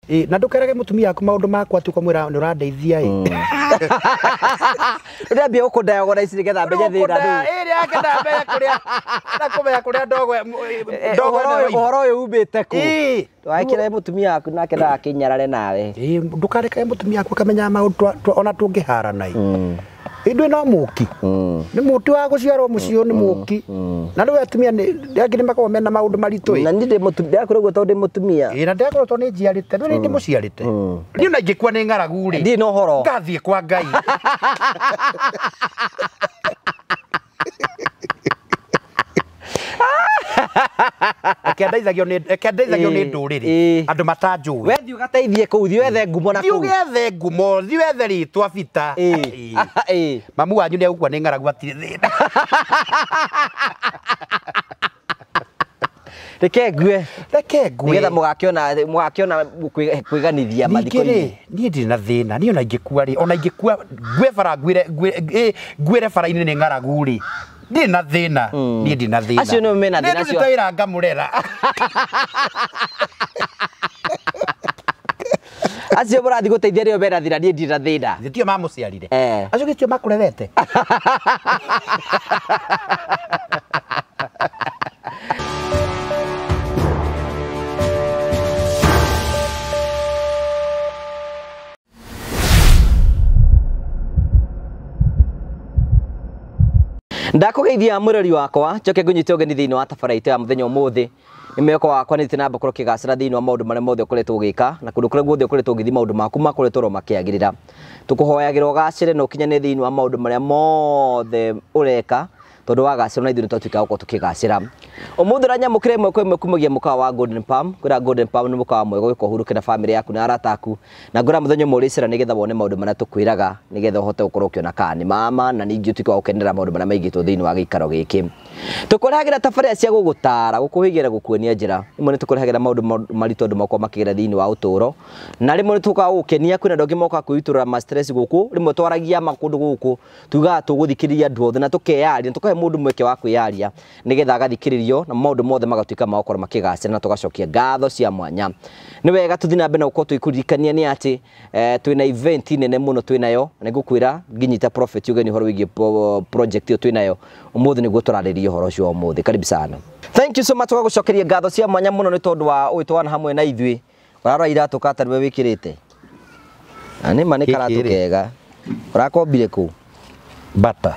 Na ndukerage mutumia aku maundu makwa tu kumwira ni urandeithia i. Ndambia gukundayogora ici nigetha mbenye thina riu. Ĩrĩ yake ndamenya kuria na kumenya kuria ndogo ndogo uhoro uyu umite ku. Ndugakire mutumia waku nake ndagakinyarare nawe. Ndukarekage mutumia waku akamenya maundu ona tungĩharana i. Indwe no muki. Ni muti wa guciarwo muciĩ ni muki. Na riu atumia ni angĩ nĩ makoragwo mena maundu maritũ. Na niĩ ndĩ mutumia ndakorwo ũguo tondũ ndĩ mutumia. Ĩ na ndakorwo tondũ nĩ njiarĩte, rĩu nĩ ndĩmũciarĩte. Niĩ ona ingĩkua nĩ ng'aragu rĩ. Ndirĩ na ũhoro. Ngathiĩ kwa Ngai. Reke ndeithagio nĩ ndũrĩrĩ andũ matanjũĩ. We thiĩ ũgateithie kũu, thiĩ wethe ngumo na kũu. Thiĩ ũgethe ngumo, thiĩ wethe rĩtwa bita. Mamu wanyu nĩ egũkua nĩ ng'aragu atirĩ thĩna. Reke ngue. Reke ngue. Nĩgetha mũgakĩona kwĩganithia mathiko-inĩ. Niĩ ndirĩ na thĩna, niĩ ona ingĩkua rĩ, ona ingĩkua ngue bara nguĩre bara-inĩ nĩ ng'aragu rĩ. Ndirĩ na thĩna, niĩ ndirĩ na thĩna. Acio nĩo mena thĩna acio. Nĩ ndutĩte wĩra ngamũrera. Acio mũrathiĩ gũteithia nĩo mena thĩna, niĩ ndirĩ na thĩna. Gĩtio mamũciarire. Acio gĩtio makũrerete. Ndakugeithia murori wakwa njoke ngunyite ũgeni thĩinĩ wa tabara itũ ya mũthenya ũmũthĩ. Nĩ mwĩhoko wakwa nĩ na mbakorwo kĩgacĩra thĩinĩ wa maũndũ marĩa mothe ũkoretwo ũgĩka na kũndũ kũrĩa guothe ũkoretwo ũgĩthiĩ maũndũ maku makoretwo oro makĩagĩrĩra. Tũkũhoyagĩra ũgacĩre na ũkinyane thĩinĩ wa maũndũ marĩa mothe ũreka tondũ wagacĩra na ithuĩ nĩ twatuĩka gũkorwo tũkĩgacĩra. Ũmũthĩ ũranyamũkĩra ĩmwe kwa ĩmwe kumagia mũkawa wa Golden Palm. Kwĩra Golden Palm nĩ mũkawa mwega ũgĩkorwo ũhurũke na bamĩrĩ yaku na arata aku, na ngwĩra mũthenya ũmwe ũrĩcera nĩgetha wone maũndũ marĩa tũkwĩraga nĩgetha ũhote gũkorwo ũkĩona kana nĩ mama na ningĩ ũtuĩke wa gũkenera maũndũ marĩa maigĩtwo thĩinĩ wa gĩikaro gĩkĩ. Tũkũrehagĩra tabarĩra cia gũgũtara, gũkũhĩgĩra, gũkuonia njĩra. Rĩmwe nĩ tũkũrehagĩra maũndũ maritũ andũ makoragwo makĩgera thĩinĩ wa ũtũũro, na rĩmwe nĩ tũkaga gũgũkenia. Kwĩna andũ angĩ mokaga kwĩitũrũra ma stress gũkũ, rĩmwe twaragia ma kũndũ gũkũ tugaga tũgũthikĩrĩria andũ othe na tũkeyaria, tũkahe mũndũ mweke wa kwĩyaria nĩgetha agathikĩrĩrio na maũndũ mothe magatuĩka ma gũkorwo makĩgacĩra na tũgacokia ngatho cia mwanya. Nĩ wega tũthiĩ na mbere na gũkorwo tũgĩkũririkania nĩ atĩ twĩna event nene mũno twĩnayo, na nĩngũkwĩra nginyita Prophet ũgeni ũhoro wĩgiĩ project ĩyo twĩnayo ũmũthĩ, nĩguo tũrarĩria ũhoro ũcio ũmũthĩ. Karibu sana. Thank you so much tũgagũcokeria ngatho cia mwanya mũno nĩ tondũ wa ũgĩtwana hamwe na ithuĩ. Ũrarora iratũ ka tarĩwe wĩkĩrĩte. Na nĩ ma nĩ karatũ kega. Ũrakombire kũ? Bata.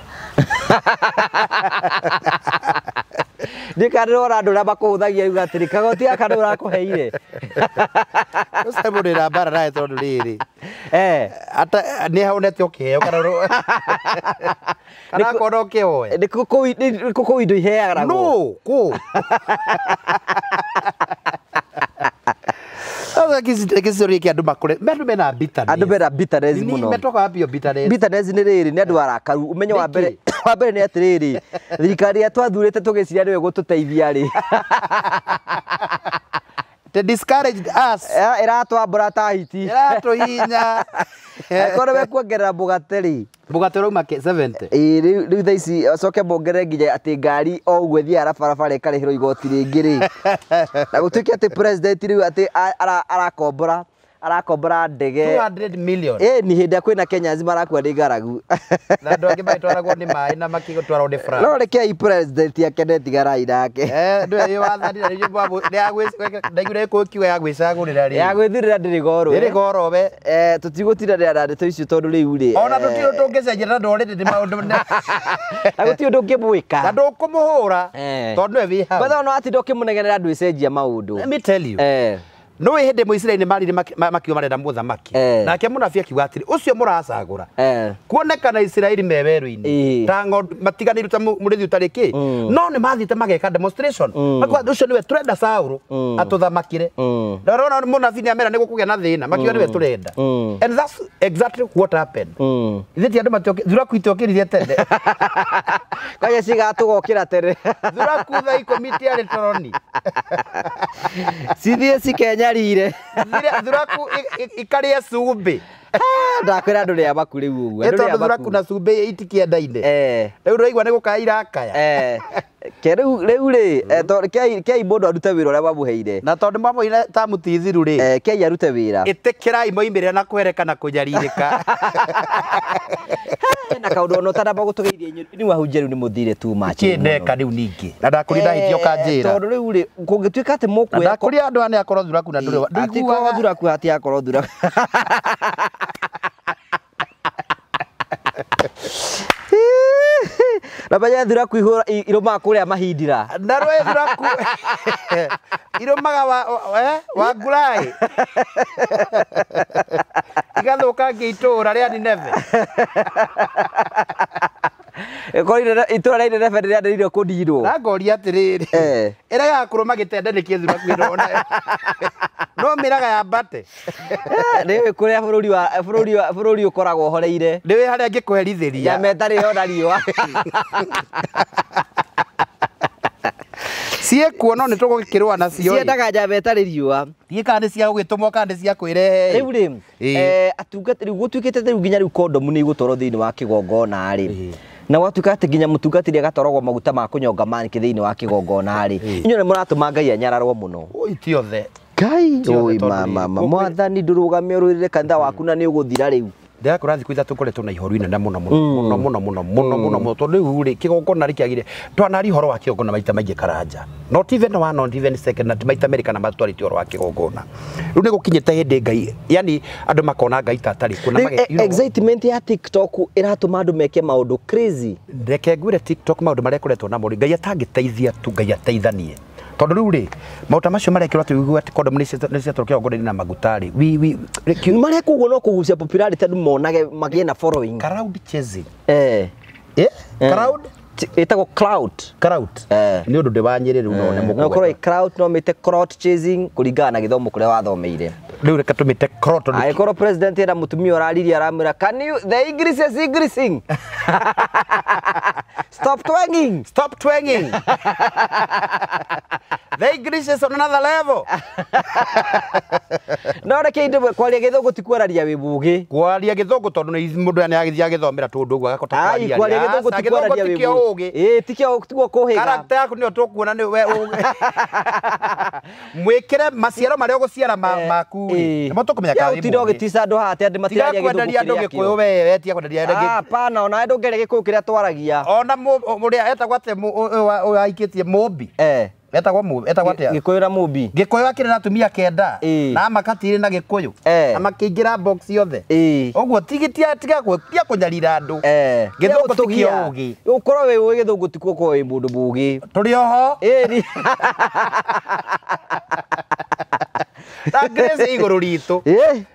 Ndikanĩrora andũ ũrĩa makũhũthagia uga atĩrĩ kagoti gaka nĩ ũrakũheire. Ũcio mũndũ wĩna mbara nawe tondũ rĩrĩ. Ata nĩ honete ũkĩheo kana akona ũkĩhoya. Nĩ kũu indo iheanagwo. No, kũ? Gĩcicio andũ makũre, andũ mena bitterness. Andũ mena bitterness mũno. Metoka wapi bitterness? Bitterness nĩ rĩrĩ, nĩ andũ arakaru. Ũmenyo wa mbere, wa mbere nĩ atĩrĩrĩ, thirikari ĩrĩa twathurĩte tũgĩciria nĩyo ĩgũtũteithia rĩ. They discouraged us. Ĩratwambũra ta hiti. Ĩratũhinya. Angĩkorwo mekuongerera mũgate rĩ. Mũgate ũrauma 70. Ĩĩ, rĩu thaa ici acoke mongerere nginya atĩ ngari o ũguo ĩthiaga barabara ĩkarĩhĩrwo igoti rĩngĩ rĩ. Na gũtuĩke atĩ president rĩu atĩ arakombora arakombora ndege 200 million. Ĩĩ, ni hĩndĩ ĩrĩa kwĩna Kenyans marakua nĩ ng'aragu. Na andũ angĩ magĩtwaragwo nĩ maĩ na makĩtwarwo nĩ flood. No rekei president akene tigarai nake. Ndũĩ ĩ wathani na nĩguo ndaiguire gĩkũyũ kiuga ya gwĩcagũrĩra rĩ. Ya gwĩthurĩra ndĩrĩ goro. Ndĩrĩ goro we. Tũtigũtindanĩra na ndeto icio tondũ rĩu rĩ. Ona tũtirĩ tũngĩcenjia na ndorĩrĩ nĩ maũndũ. Na gũtirĩ ũndũ ũngĩmwĩka. Na ndũkũmũhũra. Tondũ nĩwe wĩ hau. Kwanza ona watinda ũkĩmũnegenera ndwĩcenjia maũndũ. Let me tell you. No hĩndĩ Mũisiraeli marire makiuga marenda mũthamaki. Nake mũnabii akiuga atĩrĩ, ũcio mũracagũra. Kuonekana Isiraeli me werũ-inĩ. Ta ng'ondu matiganĩirio ta mũrĩithi ũtarĩ kĩ. No nĩ mathiĩte mageka demonstration. Makiuga ũcio nĩwe tũrenda Saũlũ atũthamakĩre. Na ũrona mũnabii nĩ amera nĩ gũkũgĩa na thĩna, makiuga nĩwe tũrenda. And that's exactly what happened. Ithuĩ ti andũ thuraku itiokĩrire tene. Kwanja cigatũgokĩra tene. Thuraku thaa ikũmi itiarĩ toroni. Cithiĩ cikenyarire. Thuraku ikarĩa cumbĩ. Ndakwĩra andũ nĩ amaku rĩu ũguo. Ĩ tondũ thuraku na cumbĩ itikĩendaine. Rĩu ndũraigua nĩ gũkaya irakaya. Ke rĩu rĩu rĩ kei mũndũ arute wĩra ũrĩa mamũheire. Na tondũ mamũheire ta mũtithiru rĩ. Kei arute wĩra. Ĩtĩkĩrai moimĩrĩra na kwerekana kũnyarirĩka. Na kaũndũ ona ũtanamba gũtũgeithia inyuĩ nĩ wahunjia rĩu nĩ mũthire too much. Kĩ ndeka rĩu ningĩ. Na ndakũria ndahĩtia ũkanjĩra. Tondũ rĩu rĩ kũngĩtuĩka atĩ mũkuoya. Ndakũria andũ aya nĩ akorwo thuraku na ndũrĩ. Ndũiguaga thuraku hatiakorwo thuraku. Na banya thuraku ihũra irũmaga kũrĩa mahindira. Na rwe thuraku irũmaga wa ngurai. Igathũkangia itũũra rĩa Nineve. Korwo itũũra rĩa Nineve rĩrĩa kũndirwo. Na ngoria atĩrĩrĩ. Ĩregaga kũrũma gĩtende nĩkĩ thuraku ĩno onayo. No mĩraga yambate. Nĩũĩ kũrĩa bũrũri ũkoragwo ũhoreire. Nĩũĩ harĩa ngĩkũherithĩria. Nyama ĩtarĩ yona riũa. Ciĩkuo no nĩtũgũkĩrũa nacio. Ciendaga njamba ĩtarĩ riũa. Ndiũĩ kana nĩ cia gũgĩtũmwo kana nĩ cia kwĩrehe. Rĩu rĩ, atungatĩri gũtuĩkĩte rĩu nginya rĩu kondomu nĩ igũtwarwo thĩinĩ wa kĩgongona rĩ. Na gwatuĩka atĩ nginya mũtungatĩri agatwaragwo maguta ma kũnyonga manĩkĩ thĩinĩ wa kĩgongona rĩ. Inyuĩ nĩ mũratũma Ngai anyararwo mũno. Oi ti othe. Ngai oi mama mwathani ndũrũgame ũrũĩrĩre kanitha waku na nĩ ũgũthira rĩu. Ndĩrakora thikũ ithatũ ngoretwo na ihoru inene mũno mũno mũno mũno mũno mũno mũno tondũ rĩu rĩ kĩgongona rĩkĩagire twanaria ũhoro wa kĩgongona maita maingĩ Karanja. Not even one, not even second, na maita merĩ kana matatũ twarĩtie ũhoro wa kĩgongona. Rĩu nĩ gũkinyĩte hĩndĩ Ngai, yani andũ makona Ngai ta atarĩ kuo na excitement ya TikTok ĩratũma andũ meke maũndũ crazy. Reke ngwĩre TikTok maũndũ marĩa ĩkoretwo namo rĩ Ngai atangĩteithia tu Ngai ateithanie. Tondũ rĩu rĩ maũta macio marekĩrwo atĩ ũigue atĩ kondomu nĩ ciatwarwo kĩgongona-inĩ na maguta rĩ mareka ũguo no kũgucia popularity andũ monage magĩe na following. Crowd chasing. Crowd ĩtagwo clout. Clout. Nĩ ũndũ ndĩ wa Nyĩrĩ rĩu no nĩ No korwo crowd no mĩte crowd chasing kũringana na gĩthomo kũrĩa wathomeire. Rĩu reke tũmĩte crowd tondũ angĩkorwo president ena mũtumia ũraririe aramwĩra can you the English is increasing. Stop twanging. Stop twanging. The English is on another level. No reke inde kwaria gĩthũngũ ti kwararia wĩ mũgĩ. Kwaria gĩthũngũ tondũ nĩ mũndũ nĩ agĩthiĩ agĩthomera tũndũ ũguo agakota kwaria. Kwaria gĩthũngũ ti kwararia wĩ mũgĩ. Ĩĩ tikio tiguo kũhĩga. Character yaku nĩyo tũkuona nĩ we ũgĩ. Mwĩkĩre maciaro marĩa ũgũciara maku rĩ. Nĩmo tũkũmenya kana wĩ mũgĩ. Ũtinde ũgĩtica andũ haha atĩ andũ matiraria gĩthũngũ kĩrĩa. Tiga kwenderia andũ Gĩkũyũ we, tiga kwenderia andũ. Hapana, ona ndũngĩaria Gĩkũyũ kĩrĩa twaragia. Ona mũrĩa etagwo atĩa ũyũ aikĩtie Mũmbi. Etagwo Mũmbi, etagwo atĩa? Gĩkũyũ na Mũmbi. Gĩkũyũ akĩrĩ na atumia kenda na amakatire na Gĩkũyũ na makĩingĩra box yothe. Ũguo tiga tiga kũnyarira andũ. Gĩthũngũ ti kĩo ũgĩ. Ũkorwo wĩ ũĩ gĩthũngũ ti kuo ũkorwo wĩ mũndũ mũgĩ. Tũrĩ oho. Ĩni. Ta Grace igũrũ ritũ.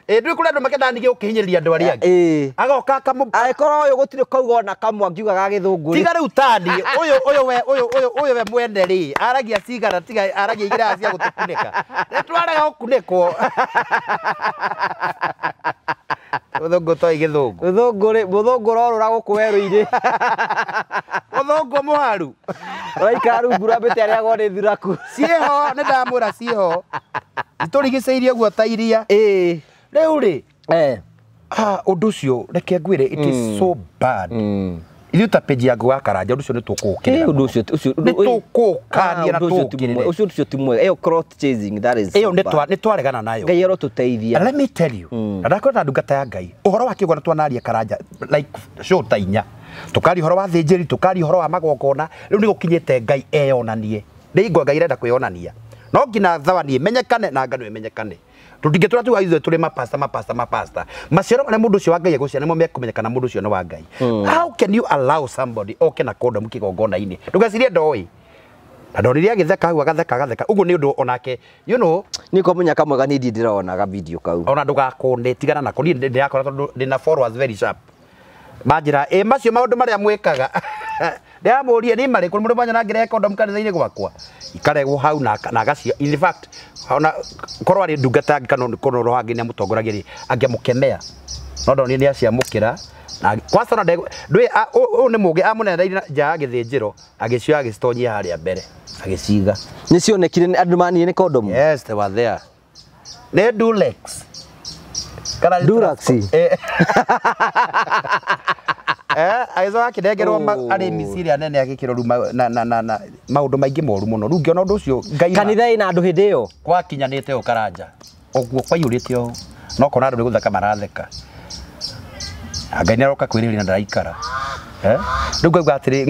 Ĩ ndũĩ kũrĩ andũ makendaga ningĩ gũkĩhinyĩrĩria andũ arĩa angĩ. Agoka akamũ angĩkorwo ũyũ gũtirĩ kauga ona kamwe angiuga ga gĩthũngũ. Tiga rĩu tani ũyũ ũyũ we ũyũ ũyũ ũyũ we mwene rĩ aragia cigana tiga aragia igĩrĩ cia gũtũkunĩka. Nĩ twarega gũkunĩkwo. Mũthũngũ toi gĩthũngũ. Mũthũngũ rĩ mũthũngũ ũrorũra gũkũ werũ-inĩ. Mũthũngũ mũharu. Ũraikara rungu rwa mĩtĩ arĩagwo nĩ thuraku. Ciĩho nĩ ndamwĩra ciĩho. Itũrigicĩirie ũguo ta iria. Ĩĩ. Rĩu rĩ ũndũ ũcio reke ngwĩre it is so bad. Ithuĩ ta page ya Ngũgĩ wa Karanja ũndũ ũcio nĩ tũkũũkĩrĩra. Ũndũ ũcio ũcio nĩ tũkũũkania na tũũkĩrĩre. Ũcio ũcio ti mwega. Ĩyo crowd chasing that is. Ĩyo nĩ twaregana nayo. Ngai arotũteithia. Let me tell you. Na ndakwĩra ndungata ya Ngai. Ũhoro wa kĩgongona twanaria Karanja like show ta inya. Tũkaria ũhoro wa thĩnjĩri, tũkaria ũhoro wa magongona. Rĩu nĩ gũkinyĩte Ngai eyonanie. Ndĩigua Ngai arenda kwĩyonania. No nginya thawani ĩmenyekane na ngano ĩmenyekane. Tũtingĩtũra tuga ithuĩ tũrĩ mapasta mapasta mapasta. Maciaro marĩa mũndũ ũcio wa Ngai egũciara nĩmo mekũmenyekana mũndũ ũcio nĩ wa Ngai. How can you allow somebody oke na kondomu kĩgongona-inĩ? Ndũgecirie ndoĩ. Na ndonire agĩtheka hau agatheka agatheka. Ũguo nĩ ũndũ onake you know Niĩ kwa mũnyaka mwega niĩ ndirĩ ndĩrona ga video kau. Ona ndũgakũne tigana nako niĩ ndĩrakora tondũ ndĩna followers very sharp. Manjĩra ĩ macio maũndũ marĩa mwĩkaga. Ndĩramũria nĩ marĩkũ mũndũ mwanya nangĩrehe kondomu kanitha-inĩ gwakwa. Ikaregwo hau na agacio in fact ona korwo arĩ ndungata angĩ kana korwo roho angĩ nĩamũtongoragia rĩ angĩamũkemea. No ndonire nĩ aciamũkĩra na kwanza ona ndũĩ ũyũ nĩ mũgĩ amũneneire nja ya gĩthĩnjĩro agĩcioya agĩcitonyia harĩa mbere agĩciga. Nĩ cionekire andũ manire nĩ kondomu? Yes, they were there. Nĩ Dulex. Kana Durax. Agĩcoka akĩnengerwo arĩmi ciria nene agĩkĩrwo rĩu na maũndũ maingĩ moru mũno. Rĩu ngĩona ũndũ ũcio Ngai kanitha ĩna andũ hĩndĩ ĩyo gwakinyanĩte ũũ Karanja ũguo kwaiyũrĩte ũũ no kona andũ nĩ gũtheka maratheka. Ngai nĩaroka kwĩrĩrĩria na ndaraikara. Rĩu ngauga atĩrĩ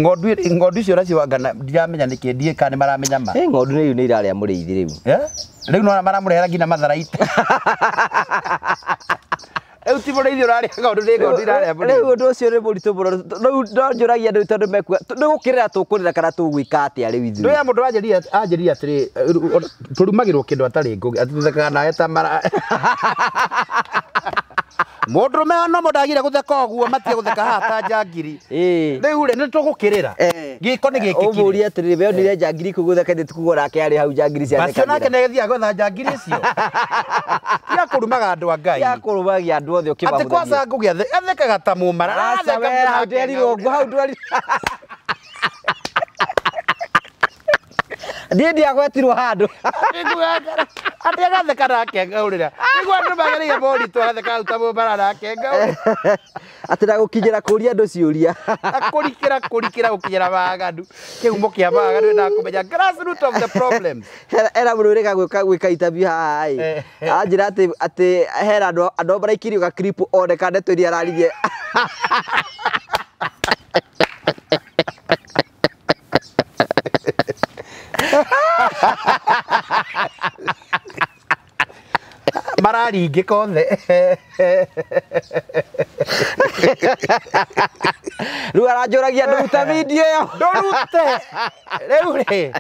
ng'ondu icio nacio anga ndiramenya nĩkĩ ndiĩ kana nĩ maramenya ma. Ng'ondu rĩu nĩ irarĩa mũrĩithi rĩu. Rĩu nĩwona maramũrehera nginya matharaita. Rĩu ti mũrĩithi ũrarĩa ng'ondu nĩ ng'ondu irarĩa mũrĩithi. Rĩu ũndũ ũcio nĩ mũritũ mũno. Rĩu no njũragia andũ tondũ mekuga nĩ gũkĩrĩra tũkũrĩra kana tũgwĩka atĩa rĩu ithuĩ. Ndũya mũndũ anjĩrire atĩrĩ tũrumagĩrwo kĩndũ atarĩ ngũgĩ atĩ tũthekaga nawe ta mara. Mũndũrũme no mũndũ agire gũtheka ũguo matige gũtheka haha ta njangiri. Rĩu rĩ nĩ tũgũkĩrĩra. Gĩko nĩ gĩkĩkire. Ũmũrie atĩrĩrĩ we onire njangiri kũu gũtheka ithe tikuga nake arĩ hau njangiri ciathekagĩra. Macio nake nĩ agĩthiaga gwetha njangiri icio. Tiga kũrumaga andũ a Ngai. Tiga kũrumagia andũ othe ũkĩmahũthagia. Atĩ kwaca ngũgĩ athekaga ta mũmara. Aca we hau ndwerirwo ũguo hau ndwerirwo. Niĩ ndiagwetirwo handũ. Atĩ agatheka nake ngaũrĩra. Nĩguo andũ magereire moritũ agatheka hau ta mũmara nake ngaũrĩra. Atĩ na gũkinyĩra kũria andũ ciũria. Kũrikĩra gũkinyĩra waganu. Kĩhumo kĩa waganu endaga kũmenya grassroot of the problems. Hena mũndũ wĩrĩga gwĩka interview haha ĩ. Anjĩra atĩ hena andũ maraikirio ga clip one kana ndeto iria araririe. Mararingĩka othe. Rĩu aranjũragia ndũruta video ĩyo. Ndũrute. Rĩu rĩ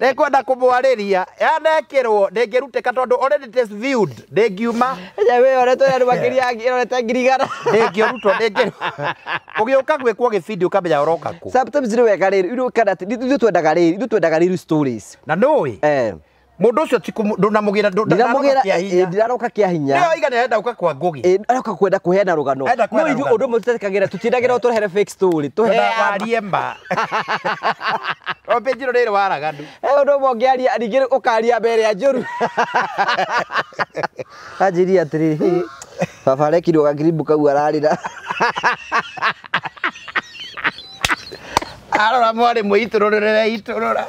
nĩngwenda kũmwarĩria yanekĩrwo ndĩngĩrutĩka tondũ already it is viewed ndĩngiuma. We oretwo andũ makĩria ĩrorete 100,000. Ndĩngĩrutwo ndĩngĩrutwo. Ũgĩũka gwĩkwo gĩbindi ũkamenya ũroka kũ. Sometimes nĩ wega rĩrĩ ithuĩ kana ithuĩ twendaga rĩrĩ ithuĩ twendaga rĩrĩ stories. Na nĩũĩ mũndũ ũcio ti ndũnamũgĩra ndiraroka kĩa hinya. Nĩyo iga nĩarenda gũka kwa Ngũgĩ. Aroka kwenda kũheana rũgano. No ithuĩ ũndũ ũmwe tũtetĩkagĩra tũtiendagĩra ũtũrehere fake story. Tũheane ma. Page ĩno nĩ ĩrĩ waraganu. Ũndũ ũmwe ũngĩaria ningĩ ũkaria mbere ya njũru. Anjĩrire atĩrĩrĩ baba arekirwo gakiribu kau ararĩra. Arora mwarĩ mwĩitũrũrĩre itũrũra.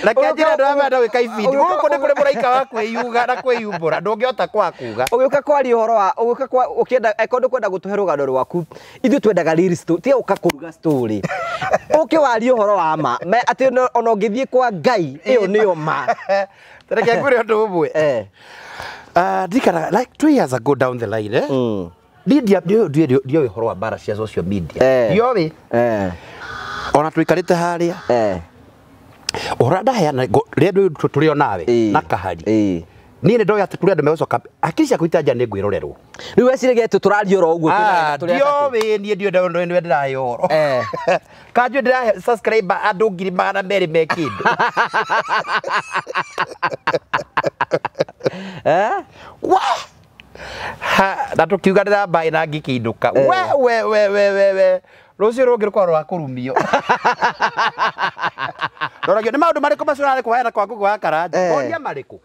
Reke njĩre andũ arĩa marenda gwĩka ibindi gũkũ nĩ kũrĩ mũraika wa kwĩyuga na kwĩyumbũra ndũngĩhota kwaga kuga. Ũgĩũka kwaria ũhoro wa ũgĩũka kwa ũkĩenda angĩkorwo ndũkwenda gũtũhe rũgano rwaku ithuĩ twendaga real story tiga gũka kũruga story. Ũke warie ũhoro wa ma atĩ ona ũngĩthiĩ kwa Ngai ĩyo nĩyo ma. Reke ngwĩre ũndũ ũmwe. Ndirikanaga like 2 years ago down the line niĩ ndioĩ ũhoro wa mbara cia social media ndioĩ ona tũikarĩte harĩa ũhoro ndaheana rĩrĩa tũrĩ o nawe na kahari niĩ nĩ ndoĩ atĩ kũrĩ andũ megũcoka hakiri ciakwa itanja nĩ ngwĩrorerwo. Rĩu weciragia atĩ tũraria oro ũguo tũrĩ atatũ. Ndioĩ niĩ ndioĩ nĩwe ndĩrahe ũhoro. Kanjũ ndĩrahe subscriber andũ 200,000 me kĩndũ. Na tũkiuga ndĩrambaĩ na ngĩkĩinũka. We we we we we we rũciũ rũngĩ rũkorwo rwa kũrumio. Ndoragio nĩ maũndũ marĩkũ macio ũrarĩ kũheana kwa Ngũgĩ wa Karanja. Oria marĩkũ.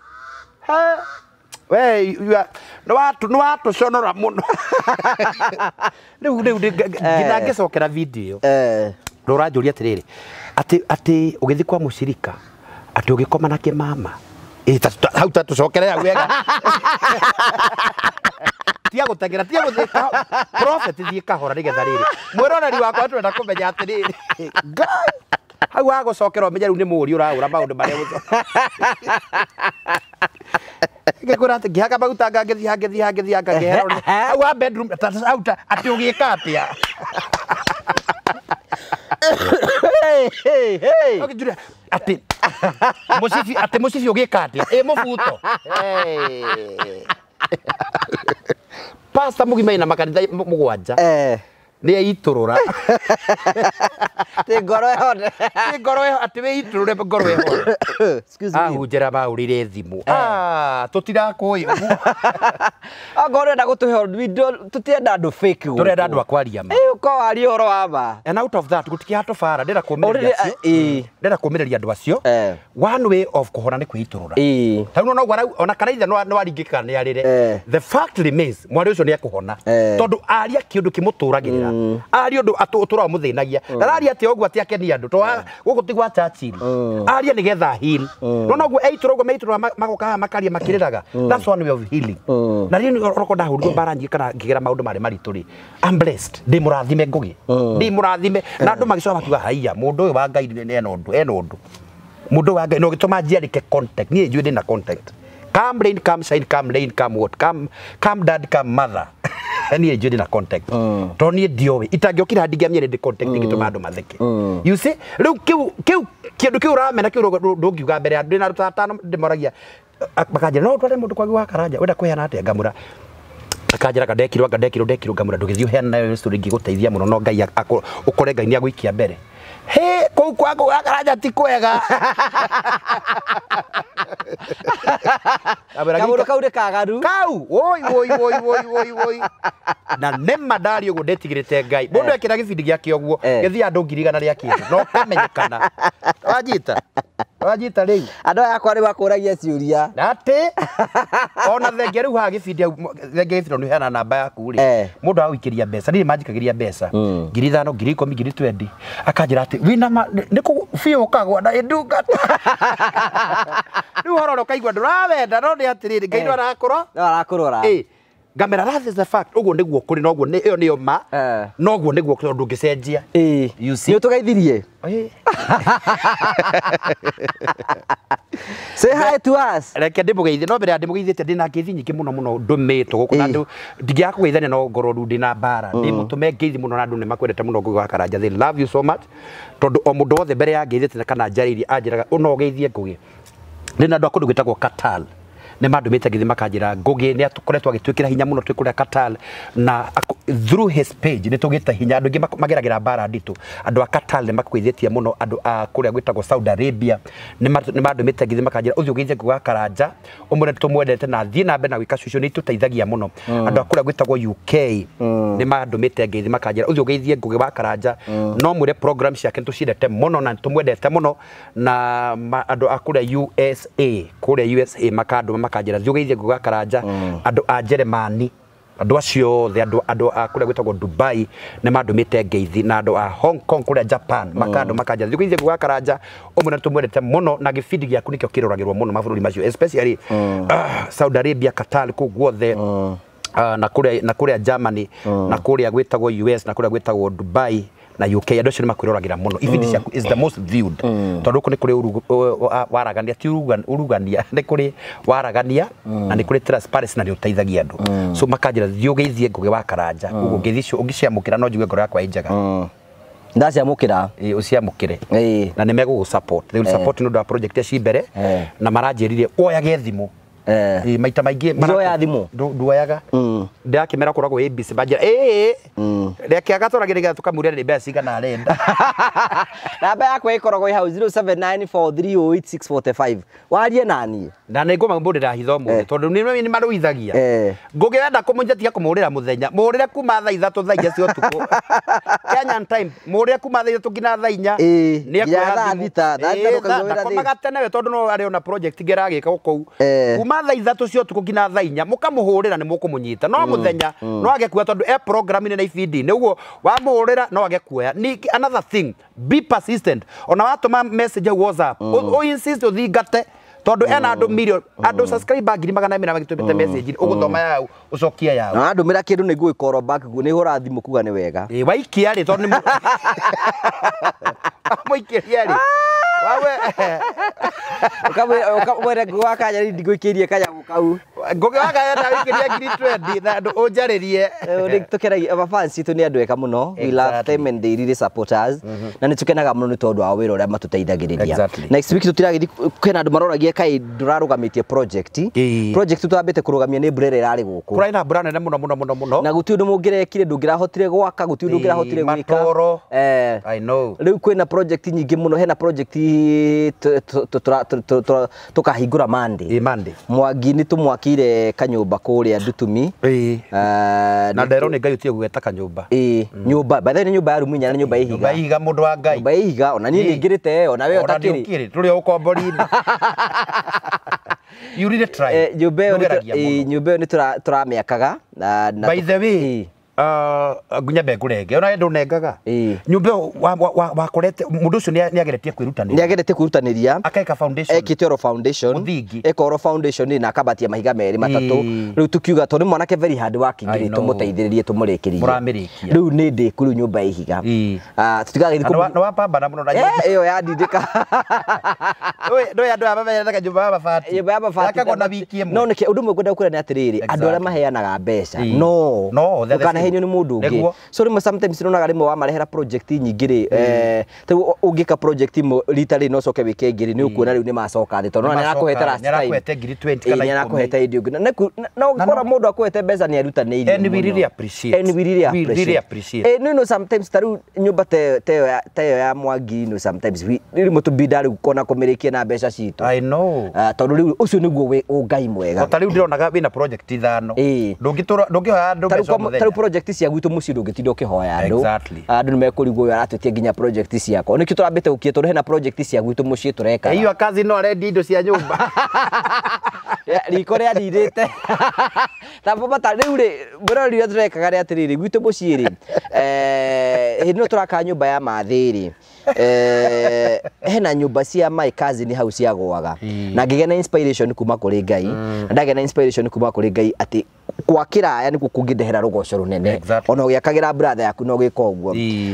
We nĩ watũconora mũno. Rĩu nginya ngĩcokera video ĩyo. Na ũranjũria atĩrĩrĩ atĩ ũgĩthiĩ kwa mũcirika atĩ ũgĩkoma na kĩmama. Hau ta tũcokere hau wega. Tiga gũteng'era tiga gũthiĩ prophet thiĩ kahora nĩgetha rĩrĩ mwĩroreri wakwa tũrenda kũmenya atĩrĩrĩ Ngai hau wagũcokera ũmenye rĩu nĩ mũũri ũraũra maũndũ marĩa ngĩkwĩra atĩ ngĩhaka maguta ngĩthiĩ ngĩthiĩ ngĩhera hau wa bedroom hau atĩ ũgĩka atĩa. Atĩ mũcibi atĩ mũcibi ũgĩka atĩa ĩ mũbuto. Pastor mũgima ina makanitha mũgwanja. Nĩ eitũrũra. Ti ngoro ĩhone. Ti ngoro ĩho atĩ wĩitũrũre ngoro ĩhone. Excuse me. Ahunjĩra mahũrire thimũ. Ah, tũtirakũĩ ũguo. Angorwo ũrenda gũtũhe tũtienda andũ fake gũkũ. Tũrenda andũ a kwaria ma. Ĩ ũkorwo warie ũhoro wa ma. And out of that gũtikĩ hatũ bara ndĩrenda kũũmĩrĩria acio. Ndĩrenda kũũmĩrĩria andũ acio. One way of kũhona nĩ kwĩitũrũra. Tarĩu no ũguo ona kana ithe no aringĩka nĩ arĩre. The fact remains mwarĩ ũcio nĩ ekũhona. Tondũ aria kĩũndũ kĩmũtũragĩrĩra. Aria ũndũ ũtũraga mũthĩnagia. Ndararia atĩ ũguo atĩ akenie andũ. To gũkũ ti gwa Churchill. Aria nĩgetha heal. No noguo eitũrũra ũguo meitũrũra magoka haha makaria makĩrĩraga. That's one way of healing. Na rĩu oroko ndahũrirwo mbara nyingĩ kana ngĩgera maũndũ marĩ maritũ rĩ. I'm blessed. Ndĩ mũrathime Ngũgĩ. Ndĩ mũrathime. Na andũ magĩcoka makiuga haiya mũndũ ũyũ wa Ngai nĩ ena ũndũ, ena ũndũ. Mũndũ wa Ngai no gĩtũma njiarĩke contact. Niĩ njũĩ ndĩna contact. Come rain, come shine, come rain, come what? Come, come dad, come mother. Niĩ njũĩ ndĩna contact. Tondũ niĩ ndioĩ. Itangĩokire ndingĩamenyire ndĩ contact ĩngĩtũma andũ matheke. You see? Rĩu kĩu kĩndũ kĩu ũramena kĩu ndũngiuga mbere ya andũ. Ndĩna arutwo atano ndĩmoragia makanjĩra no ũtware mũndũ kwa Karanja wenda kũheana atĩa ngamũra. Akanjĩra anga ndekirwo anga ndekirwo ndekirwo ngamũra ndũgĩthiĩ ũheane nayo story ingĩgũteithia mũno no Ngai ũkore Ngai nĩ agũikia mbere. He kũu kwa Karanja ti kwega. Kaũndũ kau nĩ kagaru. Kau woi woi woi woi woi woi. Na nĩma ndari ũguo ndetigĩrĩte Ngai. Mũndũ ekĩra gĩbindi gĩake ũguo gĩthiĩ andũ 100,000 rĩa kĩndũ no kamenyekana. Wanyita? Wanyita rĩu. Andũ aya akwa nĩ makũragia ciũria. Atĩ ona thengia rĩu haha gĩbindi hau thengia gĩbindi nĩ ũheana namba yaku rĩ. Mũndũ agũikĩria mbeca niĩ manjikagĩria mbeca 5,000 10,000 20,000 akanjĩra atĩ wĩna nĩ kũ biũ ũkagwa na ĩndungata. Rĩu ũhoro ũrĩa ũkaigua ndũrawenda no nĩ atĩrĩrĩ Ngai no arakũrora. No arakũrora. Ngamera that is the fact ũguo nĩguo kũrĩ noguo nĩ ĩyo nĩyo ma noguo nĩguo tondũ ndũngĩcenjia. You see? Nĩ ũtũgeithirie. Say hi to us. Reke ndĩmũgeithie no mbere ya ndĩmũgeithĩtie ndĩna ngeithi nyingĩ mũno mũno ndũmĩtwo gũkũ na andũ ndingĩaga kũgeithania no ngorwo rĩu ndĩna mbara. Ndĩmũtũme ngeithi mũno na andũ nĩ makwendete mũno Ngũgĩ wa Karanja. They love you so much tondũ o mũndũ wothe mbere ya ngeithĩtie kana njarĩirie anjĩraga no ũgeithie Ngũgĩ. Ndĩna andũ a kũndũ gwĩtagwo Qatar. Nĩ mandũmĩte ngeithi makanjĩra Ngũgĩ nĩ akoretwo agĩtwĩkĩra hinya mũno twĩ kũrĩa Qatar na through his page nĩ tũgĩte hinya andũ aingĩ mageragĩra mbara nditũ. Andũ a Qatar nĩ makũgeithĩtie mũno andũ a kũrĩa gwĩtagwo Saudi Arabia nĩ mandũmĩte ngeithi makanjĩra ũthiĩ ũgeithie Ngũgĩ wa Karanja ũmwĩre tũmwendete na thiĩ na mbere na gwĩka cucio nĩ itũteithagia mũno. Andũ a kũrĩa gwĩtagwo UK nĩ mandũmĩte ngeithi makanjĩra ũthiĩ ũgeithie Ngũgĩ wa Karanja no mwĩre program ciake nĩ tũciendete mũno na tũmwendete mũno na andũ a kũrĩa USA kũrĩa USA makandũma makanjĩra thiĩ ũgeithie Ngũgĩ wa Karanja andũ a Jeremani andũ acio othe andũ a kũrĩa gwĩtagwo Dubai nĩ mandũmĩte ngeithi na andũ a Hong Kong kũrĩa Japan makandũ makanjĩra thiĩ ũgeithie Ngũgĩ wa Karanja ũmwĩre tũmwendete mũno na gĩbindi gĩaku nĩkĩo kĩroragĩrwo mũno mabũrũri macio especially Saudi Arabia Qatar kũu guothe na kũrĩa Germany na kũrĩa gwĩtagwo US na kũrĩa gwĩtagwo Dubai na UK andũ acio nĩ makwĩroragĩra mũno ibindi ciaku is the most viewed tondũ gũkũ nĩ kũrĩ waragania ti urugania nĩ kũrĩ waragania na nĩ kũrĩ transparency na nĩ ũteithagia andũ so makanjĩra thiĩ ũgeithie Ngũgĩ wa Karanja ũguo ngeithi icio ũngĩciamũkĩra no njigue ngoro yakwa ĩ njega. Ndaciamũkĩra. Ũciamũkĩre na nĩ megũgũ support they will support nĩ ũndũ wa project ici mbere na maranjĩrire woyage thimũ maita maingĩ nduoya thimũ nduoyaga ndĩrakĩmera kũragwo ABC manjĩra reke agatwaragĩra nĩgetha tũkamũria nĩ mbeca cigana arenda. Namba yakwa ĩkoragwo ĩ hau 0794308645 warie naniĩ na nĩ ngũma mbũrĩra hitho mũthĩ tondũ nĩ marũithagia. Ngũgĩ wenda kũmũnyita tiga kũmũrĩra mũthenya mũrĩre kuma thaa 3 thaa 4 cia ũtukũ Kenyan time mũrĩre kuma thaa 3 nginya thaa 4 nĩ ekuoya thimũ ndakomaga tene we tondũ no arĩ ona project ingĩ aragĩka kũu kuma thaa 3 cia ũtukũ nginya thaa 4 mũkamũhũrĩra nĩ mũkũmũnyita no mũthenya no age kuoya tondũ e program-inĩ na ibindi-inĩ ũguo wamũhũrĩra no age kuoya. Another thing be persistent ona watũma message hau WhatsApp o insist ũthingate tondũ ena andũ million andũ subscriber 200,000 magĩtũmĩte message ũgũthoma yau ũcokie yau na andũmĩra kĩndũ nĩ ngũgĩkorwo back nĩ hũra thimũ kuga nĩ wega waikia rĩ tondũ nĩ Wamũikĩria rĩ wawe ukamwĩra Ngũgĩ wa Kanya ndigũikĩrie kanyamũ kau. Ngũgĩ wa Kanya ndagũikĩria ngiri 20 na ũnjarĩrie. Nĩ tũkenagia fans citũ nĩ andũ ega mũno. We love them and they really support us. Na nĩ tũkenaga mũno nĩ tondũ wa wĩra ũrĩa matũteithagĩrĩria. Next week tũtiragĩthiĩ kwĩna andũ maroragia kaĩ ndũrarũgamĩtie project. Project twambĩte kũrũgamia nĩ mbura ĩrĩa ĩrarĩ gũkũ. Kũrarĩ na mbura nene mũno mũno mũno mũno. Na gũtirĩ ũndũ mũngĩrekire, ndũngĩrahotire gwaka, gũtirĩ ũndũ ũngĩrahotire gwĩka. Matoro. I know. Rĩu kwĩna project nyingĩ mũno, hena project tũkahingũra Monday. Monday. Mwangi nĩ tũmwakĩire kanyũmba kũrĩa Ndutumi. Na nderwo nĩ Ngai ũtige gweta kanyũmba. Nyũmba by the way nĩ nyũmba ya rumu inya na nyũmba ya ihiga. Nyũmba ya ihiga mũndũ wa Ngai. Nyũmba ya ihiga ona niĩ nĩngĩrĩte ona we ũtakĩrĩ. Tũrĩ o ũkombori-inĩ. You really try. Nyũmba ĩyo nĩ tũramĩakaga. By the way, nyambe ngũrenge ona ndũnengaga nyũmba ĩyo wakorete mũndũ ũcio nĩ ageretie kwĩrutanĩria. Nĩ ageretie kwĩrutanĩria. Akeka foundation. Ekĩte oro foundation. Mũthingi. Eka oro foundation na akambatia mahiga merĩ matatũ. Rĩu tukiuga tondũ nĩ mwanake very hard working rĩ tũmũteithĩrĩrie tũmũrĩkĩrie. Mũramĩrĩkia. Rĩu nĩ ndĩku rĩu nyũmba ya ihiga. Tũtigagĩthiĩ nĩ wapambana mũno na nyũmba. Ĩyo yandindĩka. Ndũĩ andũ aya mamenyerete nyũmba ya mabati. Nyũmba ya mabati. Yakagwo na wiki ĩmwe. No nĩkĩ ũndũ ũmwe ngwenda gũkwĩra nĩ atĩrĩrĩ andũ arĩa maheanaga mbeca no ndũkanahenio nĩ mũndũ ũngĩ. So rĩmwe sometimes nĩonaga rĩmwe wamarehera project nyingĩ rĩ rĩu ũngĩka project ĩmwe rita rĩrĩ na ũcoke wĩke ĩngĩ rĩ nĩ ũkuona rĩu nĩ macoka thĩ tondũ nĩ arakũhete last time. Nĩ arakũhete ngiri 20 kana 10. Nĩ arakũhete ĩndĩ ũngĩ. Na ũgakora mũndũ akũhete mbeca nĩ erutanĩirie. And we really appreciate. And we really appreciate. We really appreciate. No sometimes ta rĩu nyũmba ta ĩyo ya Mwangi no sometimes rĩmwe tũbinda rĩu kona kũmĩrĩkia na mbeca citũ. I know. Tondũ rĩu ũcio nĩguo ũngai mwega. O ta rĩu ndĩronaga wĩna project ithano. Ndũngĩtũra ndũngĩhoya andũ mbeca o mũthenya. Ta rĩu project cia gwitũ mũciĩ ndũngĩtinda ũkĩhoya andũ. Exactly. Andũ nĩ mekũrigwo ũyũ aratwĩtia nginya project ciakwa. Nĩkĩo tũrambĩte gũkia tondũ hena project cia gwitũ mũciĩ tũreka. Iyo kazi no arendia indo cia nyũmba. Riko rĩanindĩte. Ta baba rĩu rĩ mũrori ũrĩa tũrekaga nĩ atĩrĩrĩ gwitũ mũciĩ rĩ hĩndĩ ĩno tũraka nyũmba ya mathĩ rĩ hena nyũmba cia my cousin hau ciagũaga na ngĩgĩa na inspiration kuma kũrĩ Ngai na ndagĩa na inspiration kuma kũrĩ Ngai atĩ gwakĩra aya nĩkuo kũngĩndehera rũgoco rũnene ona ũgĩakagĩra brother yaku no gĩka ũguo.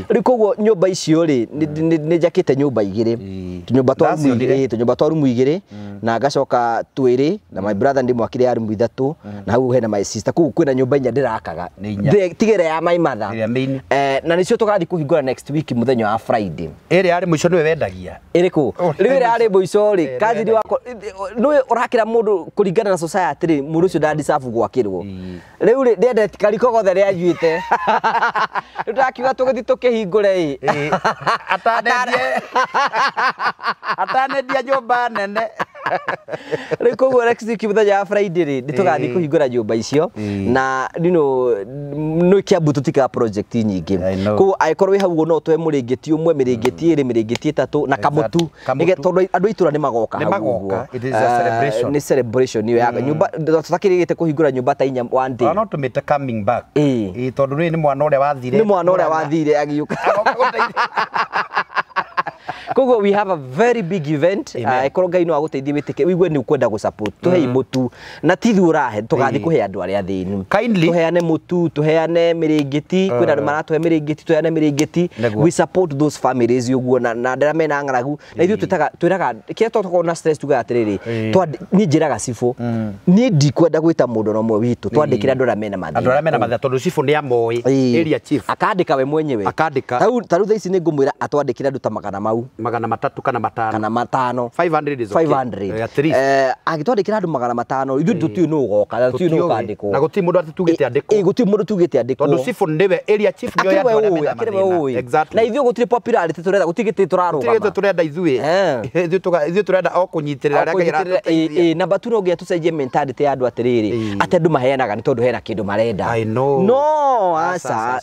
Rĩu koguo nyũmba icio rĩ nĩ njakĩte nyũmba igĩrĩ tũnyũmba twa rumu igĩrĩ na ngacoka twĩrĩ na my brother ndĩmwakire ya rumu ithatũ na hau hena my sister koguo kwĩna nyũmba inya ndĩrakaga tigĩra ya my mother na nĩcio tũgathiĩ kũhingũra next week mũthenya wa Friday. Ĩrĩa yarĩ mũico nĩwe wendagia. Ĩrĩkũ? Rĩu ĩrĩa yarĩ mũico rĩ cousin wakwa nĩwe ũrakĩra mũndũ kũringana na society rĩ mũndũ ũcio nda deserve gwakĩrwo. Rĩu rĩ ndendete kariko gothe rĩanjuĩte. Rĩu ndakiuga tũgĩthiĩ tũkĩhingũre ĩ. Atanendia nyũmba nene. Rĩu koguo next week mũthenya wa Friday rĩ nĩ tũgathiĩ kũhingũra nyũmba icio na no Kiambu tũtikaga project nyingĩ. Koguo angĩkorwo wĩ hau ũguo no tũhe mũrĩngĩti ũmwe mĩrĩngĩti ĩrĩ mĩrĩngĩti ĩtatũ na kamũtu tondũ andũ a itũra nĩ magoka hau ũguo. It is a celebration. Nĩ celebration ĩyo ya nyũmba tũtakĩrĩgĩte kũhingũra nyũmba ta inya one day. No tũmĩte coming back. Tondũ rĩu nĩ mwana ũrĩa wathire. Nĩ mwana ũrĩa wathire agĩũka. Koguo we have a very big event. Angĩkorwo Ngai no agũteithie wĩtĩke ũigue nĩ ũkwenda gũ-support tũhei mũtu na ti ithuĩ ũrahe tũgathiĩ kũhe andũ arĩa athĩni. Tũheane mũtu tũheane mĩrĩngĩti kwĩna andũ maratũhe mĩrĩngĩti tũheane mĩrĩngĩti. We support those families ũguo na andũ arĩa mena ng'aragu na ithuĩ twĩraga kĩrĩa tũkoragwo na stress tugaga atĩrĩrĩ niĩ njĩraga cibũ niĩ ndikwenda gwĩta mũndũ ona ũmwe witũ twandĩkĩre andũ arĩa mena mathĩna. Andũ arĩa mena mathĩna tondũ cibũ nĩ amoĩ area chief akandĩka we mwenyewe akandĩka. Ta rĩu thaa ici nĩ ngũmwĩra atwandĩkĩre andũ ta magana mau magana matatu kana matano kana matano 500 is okay. 500 at least angĩtwandĩkĩra andũ magana matano ithuĩ tũtiũĩ nũ ũgoka na tũtiũĩ nũ ũkandĩkwo na gũtirĩ mũndũ atĩ tugĩte andĩkwo gũtirĩ mũndũ tugĩte andĩkwo tondũ cibũ nĩwe area chief nĩwe andũ arĩa mena mathĩna. Exactly. Na ithuĩ gũtirĩ popularity tũrenda gũtirĩ gĩtĩ tũrarũgama gũtirĩ gĩtĩ tũrenda ithuĩ ithuĩ tũrenda o kũnyitĩrĩra arĩa Ngai aratũteithia. Namba tu no nginya tũcenjie mentality ya andũ atĩrĩrĩ atĩ andũ maheanaga nĩ tondũ hena kĩndũ marenda. I know. No aca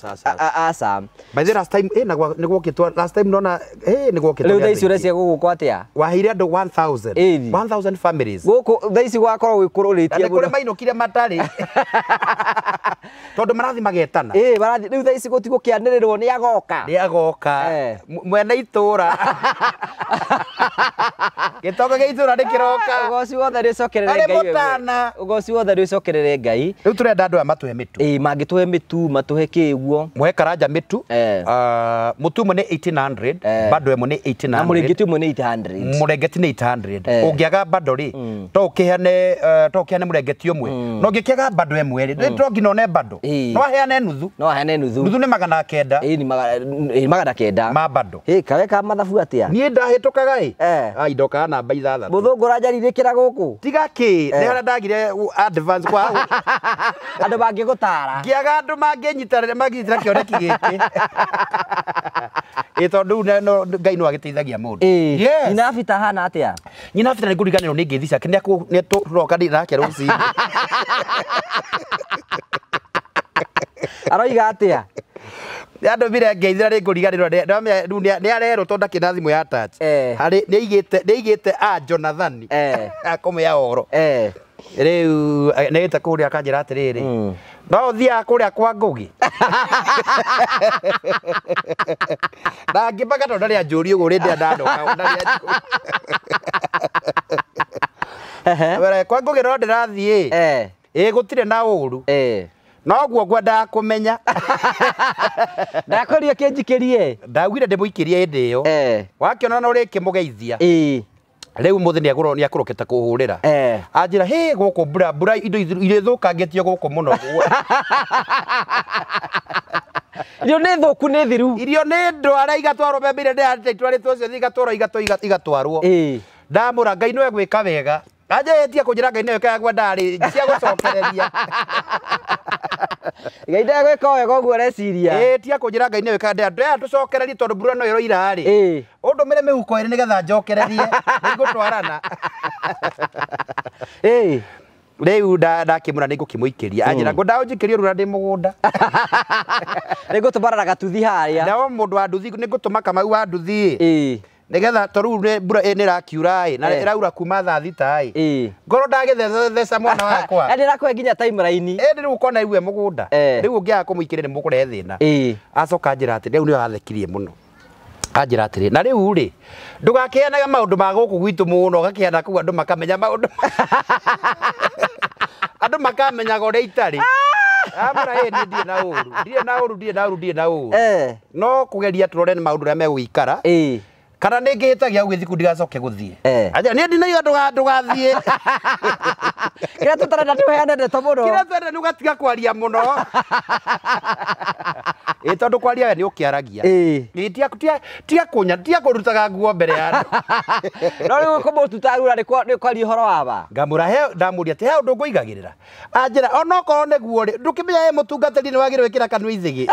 aca by the last time nĩ gwokĩtwo last time nona nĩ gwokĩtwo rĩu thaa ici ũrecia gũgũkwo atĩa waheire andũ 1000 families gũkũ thaa ici gwakorwo gwĩkũrũrĩtie mũno nĩ kũrĩ mainũkire matarĩ. Tondu marathi magetana. Ĩ marathi rĩu thaa ici gũtigũkĩanĩrĩrwo nĩ agoka. Nĩ agoka. Mwene itũra. Gĩtonga gĩa itũra nĩ kĩroka. Ũgoci wothe nĩ ũcokerere Ngai. Arĩ mũtana. Ũgoci wothe nĩ ũcokerere Ngai. Rĩu tũrenda andũ aya matũhe mĩtu. Ĩ mangĩtũhe mĩtu matũhe kĩ ũguo. Mũhe Karanja mĩtu. Mũtu ũmwe nĩ 1800, bando ĩmwe nĩ 1800. Na mũrĩngĩti ũmwe nĩ 800. Mũrengeti nĩ 800. Ũngĩaga bando rĩ, to ũkĩheane mũrengeti ũmwe. No ũngĩkĩaga bando ĩmwe rĩ, to nginya one bando. No aheane nuthu. No aheane nuthu. Nuthu nĩ 900. Ĩ nĩ 900. Ma bando. Ĩ kawe ka mathabu atĩa? Niĩ ndahĩtũkaga ĩ. Ai ndokaga namba 6. Mũthũngũ ũranjarirĩkĩra gũkũ. Tiga kĩ, nĩ harĩa ndagire advance kwa andũ mangĩgũtara. Ngĩaga andũ mangĩnyitanĩra mangĩnyitĩra kĩoneki gĩkĩ. Ĩ tondũ Ngai no agĩteithagia mũndũ. Yes. Nyina Abita hana atĩa? Nyina Abita nĩ ngũriganĩrwo nĩ ngeithi ciake nĩ tũroka nake rũcinĩ. Aroiga atĩa? Andũmire ngeithĩra nĩ ngũriganĩrwo rĩu nĩ arerwo tondũ ndakĩrĩ na thimũ ya touch. Harĩ nĩ aigĩte a Jonathani akũmũhe ũhoro. Rĩu nĩ agĩte kũrĩa akanjĩra atĩrĩrĩ, no ũthiaga kũrĩa kwa Ngũgĩ. Na ngĩmaka tondũ ndarĩ anjũria ũguo rĩndĩ ndandoka ndarĩ anjũria. Kwa Ngũgĩ no ndĩrathiĩ. Ĩ gũtirĩ na ũru. Noguo ngwendaga kũmenya. Ndakũria kĩnjikĩrie. Ndaugire ndĩmũikĩrie hĩndĩ ĩyo. Wakĩona na ũrĩkĩmũgeithia. Rĩu mũthĩ nĩ akũrokete kũhũrĩra. Anjĩra hĩ gũkũ mbura mbura indo irĩthũkangĩtio gũkũ mũno. Irio nĩ thũku nĩ thiru. Irio nĩ ndware igatwarwo mbembe iria ndĩratwarĩtwo ciothe igatwarwo igatwarwo. Ndamũra Ngai no egwĩka wega. Anjĩtie kũnjĩra Ngai nĩwe kaya ngwendaga rĩ cia gũcokereria. Ngai ndegwĩka wega ũguo ũreciria. Ĩ tia kũnjĩra Ngai nĩwe kaya ndĩrenda tũcokererie tondũ mbura no ĩroira rĩ. Ũndũmĩre mĩhuko ĩrĩ nĩgetha njokererie. Nĩngũtwarana. Ĩ rĩu ndakĩmũra nĩngũkĩmũikĩria. Anjĩra ngwendaga ũnjikĩrie rura ndĩ mũgũnda. Nĩngũtũmana na gatuthi harĩa. Nao mũndũ wa nduthi nĩngũtũma Kamau wa nduthi. Nĩgetha to rĩu mbura nĩ ĩrakiura ĩ na ĩraura kuma thaa 6 ĩ. Ngorwo ndagĩtheca mwana wakwa. Na ndĩrakũhe nginya timeline. Ĩ rĩu ũkona igue mũgũnda. Rĩu ũngĩaga kũmũikĩria nĩ mũkũrehe thĩna. Acoka anjĩra atĩ rĩu nĩwe wathekirie mũno. Anjĩra atĩrĩ na rĩu rĩ ndũgakĩheanaga maũndũ ma gũkũ gwitũ mũno ũgakĩheana kũu andũ makamenya maũndũ. Andũ makamenyaga ũrĩa itarĩ. Amara ĩ niĩ ndirĩ na ũru. Ndirĩ na ũru ndirĩ na ũru ndirĩ na ũru. No kũgeria tũrore nĩ maũndũ ũrĩa megũikara. Kana nĩ ngĩhĩtagia ũgĩthiĩ kũu ndigacoke gũthiĩ. Anja niĩ ndinaiga ndũgathiĩ. Kĩrĩa tũtarenda nĩ ũheane ndeto mũno. Kĩrĩa tũrenda nĩ ũgatiga kwaria mũno. Ĩ tondũ kwaria we nĩ ũkĩaragia. Ĩ tiga kũrutaga nguo mbere ya andũ. No rĩu kũmũtuta nĩ kwaria ũhoro wa ma. Ngamũra he ndamũria atĩ he ũndũ ngũigagĩrĩra. Anjĩra onokorwo nĩguo rĩ ndũkĩmenya ĩ mũtungatĩri nĩ wagĩrĩirwo gwĩkĩra kanua ithĩgĩ.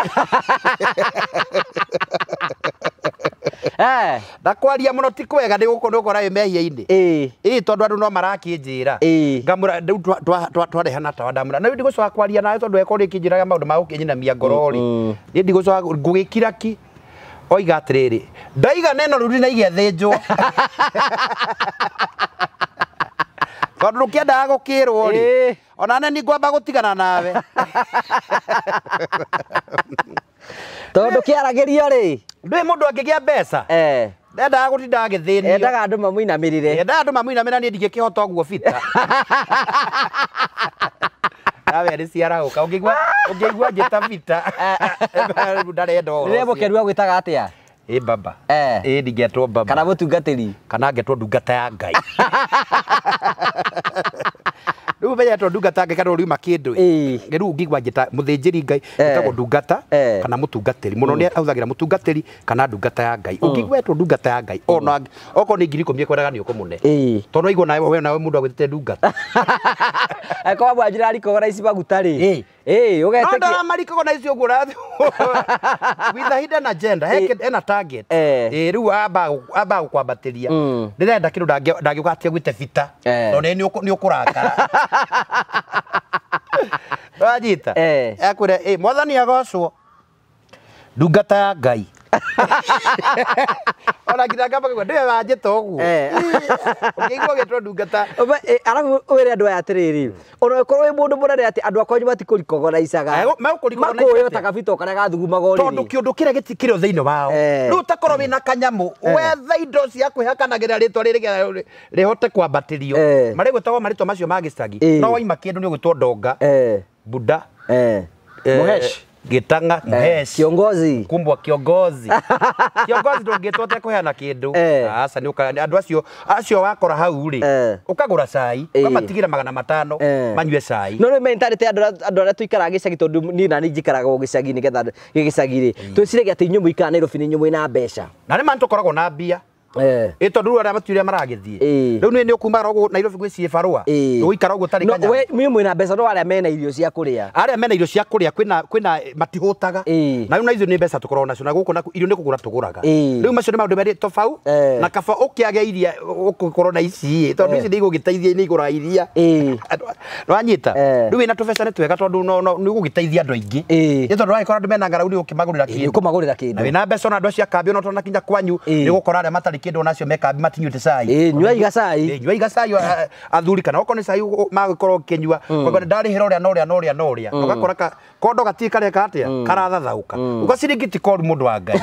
Na kwaria mũno ti kwega nĩ gũkũ nĩ wĩ mehia-inĩ. Ĩ tondũ andũ no marakĩnjĩra. Ngamũra rĩu twarehana tawa ndamũra. Na rĩu ndigũcoka kwaria nawe tondũ ekorwo ĩkĩnjĩraga maũndũ ma gũkĩnyinamia ngoro rĩ. Niĩ ndigũcoka ngũgĩkira ki. Oiga atĩrĩrĩ ndaiga neno rĩu ndinaigĩathĩnjwo. Tondũ ndũkĩendaga gũkĩrwo rĩ. Ona nĩ ngwamba gũtigana nawe. Tondũ kĩaragĩrio rĩ. Ndũĩ mũndũ angĩgĩa mbeca. Ndendaga gũtinda agĩthĩnio. Endaga andũ mamũinamĩrĩre. Endaga andũ mamũinamĩrĩre niĩ ndingĩkĩhota ũguo bita. Nawe nĩ ciarahũka ũngĩigua njĩta bita. Ndarenda ũhoro ũcio. Rĩrĩa mũkeru agwĩtaga atĩa? Ĩ baba. Ĩ ndingĩetwo baba. Kana mũtungatĩri. Kana ngetwo ndungata ya Ngai. Rĩu menyetwo ndungata ya Ngai kana ũriuma kĩndũ ĩ. Rĩu ũngĩigua njĩta mũthĩnjĩri Ngai ĩtagwo ndungata kana mũtungatĩri. Mũno nĩ ahũthagĩra mũtungatĩri kana ndungata ya Ngai. Ũngĩigua etwo ndungata ya Ngai ona okorwo nĩ 10,000 ekwendaga nĩ ũkũmũne. Tondũ waigua nawe we nawe mũndũ agwĩtĩte ndungata. Angĩkorwo mwanjĩra riko na ici maguta rĩ. Ĩ ũgetĩkia. No ndaramarikogo na ici ũguo with a hidden agenda ena target. Ĩ rĩu amba gũkwambatĩria. Ndĩrenda kĩndũ ndangĩũka atige gwĩte bita. Tondũ nĩ ũkũrakara. Wanyita. Akwĩra ĩ mwathani agocwo. Ndungata ya Ngai. Ona nginya ngamba kũigua ndĩwe wanjĩta ũguo. Ũkĩigua ũgĩtwo ndungata. Arabu wĩre andũ aya atĩrĩrĩ, ona ũkorwo wĩ mũndũ mũnene atĩ andũ akwanyu matikũrikogonaicaga. Megũkũrikogonaica atĩa? Ta kabito karĩa gathugumaga ũrĩrĩ. Tondũ kĩũndũ kĩrĩa gĩtikĩrĩ thĩinĩ wao. Rĩu ũtakorwo wĩna kanyamũ, wethe indo cia kwĩhakanagĩra rĩtwa rĩrĩ rĩhote kwambatĩrio. Marĩgwĩtagwo marĩtwa macio ma gĩcagi. No waima kĩndũ nĩ ũgwĩtwo ndonga. Buda. Muhesh. Gĩtang'a, Muhesh. Kiongozi. Kumbwa kiongozi. Kiongozi ndũngĩtwo ũtekũheana kĩndũ. Aca nĩ ũka andũ acio wakora hau rĩ, ũkagũra cai, ũkamatigĩra 500 manyue cai. No rĩu mentality andũ arĩa tũikaraga gĩcagi tondũ niĩ na niĩ njikaraga o gĩcagi nĩgetha gĩcagi rĩ, twĩciragia atĩ inyuĩ mũikaraga Nairobi nĩ inyuĩ mwĩna mbeca. Na nĩ ma nĩtũkoragwo na mbia. Tondũ rĩu arĩa matiũrĩa maragĩthiĩ. Rĩu nĩ ũkumagara ũguo Nairobi gwĩ ciĩbarũa. Ũgũikara ũguo ũtarĩ kanyamũ. We inyuĩ mwĩna mbeca no arĩa mena irio cia kũrĩa. Arĩa mena irio cia kũrĩa kwĩna matihũtaga. Na rĩu na ithuĩ nĩ mbeca tũkoragwo nacio na gũkũ nakuo irio nĩ kũgũra tũgũraga. Rĩu macio nĩ maũndũ merĩ tofauti na kaba ũkĩage iria ũgũkorwo na ici tondũ ici nĩ igũgĩteithia nĩ igũraga iria. Nĩwanyita? Rĩu wĩna tũbeca nĩ twega tondũ nĩ ũgũgĩteithia andũ aingĩ. Nĩ tondũ wagĩkora andũ mena ng'aragu nĩ ũgũkĩmagũrĩra kĩndũ. Nĩ ũkũmagũrĩra kĩndũ. Na wĩna mbeca ona andũ acio a kambĩ ona ũtanakinya kwanyu nĩ ũgũkora arĩa matarĩ kĩndũ onacio me kambi matinyuĩte cai. Nyuai gacai. Nyuai gacai athuri kana okorwo nĩ cai magũkorwo ũkĩnyua. Koguo ndarĩhĩra ũrĩa na ũrĩa na ũrĩa na ũrĩa. Ũgakora kondo gatirĩ kareka atĩa? Karathathaũka. Uga ciringi ti koru mũndũ wa Ngai.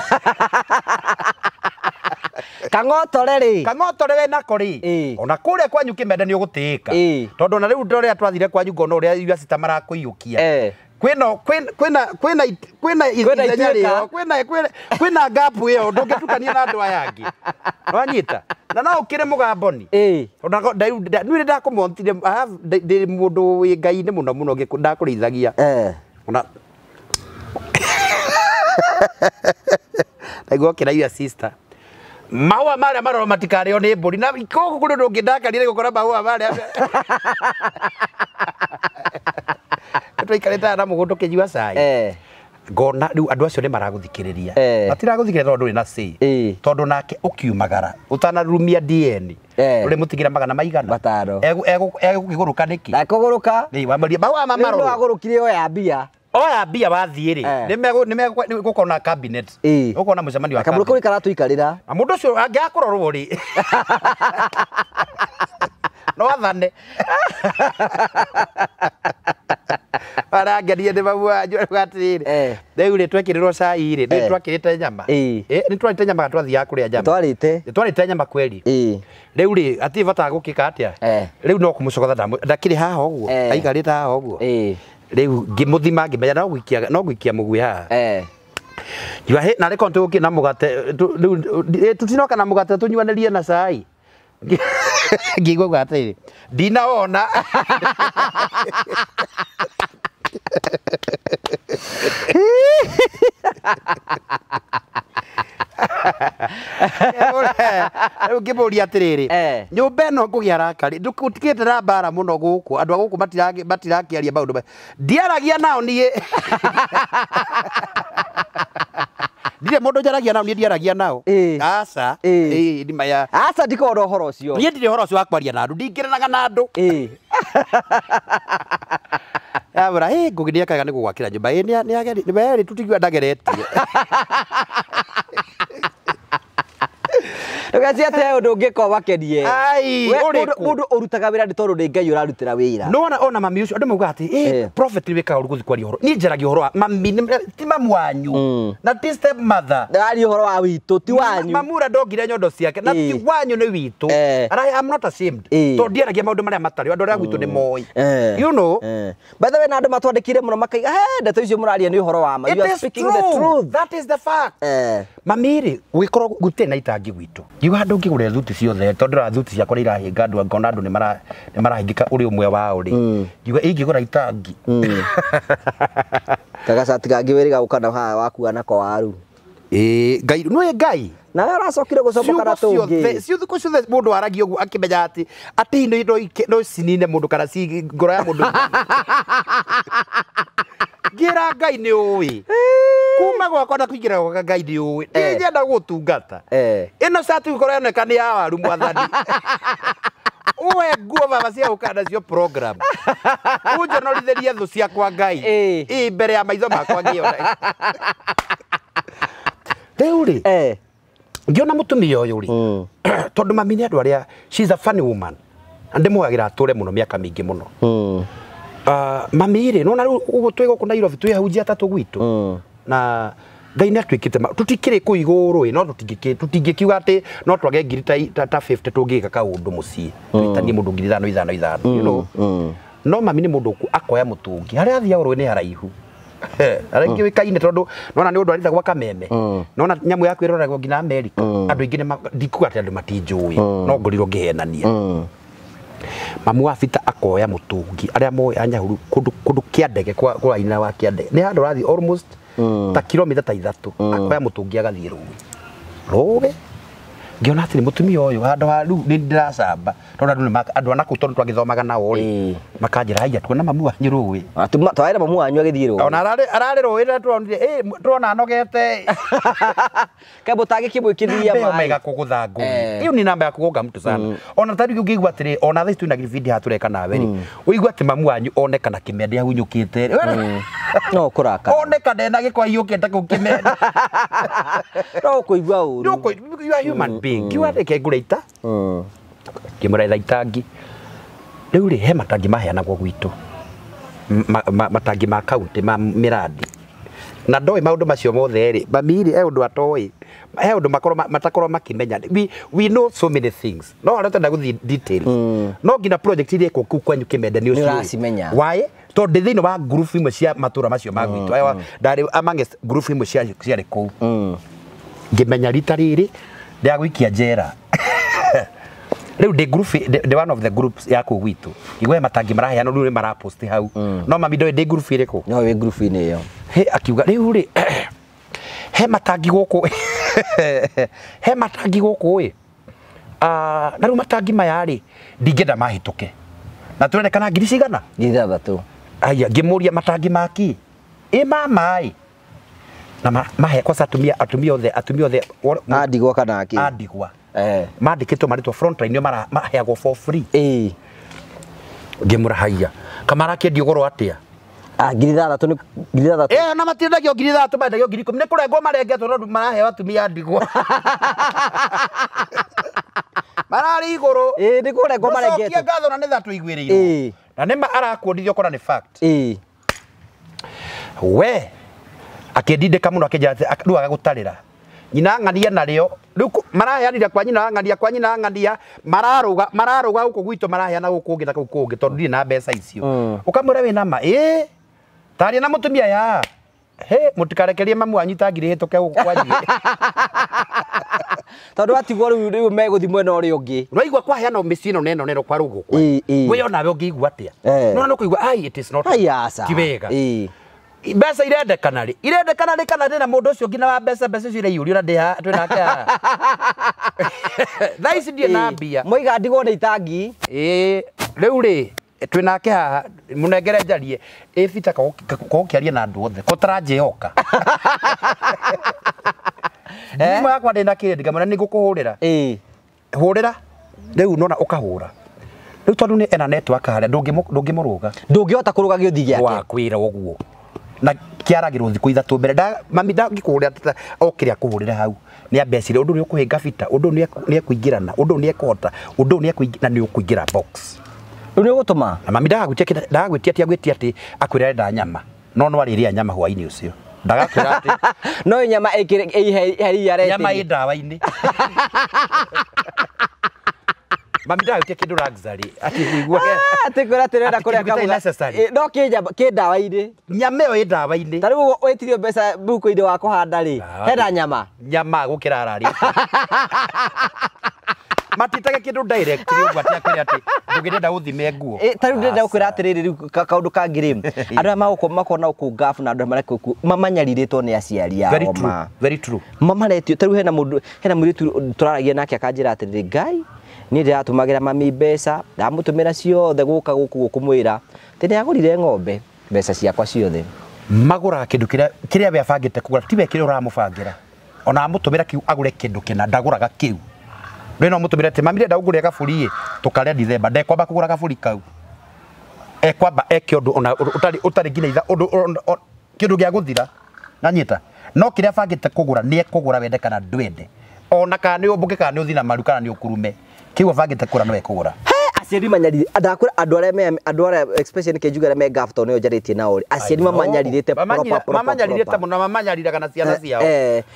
Kang'otore rĩ. Kang'otore we nako rĩ. Ona kũrĩa kwanyu kĩmende nĩ ũgũtĩĩka. Tondũ ona rĩu ndorĩa twathire kwanyu ngona ũrĩa irio cita marakũiyũkia. Kwĩna ithenya rĩo, kwĩna gap ĩyo ndũngĩtukania na andũ aya angĩ. Nĩwanyita? Na no ũkĩre mũgamboni. Niĩ ndakũmontire, ndĩ mũndũ wĩ Ngai-inĩ mũno mũno ndakũrĩithagia. Ona ndaigua ũkĩra your sister. Mahũa marĩa marorwo matikarĩo nĩ mbũri na gũkũ kũrĩ ũndũ ũngĩ ndakarire gũkora mahũa marĩa twaikarĩte na mũgũnda ũkĩnyua cai. Ngona rĩu andũ acio nĩ maragũthikĩrĩria. Matiragũthikĩrĩria tondũ ndũrĩ na say. Tondũ nake ũkiumagara ũtanarumia DN ũrĩ mũtigĩra magana maigana 5. Egũkĩgũrũka nĩkĩ? Ndakũgũrũka. Wamaria mahũa ma marorwo. Rĩu agũrũkire oya mbia. Oya mbia wathiĩ rĩ, nĩ gũkorwo na cabinet. Gũkorwo na mũcemanio wa cabinet. Kamũndũ kau karatũikarĩra. Na mũndũ ũcio angĩakũrorwo rĩ, no athane. Arangerie nĩ mamu wanyu atĩrĩrĩ, rĩu rĩ twekĩrĩrwo cai rĩ, nĩ twakĩrĩte nyama. Nĩ twarĩte nyama twathiaga kũrĩa nyama. Twarĩte. Twarĩte nyama kweri. Rĩu rĩ hatirĩ bata wa gũkĩka atĩa. Rĩu no kũmũcogotha ndakĩrĩ haha ũguo, aikarĩte haha ũguo. Rĩu ngĩmũthima ngĩmenya no gũikia mũguĩ haha. Ngiuga hĩ narĩ korwo tũgũkĩ na mũgate rĩu tũtinoka na mũgate tũnyuanĩrie na cai. Ngĩigua uga atĩrĩrĩ, ndinawona. Rĩu ngĩmũria atĩrĩrĩ, nyũmba ĩno ngũgĩa rakari gũtikĩte na mbara mũno gũkũ, andũ a gũkũ matirakĩaria maũndũ ndiaragia nao niĩ. Ndirĩ mũndũ njaragia nao, niĩ ndiaragia nao. Aca. Aca ndikoragwo na ũhoro ũcio. Niĩ ndirĩ ũhoro ũcio wa kwaria na andũ, ndingĩranaga na andũ. Abra, Ngugi nĩakaga nĩ gũgwakĩra nyũmba. Nĩ tũtigua ndageretie. Ndũgecirie atĩ ũndũ ũngĩka ũmakenie. Mũndũ ũrutaga wĩra nĩ tondũ nĩ Ngai ũrarutĩra wĩra. No ona mami ũcio andũ maugaga atĩ prophet nĩ wĩkaga ũru gũthiĩ kwaria ũhoro. Niĩ njaragia ũhoro wa mami ti mamu wanyu na ti step mother. Ndĩraria ũhoro wa witũ ti wanyu. Mamu ũrĩa ndongire nyondo ciake na ti wanyu nĩ witũ. And I am not ashamed. Tondũ ndiaragia maũndũ marĩa matarĩ andũ arĩa gwitũ nĩ moĩ. You know. By the way na andũ matwandĩkire mũno makaiga he ndeto icio mũraria nĩ ũhoro wa ma. You are speaking the truth. That is the fact. Mami rĩ gũgĩkorwo gũtirĩ na itangi gwitũ. Ngiuga handũ ngĩgũrĩra thuti ciothe tondũ ndĩrona thuti ciakwa nĩ irahĩnga andũ ngona andũ nĩ marahĩngĩka ũrĩ ũmwe wao rĩ. Ngiuga ingĩgũra itangi. Kagacati kangĩ wĩrĩga gũka na haha wakua nako waru. Ngai nĩwe Ngai. Na we ũracokire gũcomoka na tũngĩ. Ciugo ciothe mũndũ aragia ũguo akĩmenya atĩ atĩ no cinine mũndũ kana ngoro ya mũndũ. Ngĩra Ngai nĩ ũĩ. Kuma gwakwa na kũingĩra gwakwa Ngai nĩ ũĩ. Ndingĩenda gũgũtungata. Ĩno cati gũkorwo yoneka nĩ ya waru mwathani. Uwe nguo baba cia gũka nacio program. Ũnjonorithĩrie thũ ciakwa Ngai. Mbere ya maitho makwa ngĩona. Rĩu rĩ. Ngiona mutumia uyu ri tondu mami ni andu aria she is a funny woman na ndimugagira ature muno miaka mingi muno. Mami ri nona riu uguo twi guku Nairobi twi ahunjia atatu gwitu na Ngai nĩ atuĩkĩte tũtikĩrĩ kũu igũrũ ĩ no tũtingĩkiuga atĩ no twage ngiri ta 50 tũngĩka kaũndũ mũciĩ twĩtanie mũndũ ngiri ithano ithano ithano you know. No mami nĩ mũndũ akoya mũtũngi harĩa athiaga rũĩ nĩ haraihu arĩa kĩũĩkaine tondũ nona nĩ ũndũ aritha gwa Kameme nona nyamũ yaku ĩroragwo nginya America andũ aingĩ ndikuga atĩ andũ matinjũĩ no ngorirwo ngĩhenania. Mamu wa Bita akoya mũtũngi arĩa moĩ a Nyahururu kũndũ kĩa ndege kwa ina wa kĩa ndege nĩ handũ ũrathiĩ almost ta kilomita ta ithatũ akoya mũtũngi agathiĩ rũĩ ngiona atĩ mũtumia ũyũ handũ ha rĩu nĩ ndĩracamba tondũ andũ nĩ andũ a nakũu tondũ twagĩthomaga nao rĩ makanjĩra haiya tuona mamu wanyu rũĩ twaĩra mamu wanyu agĩthiĩ rũĩ ona ararĩ rũĩ rĩrĩa tuonire tuona anogete kaĩ mũtangĩkĩmwĩkĩrithia maĩ mega kũgũtha ngũi ĩyo nĩ namba ya kũgonga mtu sana ona ta rĩu ũngĩigua atĩrĩ ona thaa ici twĩna gĩbindi haha tũreka nawe rĩ ũigua atĩ mamu wanyu onekana kĩmende ahunyũkĩte no kũrakara onekana ena gĩko ahiũkĩte kũu kĩmende no ũkũigua ũru you are human being ngiuga reke ngũre ita ngĩmũretha itangi rĩu rĩ he matangi maheanagwo gwitũ matangi ma kaunti ma mĩrandi na ndoĩ maũndũ macio mothe rĩ mami rĩ he ũndũ atoĩ he ũndũ makorwo matakorwo makĩmenya we know so many things no arĩa tenda gũthiĩ details no nginya project iria ĩkwo kũu kwanyu kĩmende nĩ ũcimenya why tondũ ndĩ thĩinĩ wa group imwe cia matũra macio ma gwitũ ndarĩ amongst group imwe ciarĩ kũu ngĩmenya rita rĩrĩ rĩa gũikia njera rĩu ndĩ group ndĩ one of the groups ya kũu gwitũ igwe matangi maraheanwo rĩu nĩ marapost hau no mami ndoĩ ndĩ group ĩrĩkũ no wĩ group-inĩ ĩyo he akiuga rĩu rĩ he matangi gũkũ he matangi gũkũ ĩ na rĩu matangi maya rĩ ndingĩenda mahĩtũke na tũrendekana ngiri cigana ngiri ithathatũ aya ngĩmũria matangi maki ĩ ma maĩ na mahe kwanza atumia othe andigwa kana akĩ andigwa mandĩkĩtwo marĩtwo frontline nĩo maheagwo for free ngĩmũra haiya kamara kĩendio goro atĩa ngiri ithathatũ nĩ ngiri ithathatũ na matiendagio ngiri ithathatũ marendagio ngiri ikũmi nĩ kũrengwo marengetwo tondũ maraheo atumia andigwa mararĩ igũrũ nĩ kũrengwo marengetwo cokia ngatho na nĩ tha tũiguĩrĩirwo na nĩma arakuonithia ũkona nĩ fact we akĩndindĩka mũno akĩnjĩra atĩ rĩu agagũtarĩra nyina ng'ania narĩo rĩu maraheanire kwa nyina ng'ania kwa nyina ng'ania mararũga mararũga gũkũ gwitũ maraheana gũkũ ũngĩ na kũu kũngĩ tondũ ndirĩ na mbeca icio ũkamwĩra wĩna ma ĩ taria na mũtumia ya he mũtikarekerie mamu wanyu itangi rĩhĩtũke gũkũ kwanyu tondũ atigwo rĩu megũthiĩ mwena ũrĩa ũngĩ ũraigua kwaheana mĩciĩ ĩno na ĩno na ĩno kwa rũgũ we onawe ũngĩigua atĩa no nĩ ũkũigua ai it is not ti wega mbeca irendekana rĩ irendekana rĩ kana ndĩna mũndũ ũcio nginya wa mbeca mbeca icio iraiyũrio na ndĩ twĩ nake haha thaa ici ndirĩ na mbia moiga ndigwo nĩ itangi rĩu rĩ twĩ nake haha mũnengere njarie ĩ Bita kũgũkĩaria na andũ othe ko taranjĩhoka thimũ yakwa ndĩ na kĩrĩndĩ ngamwĩra nĩ ngũkũhũrĩra hũrĩra rĩu nona ũkahũra rĩu tondũ nĩ ena network harĩa ndũngĩmũrũga ndũngĩhota kũrũga gĩũthi gĩake wakwĩra ũguo na kĩaragĩrwo thikũ ithatũ mbere mami ndangĩkũhũrĩra o kĩrĩa akũhũrĩra hau nĩ ambecire ũndũ nĩ ũkũhĩnga Bita ũndũ nĩ ekũingĩrana ũndũ nĩ ekũhota ũndũ nĩ na nĩ ũkũingĩra box rĩu nĩ ũgũtũma na mami ndagagwĩtia atĩ agwĩtia atĩ akwĩra arenda nyama no no arĩrĩa nyama hwainĩ ũcio ndagakwĩra atĩ no nyama ĩheri nyama ĩ ndawa-inĩ mami ndagagwĩtia kĩndũ luxury atĩ ũigue atĩ kwĩra atĩ ũrenda kũrĩa kamũgate no kĩ ndawa-inĩ nyama ĩyo ĩ ndawa-inĩ ta rĩu wĩtirio mbeca mũhuko-inĩ wa kũhanda rĩ hena nyama nyama gũkĩra ararĩte matitage kĩndũ direct ũguo atĩ akwĩre atĩ ndũngĩrenda ũthime nguo ta rĩu ndĩrenda gũkwĩra atĩrĩrĩ rĩu kaũndũ kangĩ rĩ andũ aya makona gũkũ ngabu na andũ aya marekwo mamanyarirĩtwo nĩ aciari ao ma very true mamaretio ta rĩu hena mũndũ hena mũirĩtu tũraragia nake akanjĩra atĩrĩrĩ Ngai niĩ ndĩratũmagĩra mami mbeca ndamũtũmĩra ciothe gũka gũkũ kũmwĩra atĩ nĩagũrire ng'ombe mbeca ciakwa ciothe magũraga kĩndũ kĩrĩa we abangĩte kũgũra tiwe kĩrĩa ũramũbangĩra ona amũtũmĩra kĩu agũre kĩndũ kĩna ndagũraga kĩu rĩu no mũtũmĩre atĩ mami ndĩrenda ũngũrĩre gabũri ĩ tũkarĩa Dithemba ndekwamba kũgũra gabũri kau ekwamba eke ũndũ ona ũtarĩ nginya itha ũndũ kĩndũ gĩa gũthira nanyita no kĩrĩa abangĩte kũgũra nĩ ekũgũra wende kana ndwende Ona kana nĩ ũmbũke kana nĩ ũthiĩ na maru kana nĩ ũkurume. Kĩu abangĩte kũgũra no ekũgũra. Aciari manyarire ndakwĩra andũ arĩa me andũ arĩa especially nĩkĩ njuge arĩa me ngabu tondũ nĩo njarĩtie nao rĩ aciari mamanyarirĩte proper proper mamanyarire mũno mamanyariraga na ciana ciao.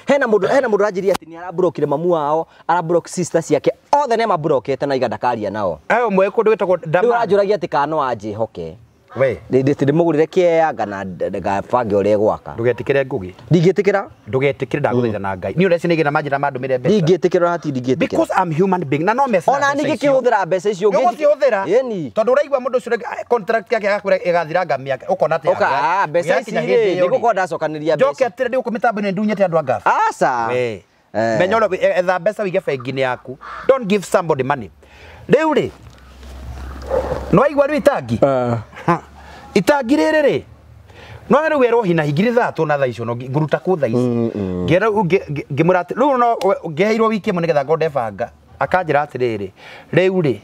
Hena mũndũ aranjĩria atĩ nĩ araburokire mamu wao, arablock sister ciake othe nĩ maburokete na iga ndakaria nao. Ũmwe kũndũ gwĩtagwo Rĩu aranjũragia atĩ kana no anjĩhoke. We ndĩmũgũrĩre kĩea na ngabange ũrĩa egwaka. Ndũgetĩkĩre Ngugi. Ndingĩtĩkĩra. Ndũgetĩkĩre ndagũthaitha na Ngai. Niĩ ũreci nĩgĩna manjĩra mandũmĩre mbeca. Ndingĩtĩkĩra hati ndingĩtĩkĩra. Because I'm human being na no mbeca. Ona ningĩ kĩhũthĩra mbeca icio ũngĩcihũthĩra. Tondũ ũraigua mũndũ ũcio contract yake agakwĩra ĩgathiranga mĩaka ũkona atĩ ũka mbeca ici rĩ nĩgũkorwo ndacokanĩria mbeca. Njoke atĩrĩ ndĩgũkũ mĩtambo-inĩ ndunyĩte andũ a ngabu. Aca. Menya ũrĩa etha mbeca wĩige bengi-inĩ yaku. Don't give somebody money. Rĩu rĩ no waigua rĩu itangi? Itangi rĩrĩ rĩ no rĩu werwo hina ngiri ithatũ na thaa icio no ngũruta kũ thaa ici ngĩra ngĩmwĩra atĩ rĩu no ngĩheirwo wiki ĩmwe nĩgetha ngorwo ndebanga akanjĩra atĩrĩrĩ rĩu rĩ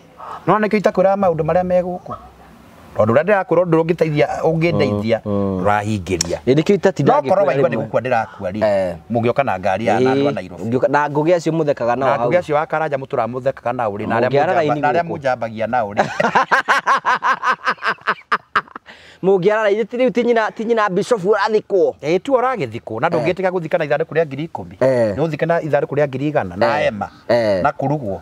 no nĩkĩo itakwĩraga maũndũ marĩa me gũkũ tondũ ũrĩa ndĩrakwĩra ũndũ ũngĩteithia ũngĩndeithia ũrahingĩria nĩkĩo itatinda no korwo waigua nĩ gũkua ndĩrakua rĩ mũgĩũka na ngari ya na andũ a Nairobi na Ngũgĩ acio mũthekaga nao na Ngũgĩ acio wa Karanja mũtũraga mũthekaga nao rĩ na arĩa mũnjambagia nao rĩ mũngĩara raini rĩu ti nyina Bishop ũrathikwo. Ĩĩ tu ũragĩthikwo na ndũngĩtĩka gũthika na ithandũkũ rĩa 10,000. Nĩ ũthike na ithandũkũ rĩa 100,000 na hema na kũrugwo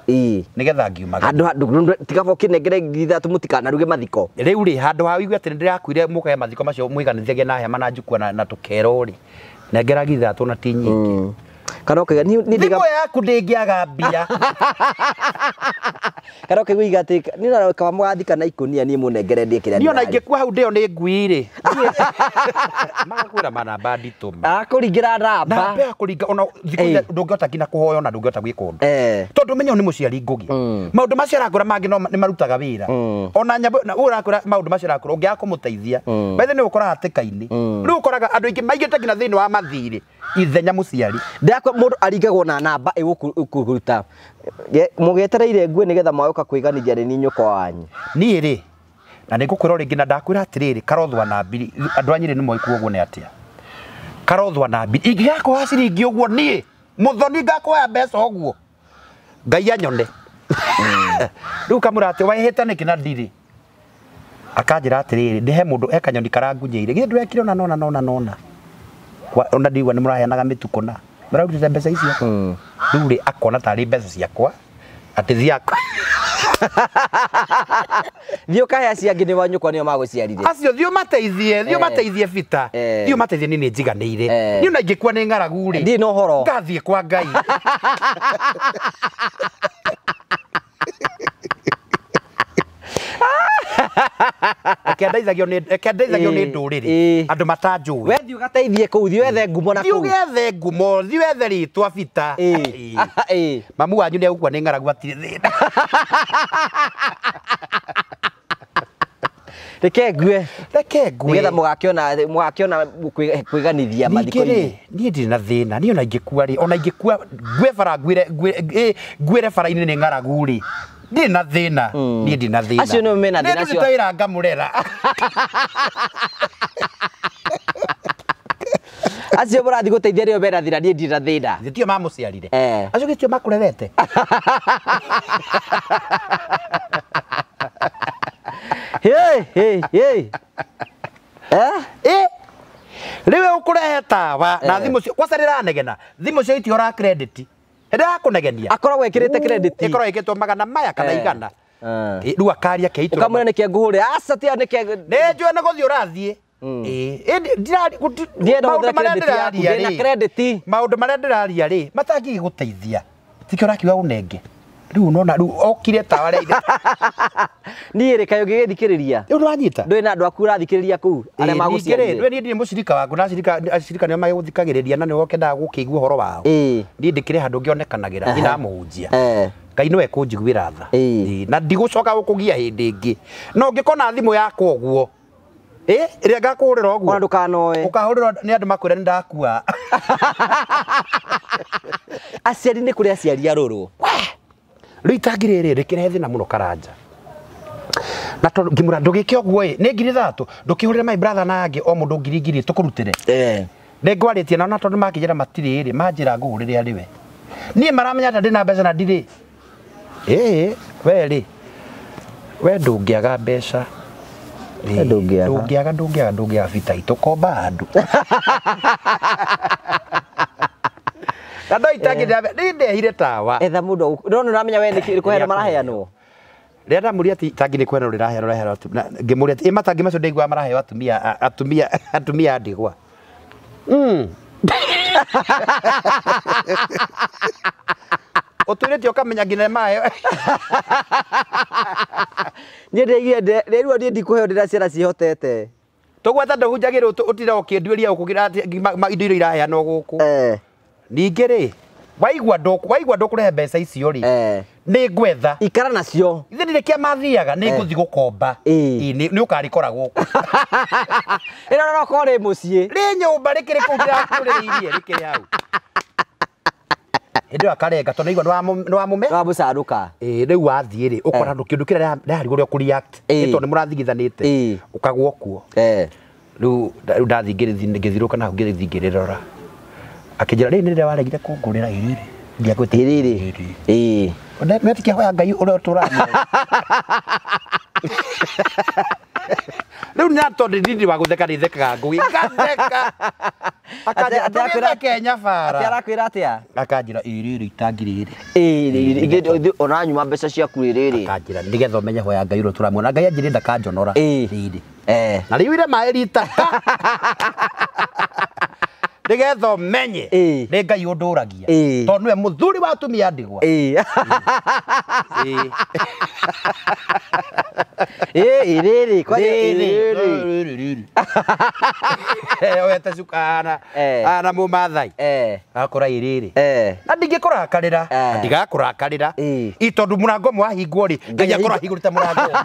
nĩgetha ngiumaga. Handũ tigaba ũkĩnengere 3,000 mũtikanaruge mathiko. Rĩu rĩ handũ ha ũigue atĩ nĩndĩrakuire mũkahe mathiko macio mũiganithagie na hema na njukua na tũkerwo rĩ nengera 3,000 na ti nyingĩ. Kana ũkaiga ni thimũ yaku ndĩngĩaga mbia. Kana ũkaigua iga atĩ niĩ ona kaba mũgathika na ikũnia niĩ mũnengere ndĩe kĩrĩa. Niĩ ona ingĩkua hau ndĩo nĩ ngui rĩ. Magakwĩra manamba nditũ. Akũringĩra namba. Namba ya kũringa ona thikũ ndũngĩhota nginya kũhoya ona ndũngĩhota gwĩka ũndũ. Tondũ ũmenye nĩ mũciari Ngugi. Maũndũ macio arakũra mangĩ no nĩ marutaga wĩra. Ona nyambo ũrakũra maũndũ macio arakũra ũngĩaga kũmũteithia. Bethe nĩ ũkoraga hatĩka-inĩ. Rĩu ũkoraga andũ aingĩ maigĩte nginya thĩinĩ wa mathirĩ ithenya mũciari. Ndakwa mũndũ aringagwo na namba ĩgũkũruta mũgetereire ngue nĩgetha mwaũka kwĩganithia nĩ nyũkwa wanyu. Niĩ rĩ na nĩngũkwĩra rĩngĩ na ndakwĩra atĩrĩrĩ karothwa na mbiri andũ a Nyĩrĩ nĩ moĩ kuo ũguo nĩ atĩa. Karothwa na mbiri ingĩgakũha ciringi ũguo niĩ mũthoni ngakũhoya mbeca ũguo Ngai anyone. Rĩu kamũra atĩ waihĩte nĩkĩ na ndirĩ. Akanjĩra atĩrĩrĩ ndĩhe mũndũ he kanyoni karangunyĩire githĩ ndwekire ona nona nona nona. Ona ndigua nĩ mũraheanaga mĩtukũ na mũrarutĩte mbeca icio. Rĩu rĩ akona tarĩ mbeca ciakwa atĩ thiakwa. Thiĩ ũkahe acio angĩ nĩ wa nyũkwa nĩo magũciarire. Acio thiĩ ũmateithie, thiĩ ũmateithie bita. Thiĩ ũmateithie niĩ nĩ njiganĩire. Niĩ ona ingĩkua nĩ ng'aragu rĩ. Ndirĩ na ũhoro. Ngathiĩ kwa Ngai. Reke nĩ ndũrĩrĩ andũ matanjũĩ. We thiĩ ũgateithie kũu, thiĩ wethe ngumo na kũu. Thiĩ ũgethe ngumo, thiĩ wethe rĩtwa bita. Mamu wanyu nĩ egũkua nĩ ng'aragu atirĩ thĩna. Reke ngue. Reke ngue. Nĩgetha mũgakĩona kwĩganithia mathiko-inĩ. Niĩ ndirĩ na thĩna, niĩ ona ingĩkua rĩ, ona ingĩkua ngue bara nguĩre bara-inĩ nĩ ng'aragu rĩ. Ndirĩ na thĩna, niĩ ndirĩ na thĩna. Acio nĩo mena thĩna acio. Nĩ ndutĩte wĩra ngamũrera. Acio mũrathiĩ gũteithia nĩo mena thĩna, niĩ ndirĩ na thĩna. Githĩ tio mamũciarire? Acio githĩ tio makũrerete? Hey, hey, hey. Rĩu ũkũrehe tawa na thimũ cio kwanza rĩranegena thimũ cio itihũraga credit. Ndĩrakũnegenia. Akoragwo ekĩrĩte credit. Ĩkoragwo ĩkĩrĩtwo magana maya kana igana. Rĩu akaria ke itũra. Ũkamwĩra nĩkĩ ngũhũrĩra? Aca tia nĩkĩ. Nĩ njũĩ nĩ gũthiĩ ũrathiĩ. Maũndũ marĩa ndĩraria rĩ. Maũndũ marĩa ndĩraria rĩ matangĩgũteithia. Tikĩo ũrakiuga ũnenge. Rĩu nona rĩu okire tawa rĩ. Niĩ rĩ kaĩ ũngĩgĩthikĩrĩria? Rĩu nĩwanyita? Ndũrĩ na andũ aku ũrathikĩrĩria kũu arĩa magũciarire. Ningĩ rĩ niĩ ndirĩ mũcirika waku na acirika nĩo magũthikagĩrĩria na nĩo kendaga gũkĩigua ũhoro wao. Niĩ ndĩkĩrĩ handũ ngĩonekanagĩra niĩ ndamũhunjia. Ngai nĩwe kũnjiguĩra tha. Na ndigũcoka gũkũgia hĩndĩ ĩngĩ. No ũngĩkona thimũ yakwa ũguo ĩrĩa ngakũhũrĩra ũguo. Ona ndũkanoe. Ũkahũrĩrwo nĩ andũ makwĩre nĩ ndakua. Aciari nĩ kũrĩ aciari arũrũ. Rĩu itangi rĩrĩ rĩkĩrehe thĩna mũno Karanja. Na tondũ ngĩmwĩra ndũgĩke ũguo ĩ nĩ 3,000 ndũkĩhũrĩre my brother na angĩ o mũndũ 1,000 tũkũrutĩre. Nĩ ngwarĩtie nao na tondũ makĩnjĩra matirĩ rĩ manjĩra ngũhũrĩre arĩ we. Niĩ maramenya atĩ ndĩna mbeca na ndirĩ. We rĩ. We ndũngĩaga mbeca. Ndũngĩaga bita itũkomba andũ. Na ndo itangi ndĩ ndehire tawa. Etha mũndũ ndona ũramenya we nĩ kũheana maraheanwo. Rĩrĩa ndamũria atĩ itangi nĩ kũheanwo rĩraheanwo ngĩmũria atĩ ĩ matangi macio ndaiguaga maraheo atumia a ndigwa. Ũtũrĩte ũkamenya nginya maheo. Niĩ ndĩigire rĩrĩa niĩ ndikũheo ndĩra ciana ciĩhotete. Tũgweta ndũhunjagĩrwo ũtira ũkĩnduĩria gũkũ indo iria iraheanwo gũkũ. Ningĩ rĩ waigua ndũkũrehe mbeca icio rĩ nĩ ngwetha. Ikara nacio. Ithe ndirĩ kĩa mathiaga nĩ ngũthiĩ gũkomba. Nĩ ũkarĩkora gũkũ. Ĩno no korwo rĩ mũciĩ. Rĩ nyũmba rĩkĩrĩ kũu ndĩrakũrĩrĩirie rĩkĩrĩ hau. Hĩndĩ ĩyo akarenga tondũ aigua nĩ wamũme. Nĩ wamũcanũka. Rĩu wathiĩ rĩ ũkora kĩndũ kĩrĩa ndĩrarigwo ũrĩa ũkũ-react nĩ tondũ nĩ mũrathigithanĩte. Ũkagwo kuo. Rĩu ndathiĩ ngĩthirũka na hau ngĩthiĩ ngĩrĩrora. Akĩnjĩra rĩrĩ nĩ rĩrĩa waregire kũngũrĩra rĩrĩ. Ndiakwĩte rĩrĩ. Wetikia hoya Ngai ũrĩa ũtũraga muoyo. Rĩu nĩ tondũ ndindi wa gũtheka nĩ thekaga ngũgĩ. Ngatheka. Akanjĩra ndũgĩtheke nyabara. Atĩ arakwĩra atĩa? Akanjĩra ĩ rĩrĩ itangi rĩrĩ. Ĩ ona nyuma mbeca ciaku rĩrĩ. Akanjĩra nĩgetha ũmenye hoya Ngai ũrĩa ũtũraga muoyo. Na Ngai anjĩrire ndakanjonora. Rĩrĩ. Na rĩu maĩ rita. Nĩgetha ũmenye nĩ Ngai ũndũragia. Tondũ nĩwe mũthuri wa atumia a ndigwa. Rĩrĩ kwani rĩrĩ. Oete cuka ana mũmathai. Akora rĩrĩ. Na ndingĩkũrakarĩra. Ndigakũrakarĩra. I tondũ mũrango ũmwe wahingwo rĩ, Ngai akorwo ahingũrĩte mũrango ũngĩ.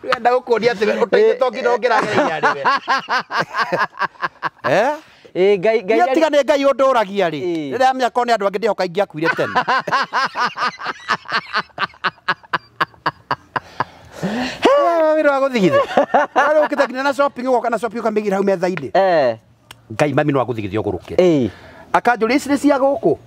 Ndĩrenda gũkũria atĩ ũteithĩtwo nginya ũngĩragereire arĩ we. Ngai Ngai tiga nĩ Ngai ũndũragia rĩ. Rĩrĩa amenya korwo nĩ andũ angĩ ndĩhoka ingĩakuire tene. Wĩra wa gũthigitha. Warĩ ũkĩte nginya na shopping ũgoka na shopping ũkamĩigĩra hau metha-inĩ. Ngai mami no agũthigithia ũgũrũke. Akanjũria ici nĩ cia gũkũ.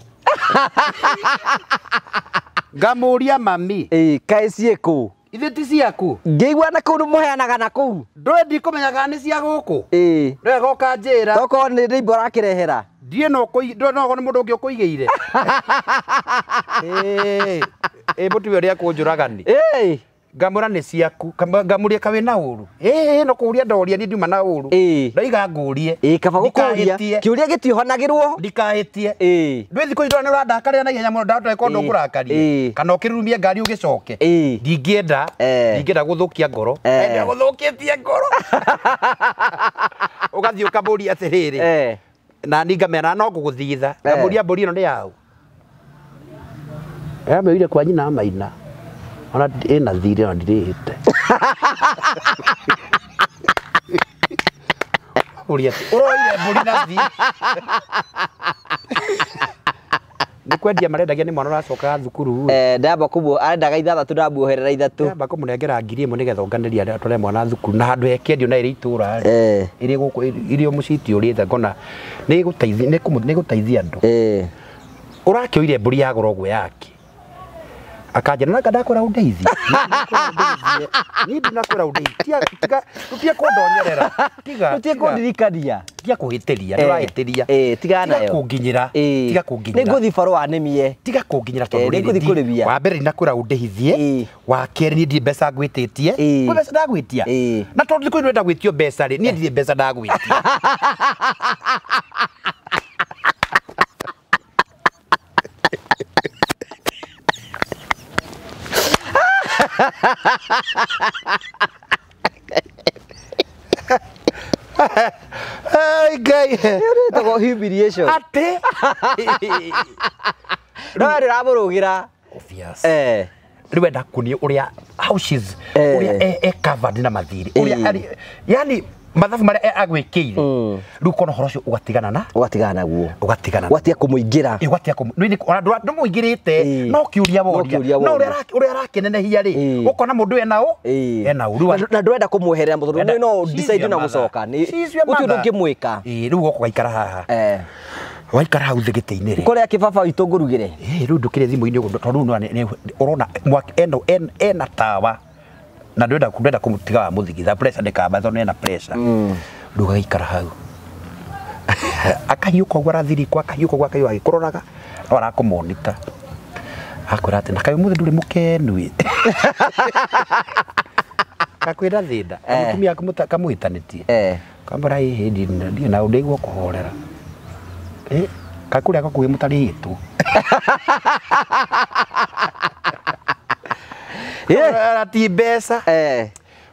Ngamũria mami. Kaĩ ciĩkũ? Ithe ti ciaku. Ngĩigua na kũu mũheanaga na kũu. Ndũĩ ndikũmenyaga nĩ cia gũkũ. Ndũĩ goka njĩra. Tokorwo nĩ ndĩimbo ũrakĩrehera. Ndiĩ no ndũĩ no nĩ mũndũ ũngĩ ũkũigĩire. Mũtumia ũrĩa akũnjũraga nĩ. Ngamũra nĩ ciaku. Ngamũria ka wĩna ũru. No kũũria ndoria niĩ ndiuma na ũru. Ndaiga ngũrie. Kaba gũkũria. Kĩũria gĩtiohanagĩrwo. Ndikahĩtie. Ndũĩ thikũ ici ndona nĩ ũrandakarĩra na ihenya mũno ndahota gũkorwo ndũkũrakarie. Kana ũkĩrurumie ngari ũgĩcoke. Ndingĩenda. Ndingĩenda gũthũkia ngoro. Ndingĩenda gũthũkĩtie ngoro. Ũgathiĩ ũkamũria atĩrĩrĩ. Na niĩ ngamera no ngũgũthigitha. Ngamũria mbũri ĩno nĩ yaũ. Amĩoire kwa nyina Maina. Ona ĩna thirĩ ona ndirĩhĩte. Ũria atĩ ũroire mbũri na thirĩ. Nĩ kwendia marendagia nĩ mwana ũracokaga thukuru. Ndamba kũmũ arendaga ithathatũ ndamuoherera ithatũ. Ndamba kũmũnengera 1000 nĩgetha onganĩrie atware mwana thukuru na handũ hekĩendio na ĩrĩ itũra rĩ. Ĩrĩ gũkũ ĩrĩ o mũciti ũrĩte ngona nĩ ĩgũteithia andũ. Ũrakĩoire mbũri ya goro ũguo yake. Akanjĩra na ndakwĩra ũndeithie. Niĩ ndinakwĩra ũndeithie. Tiga tũtige kũndonyerera. Tiga tũtige kũndirikania. Tiga kũhĩtĩria, ndũrahĩtĩria. Tiga nayo. Tiga kũnginyĩra. Tiga kũnginyĩra. Nĩ ngũthiĩ barũa nĩmie. Tiga kũnginyĩra tondũ rĩrĩ. Wa mbere ndinakwĩra ũndĩhithie. Wa kerĩ niĩ ndirĩ mbeca ngwĩtĩtie. Kwĩ mbeca ndagwĩtia. Na tondũ thikũ ici ndĩrenda gwĩtio mbeca rĩ, niĩ ndirĩ mbeca ndagwĩtia. Ngai. Ĩtagwo humiliation. Atĩ. No ndĩramũrũgĩra. Obvious. Rĩu enda kuonia ũrĩa how she's ũrĩa e covered na mathirĩ. Ũrĩa yani Mathabu marĩa agwĩkĩire rĩu kona ũhoro ũcio ũgatigana na ũgatigana naguo ũgatigana ũgatiga kũmũingĩra ũgatiga kũmũ ndũmũingĩrĩte no kĩũria woria no ũrĩa arakĩnenehia rĩ ũkona mũndũ ena ũ ena ũru na ndũrenda kũmweherera tondũ no decide na gũcoka nĩ gũtirĩ ũndũ ũngĩmwĩka rĩu ũgoka ũgaikara haha waikara hau thĩ gĩtĩ-inĩ rĩ kũrĩa kĩbaba witũ ngũrugĩre rĩu ndũkĩre thimũ-inĩ ũguo tondũ rĩu ũrona ena tawa na ndwenda kũmũtiga wa mũthigitha pressure ndĩkamba tondũ ena pressure rĩu ũgagĩikara hau akahiũka ũguo arathirikwo akahiũka ũguo akahiũka agĩkũroraga no arakũmonita akwĩra atĩ na kaĩ ũmũthĩ ndũrĩ mũkenu ĩ gakwĩra thĩna mũtumia kamũhĩtanĩtie kamwĩra ĩhĩ ndirĩ na ũndũ kũhorera kakũrĩa gakuhĩ mũtarĩhĩtwo ti mbeca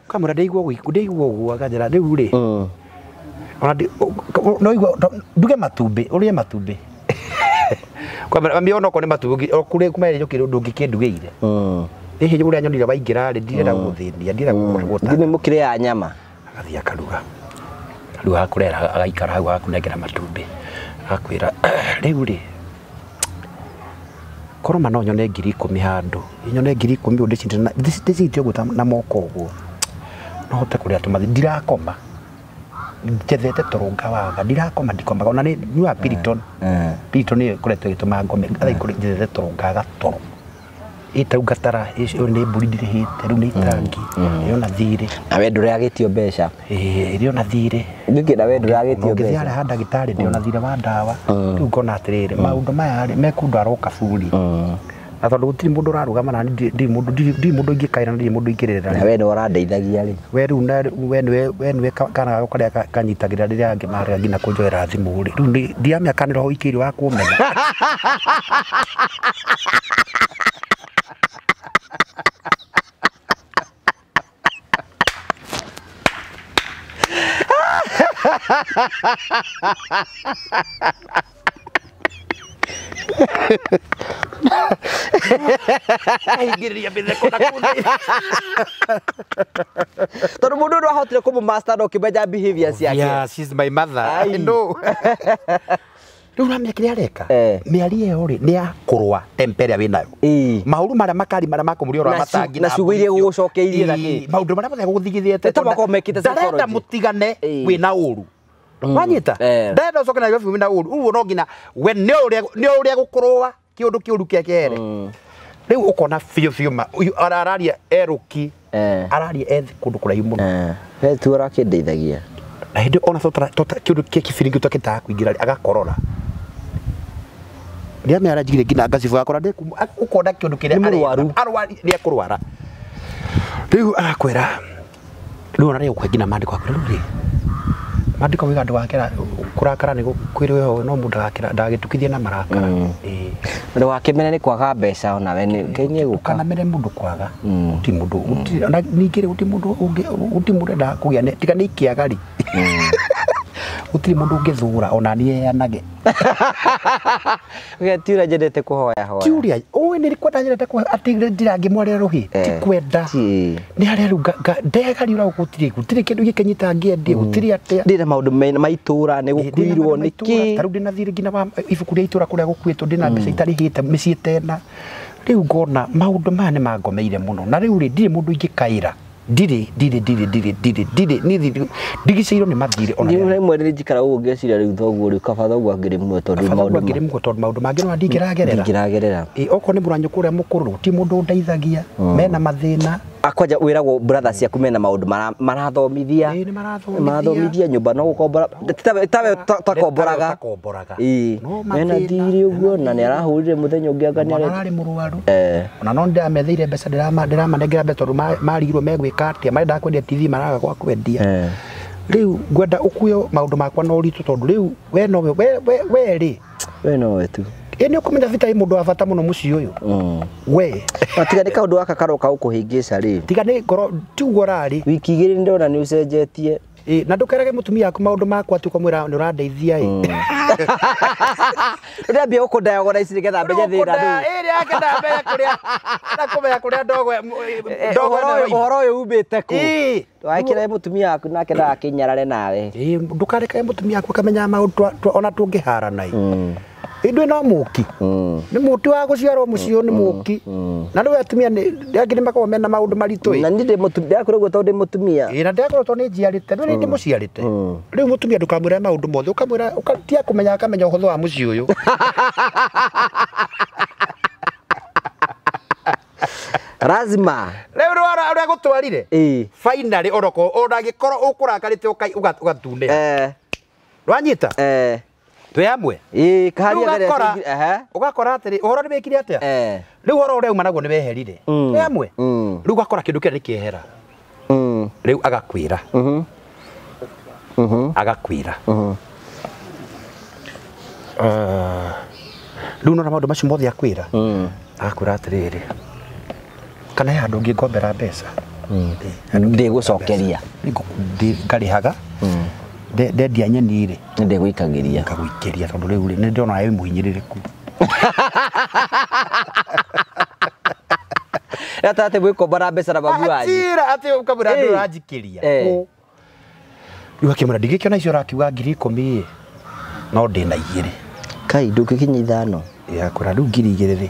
kamwĩra ndĩigua ũguo akanjĩra rĩu rĩ ona no igua nduge matumbĩ ũrĩe matumbĩ kwamwĩra mami ona okorwo nĩ matumbĩ kũrĩa kuma njũkĩre ũndũ ũngĩkĩndugĩire ĩhĩ ũrĩa nyonire waingĩra rĩ ndirenda gũgũthĩnia ndirenda gũgũta nĩ mũkĩrĩa nyama agathiĩ akaruga rĩu agakũrehera agaikara hau agakũnengera matumbĩ agakwĩra rĩu rĩ korwo ma no nyone 10,000 handũ nyone 10,000 ũguo ndĩcite ũguo na moko ũguo no hote kũrĩa tũmathi ndirakoma njethete toro ngawaga ndirakoma ndikomaga ona nĩ nyuaga Piriton Piriton nĩyo ĩkoretwo ĩgĩtũma ngome thaa ikũmi njethete toro ngaga toro ĩtau ngatara ĩyo nĩ mbũri ndirĩhĩte rĩu nĩ itangi ĩyo na thirĩ na we ndũragĩtio mbeca ĩrĩ ona thirĩ nĩkĩ na we ndũragĩtio mbeca ũngĩthiĩ harĩa ha ndagĩtarĩ ndĩ ona thirĩ wa ndawa rĩu ngona atĩrĩrĩ maũndũ maya rĩ mekũndwara ũkaburi na tondũ gũtirĩ mũndũ ũrarũgama na ndirĩ mũndũ ingĩkaĩra na ndirĩ mũndũ ingĩrĩrĩra na we nĩ ũrandeithagia rĩ we rĩu we nĩwe kana gako karĩa kanyitagĩrĩra rĩrĩa angĩ marega nginya kũnjoera thimũ rĩ rĩu ndiramenya kana nĩ roho ũikĩire wa kũmenya Aingĩrĩria mĩtheko na kũu tondũ mũndũ ũyũ ahotire kũmũ-master na ũkĩmenya behavior ciake. Yeah, she's my mother. I know. Rĩu ũramenya kĩrĩa areka mĩario ĩyo rĩ nĩ ya kũrũa temper ĩrĩa wĩnayo mahũru marĩa makari marĩa makũmũria ũrĩa matangi na ciugo iria gũgũcokeirie na kĩ maũndũ marĩa mothe gũgũthigithĩte ta makorwo mekĩte ndarenda mũtigane wĩna ũru wanyita ndarenda ũcoke na Nairobi wĩna ũru ũguo no nginya we nĩ ũrĩa gũkũrũa kĩũndũ kĩũru kĩake rĩu ũkona biũ biũ ma araria erũki araria ethi kũndũ kũraihu mũno we tu ũrakĩndeithagia na hĩndĩ ona kĩũndũ kĩa kĩbiringi tũtakĩtaga kũingĩra agakorora ndiamenya aranjigire nginya ngacibũ gakora ũkona kĩũndũ kĩrĩa nĩ ekũrwara rĩu arakwĩra rĩu ona rĩu nginya maandĩko akwĩra rĩu rĩ maandĩko wĩga ndũgakĩra kũrakara nĩ kwĩrwo no mũndũ ndagagĩtukithie na marakara ndũgakĩmene nĩ kwaga mbeca ona we Ngai nĩ egũka ndũkanamene mũndũ kwaga gũtirĩ mũndũ ona ningĩ rĩ gũtirĩ mũndũ gũtirĩ mũndũ endaga kũgĩa tiga nĩ ikĩaga rĩ gũtirĩ mũndũ ũngĩthũra ona niĩ heanage ti ũrĩa nyendete kũhoya hoya ti ũrĩa ũĩ nĩ kwenda nyendete atĩ ndirangĩmwarĩra rũhĩ ti kwenda nĩ harĩa rĩu ndegariũra gũtirĩ kĩndũ gĩkĩnyita ngĩendie gũtirĩ atĩa ndĩ na maũndũ ma itũra nĩ gũkuirwo nĩ kĩ ta rĩu ndĩna thirĩ nginya wa ibuku rĩa itũra kũrĩa gũkuĩtwo ndĩna mbeca itarĩhĩte mĩciĩ tena rĩu ngona maũndũ maya nĩ mangomeire mũno na rĩu rĩ ndirĩ mũndũ ingĩkaĩra ndirĩ ndirĩ ndirĩ ndirĩ ndirĩ ndirĩ niĩ ndigicĩirwo nĩ mathirĩ ona rĩmwe nĩ njikara ũguo ngeciria rĩu thoguo rĩu kaba thoguo angĩrĩ muoyo tondũ maũndũ angĩrĩ muoyo tondũ maũndũ mangĩ no ndingĩragerera ndingĩragerera okorwo nĩ mũranyũkũ ũrĩa mũkũrũ gũtirĩ mũndũ ũndeithagia mena mathĩna kwanja wĩragwo brother ciaku mena maũndũ marathomithia marathomithia nyũmba no gũkombora tawe takomboraga mena thirĩ ũguo na nĩ arahũrire mũthenya ũngĩ anga nĩ ararĩ mũrwaru ona no ndĩrametheire mbeca ndĩramanengera mbeca tondũ marigirwo megwĩka atĩa marendaga kwendia TV maraga gwa kwendia rĩu ngwenda ũkue maũndũ makwa na ũritũ tondũ rĩu we nowe we rĩ we nowe tu ĩ nĩ ũkũmenya Vita ĩ mũndũ wa bata mũno mũciĩ ũyũ we tiga nĩ kaũndũ gaka karoka gũkũhĩngĩca rĩ tiga nĩ ngoro tiguo ũrarĩ wiki igĩrĩ ndĩrona nĩ ũcenjetie na ndũkerage mũtumia waku maũndũ makwa tu ũkamwĩra nĩ ũrandeithia ĩ Ndambia gũkũndayogora ici nĩgetha menye thĩna rĩu. Ĩrĩ yake ndambia kũrĩa na kũmenya kũrĩa ndogo ndogo ũhoro ũyũ umĩte kũ. Ndũgakĩre mũtumia waku nake ndagakĩnyarare nawe. Ndũkareke mũtumia waku akamenya maũndũ ona tũngĩharana. Indũ no mũki. Nĩ mũti wa gũciarwo mũciĩ nĩ mũki. Na rĩu atumia angĩ nĩ makoragwo mena maũndũ maritũ. Na niĩ ndĩ mũtumia, ndĩrakwĩra ũguo tondũ ndĩ mũtumia. Ĩĩ na ndĩrakwĩra tondũ nĩ njiarĩte, rĩu nĩ ndĩmũciarĩte. Rĩu mũtumia ndũkamwĩre maũndũ mothe, ũkamwĩra ũkatia kũmenya akamenya ũhũthũ wa mũciĩ ũyũ. Lazima. Rĩu ũrĩa gũtwarire? Finally oroko ona angĩkorwo ũkũrakarĩte ũgatunĩha. Rwanyita? Twĩ hamwe? Ĩĩ, kaharia mbere. Ũgakora atĩrĩ, ũhoro nĩ wĩkire atĩa? Rĩu ũhoro ũrĩa uma naguo nĩ weherire. Twĩ hamwe? Rĩu ũgakora kĩndũ kĩrĩa nĩ kĩehera. Rĩu agakwĩra. Agakwĩra. Rĩu nona maũndũ macio mothe akwĩra. Agakwĩra atĩrĩrĩ, kana he handũ ũngĩngombera mbeca? Ndĩgũcokeria. Ngarĩhaga. Ndendia nyeni rĩ, ndĩgũikagĩria. Ngagũikĩria tondũ rĩu rĩ, nĩ ndĩrona wĩ mũhinyĩrĩrĩku. Atĩ gwĩkombora mbeca na babu wanyu. Atira atĩ ũkamwĩra andũ ũranjikĩria. Rĩu akĩmwĩra ndingĩkĩona icio ũrakiuga 10,000 ĩ, no ndĩna 2. Kai ndũngĩkinya 5. Akwĩra rĩu 2,000 rĩ.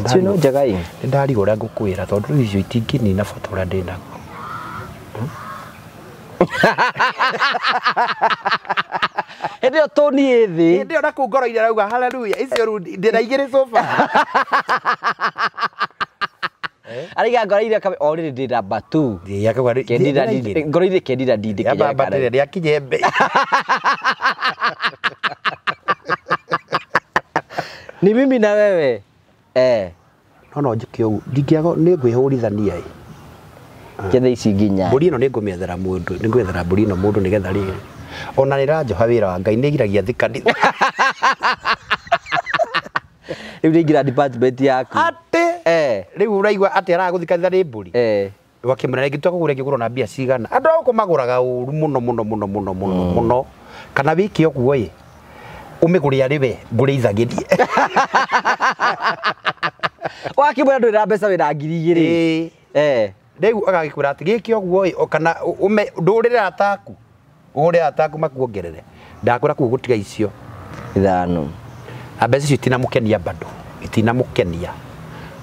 Cio no njega ĩ. Nĩ ndarigwo ũrĩa ngũkwĩra tondũ rĩu icio itingĩnina bata ũrĩa ndĩnaguo. Hĩndĩ ĩyo tũni ĩ thĩ. Hĩndĩ ĩyo nakũu ngoro-inĩ arauga hallelujah, icio rĩu ndĩna 2 sofa. Araiga ngoro-inĩ o rĩrĩ ndĩ namba 2. Ngoro-inĩ kendira ndindĩ kĩnya kana. Rĩakinye mbei. Ni mimi na wewe. No njĩke ũguo, ndingĩaga nĩ ngwĩhũrithania ĩ. Ketha ici nginya. Mbũri ĩno nĩ ngũmĩethera mũndũ, nĩ ngwethera mbũri ĩno mũndũ nĩgetha rĩrĩ. Ona nĩ ĩranjoha wĩra wa Ngai, nĩ ĩgiragia thiĩ kanitha. Rĩu nĩ ingĩra department yaku. Atĩ rĩu ũraigua atĩ aragũthiĩ kanitha nĩ mbũri. Wakĩmwĩra rĩngĩ twakũgũra ĩngĩgũrwo na mbia cigana. Andũ a gũkũ magũraga ũru mũno mũno mũno mũno mũno mũno. Kana wĩke ũguo ĩ, ũmĩgũre arĩ we, ngũrĩithagĩrie. Wakĩmwĩra ndũrĩ na mbeca wĩna 2,000. Rĩu agagĩkwĩra atĩ gĩke ũguo ĩ, kana ndũrĩre ataku. Ũgũre ataku makuongerere. Ndakwĩra kũu gũtiga icio 5. Mbeca icio itinamũkenia bado. Itinamũkenia.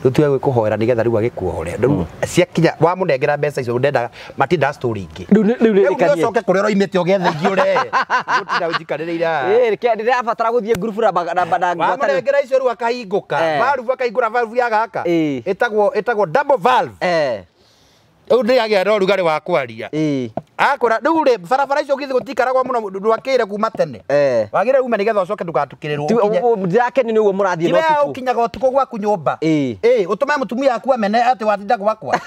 Rĩu tiga gwĩkũhoera nĩgetha rĩu agĩkuohore. Rĩu ciakinya wamũnengera mbeca icio ndendaga matinda story ingĩ. Rĩu nĩ ũcoke kũrĩa ũroimĩte ũgethe ingĩ ũrehe. Gũtinda ũnjikarĩrĩire haha. Ndĩrabatara gũthiĩ ngurubu na wamũnengera icio rĩu akahingũka. Valve akahingũra valve ya gaka. Ĩtagwo double valve. Rĩu ndĩagĩa na ũrugarĩ wa kwaria. Akora rĩu rĩ barabara icio ũgĩthiĩ gũtikaragwo mũno ndwakĩire kuma tene. Wagĩrĩire ume nĩgetha ũcoke ndũgatukĩrĩrwo ũkinye. Ndĩrakenio nĩ ũguo mũrathiĩ na ũtukũ. Ũkinyaga ũtukũ gwaku nyũmba. Ũtũme mũtumia waku amene atĩ watinda gwakwa.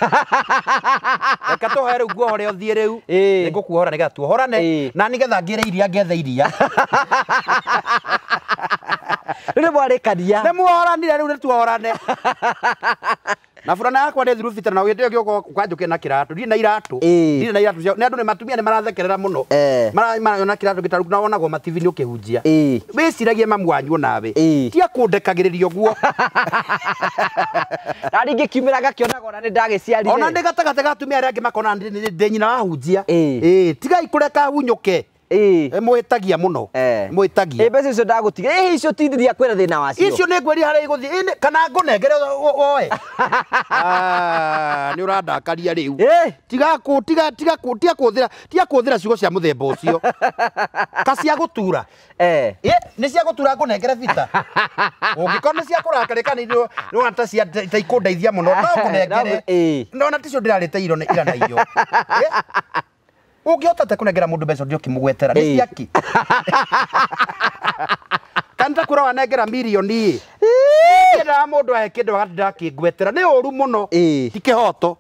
Reke tũhoe rĩu nguohore ũthiĩ rĩu. Nĩngũkuohora nĩgetha tuohorane na nĩgetha ngĩre iria ngethe iria. Rĩu nĩ mwarĩkania. Nĩ muohoranire rĩu nĩ tuohorane. Na burana yakwa nĩ thiru bita na hĩndĩ ĩyo ngĩũka ũkanjũkĩra na kĩratũ. Ndirĩ na iratũ. Ndirĩ na iratũ. Nĩ andũ nĩ matumia nĩ marathekerera mũno. Marona kĩratũ gĩtarũ na wonagwo ma TV nĩ ũkĩhunjia. Wĩciragie mamu wanyu nawe. Tia kũndekagĩrĩria ũguo. Na rĩngĩ kiumĩra ngakĩonaga ona nĩ ndagĩciarire. Ona ndĩ gatagatĩ ga atumia arĩa angĩ makona ndĩ nyina wahunjia. Tigai kũreka hunyũke. Mwĩtagia mũno. Mwĩtagia. Mbeca icio ndagũtiga. Icio tindiria kwĩra thĩna wacio. Icio nĩ ngwĩria harĩa igũthiĩ kana ngũnengere woe. Nĩ ũrandakaria rĩu. Tiga kũhũthĩra ciugo cia mũthemba ũcio. Ka cia gũtura. Nĩ cia gũtura ngũnengere bita. Ũngĩkorwo nĩ cia kũrakarĩka nĩ nĩwona ta cia ta ikũndeithia mũno no ngũnengere. Nona ticio ndĩrarĩte ira na irio. Ũngĩhota atĩa kũnengera mũndũ mbeca ũngĩ ũkĩmũgwetera nĩ ciaki. Kana ta kwĩra wanengera mirioni ĩ. Nyendaga mũndũ ahe kĩndũ agatinda akĩngwetera nĩ ũru mũno. Ti kĩhoto.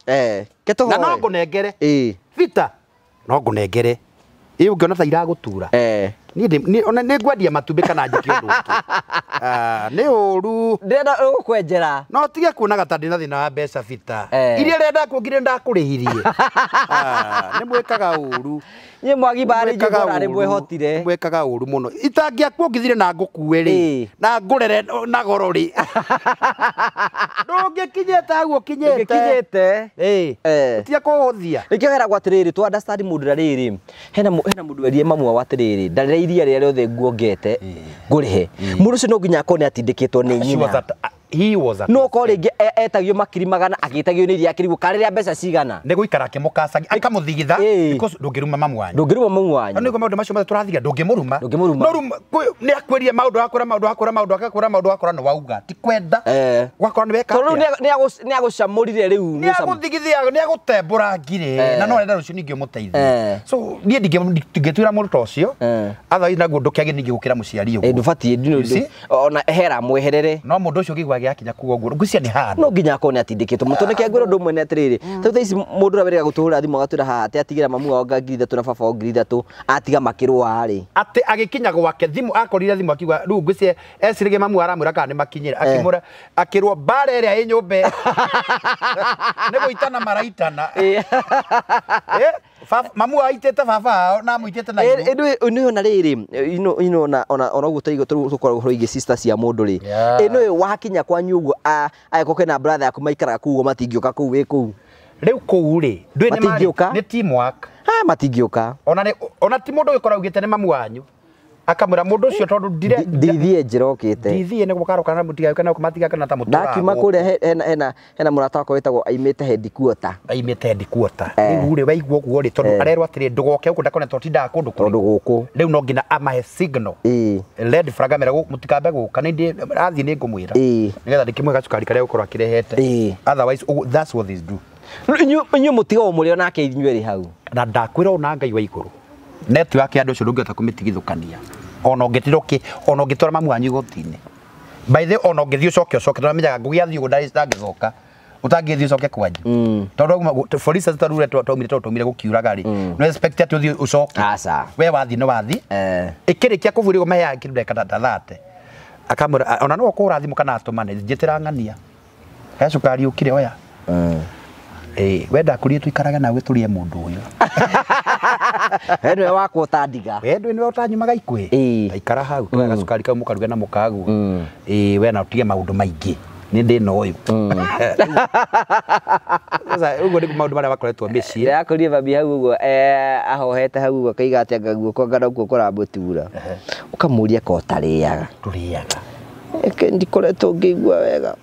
Na no ngũnengere. Bita no ngũnengere. Ĩ ũngĩona ta iragũtura. Niĩ ona nĩ ngwendia matumbĩ kana njĩke ũndũ ũngĩ. Nĩ ũru. Ndĩrenda gũkwenjera. No tige kuonaga ta ndĩna thĩna wa mbeca bita. Iria renda kuongire ndakũrĩhirie. Nĩ mwĩkaga ũru. Niĩ mwagi barĩ njũgũra nĩ mwĩhotire. Mwĩkaga ũru mũno. Itangĩakuongithire na ngũkue rĩ. Na ngũrere na goro rĩ. Ndũngĩkinyĩte hau ũkinyĩte. Ndũngĩkinyĩte. Tia kũhũthia. Nĩkĩo heragwo atĩrĩrĩ tũ understand mũndũ na rĩrĩ. Hena mũndũ werie mamu wao atĩrĩrĩ ndarĩra iria rĩrĩa rĩothe nguongete ngũrĩhe. Mũndũ ũcio no nginya akorwo nĩ atindĩkĩtwo nĩ nyina. He was a no ko rĩngĩ etagio makiri magana agĩtagio nĩ iria akĩrigwo karĩrĩa mbeca cigana. Nĩ gũikara akĩmũkacagia akamũthigitha because ndũngĩruma mamu wanyu. Ndũngĩruma mamu wanyu. Nĩguo maũndũ macio mothe tũrathiga ndũngĩmũruma. Ndũngĩmũruma. No nĩ akwĩria maũndũ akũra maũndũ akũra maũndũ akũra maũndũ akũra no wauga ti kwenda. Gwakora nĩ weka. Tondũ rĩu nĩ agũcamũrire rĩu. Nĩ agũthigithia nĩ agũtembũra ngirĩ na no arenda rũciũ ningĩ ũmũteithie. So niĩ ndingĩtuĩra mũndũ ta ũcio. Otherwise naguo ndũkĩage ningĩ gũkĩra mũciari ũguo. Ndũbatiĩ ona hera mweherere. No mũndũ ũcio ũngĩigua gĩakinya kuga ũguo ngwĩciria nĩ handũ. No nginya akorwo nĩ atindĩkĩtwo mũtũ nĩkĩo ngwĩra ũndũ ũmwe nĩ atĩrĩrĩ ta thaa ici mũndũ ũrĩa wĩrĩga gũtũhũrĩra thimũ agatwĩra haha atĩ atigĩra mamu wao 3,000 na baba wao 3,000 atiga makĩrũa rĩ. Atĩ agĩkinya gwake thimũ akorire thimũ akiuga rĩu ngwĩciria eciragia mamu aramwĩra kana nĩ makinyĩre akĩmwĩra akĩrwo mbara ĩrĩa ĩ nyũmba nĩ gũitana maraitana. Mamu aitĩte baba ao na amũitĩte na iru. Ĩno ona rĩrĩ ino ona ona ũguo tũrigwo tũkoragwo ũhoro wĩgiĩ sister cia mũndũ rĩ. Ĩno wakinya kwanyu ũguo angĩkorwo kwĩna brother yaku maikaraga kũu ũguo matingĩũka kũu wĩ kũu. Rĩu kũu rĩ ndũĩ nĩ marĩ nĩ teamwork. Matingĩũka. Ona ti mũndũ ũgĩkorwo augĩte nĩ mamu wanyu. Akamwĩra mũndũ ũcio tondũ ndire ndithiĩ njĩra ũkĩte. Ndithiĩ nĩguo karoka na mũtigagĩũka na matigagĩũka na ta mũtũrago. Ndakiuma kũrĩa hena mũrata wakwa wĩtagwo aimĩte headquarter. Aimĩte headquarter. Rĩu rĩ waigua ũguo rĩ tondũ arerwo atĩrĩ ndũgoke gũkũ ndakone tondũ tindaga kũndũ kũrĩ. Tondũ gũkũ. Rĩu no nginya amahe signal. Red flag amera mũtikambe gũka nĩ ndĩ athiĩ nĩ ngũmwĩra. Nĩgetha ndĩkĩmũhe gacukari karĩa gũkorwo akĩrehete. Otherwise that's what they do. Inyuĩ mũtigagwo mũrĩ onake inyuĩ erĩ hau. Na ndakwĩra ũũ na Ngai wa igũrũ. Network ya andũ acio ndũngĩhota kũmĩtigithũkania. Ona ũngĩtira ũkĩ ona ũngĩtwara mamu wanyu igoti-inĩ. By the way ona ũngĩthiĩ ũcoke ũcoke tondũ amenyaga ngũgĩathiĩ ũguo ndangĩcoka. Ũtangĩthiĩ ũcoke kwanyu. Tondũ for instance ta rĩu twaumire tondũ twaumire gũkiuraga rĩ. No expect atĩ ũthiĩ ũcoke. Aca. We wathiĩ nĩ wathiĩ. Ĩkĩrĩkia kũbuĩrwo maheaga kĩndũ ndagĩka ta 30. Akamwĩra ona no ũkũhũra thimũ kana atũmane njĩtĩra ng'ania. He cukari ũkire oya. We ndakũrire tũikarage nawe tũrĩe mũndũ ũyũ. We nĩwe wakwa ũtandiga. We nĩwe ũtanyumaga ikuhĩ. Taikara hau tuoya gacukari kau mũkaruge na mũkaguo. We na ũtige maũndũ maingĩ. Nĩ ndĩna ũyũ. Sasa ũguo nĩguo maũndũ marĩa makoretwo mĩciĩ. Ndĩrakũrire mami hau ũguo ahohete hau ũguo akaiga atĩ anga guoko anga nokuo kũramũtura. Ũkamũria ko ũtarĩaga. Ndũrĩaga. Ndikoretwo ngĩigua wega.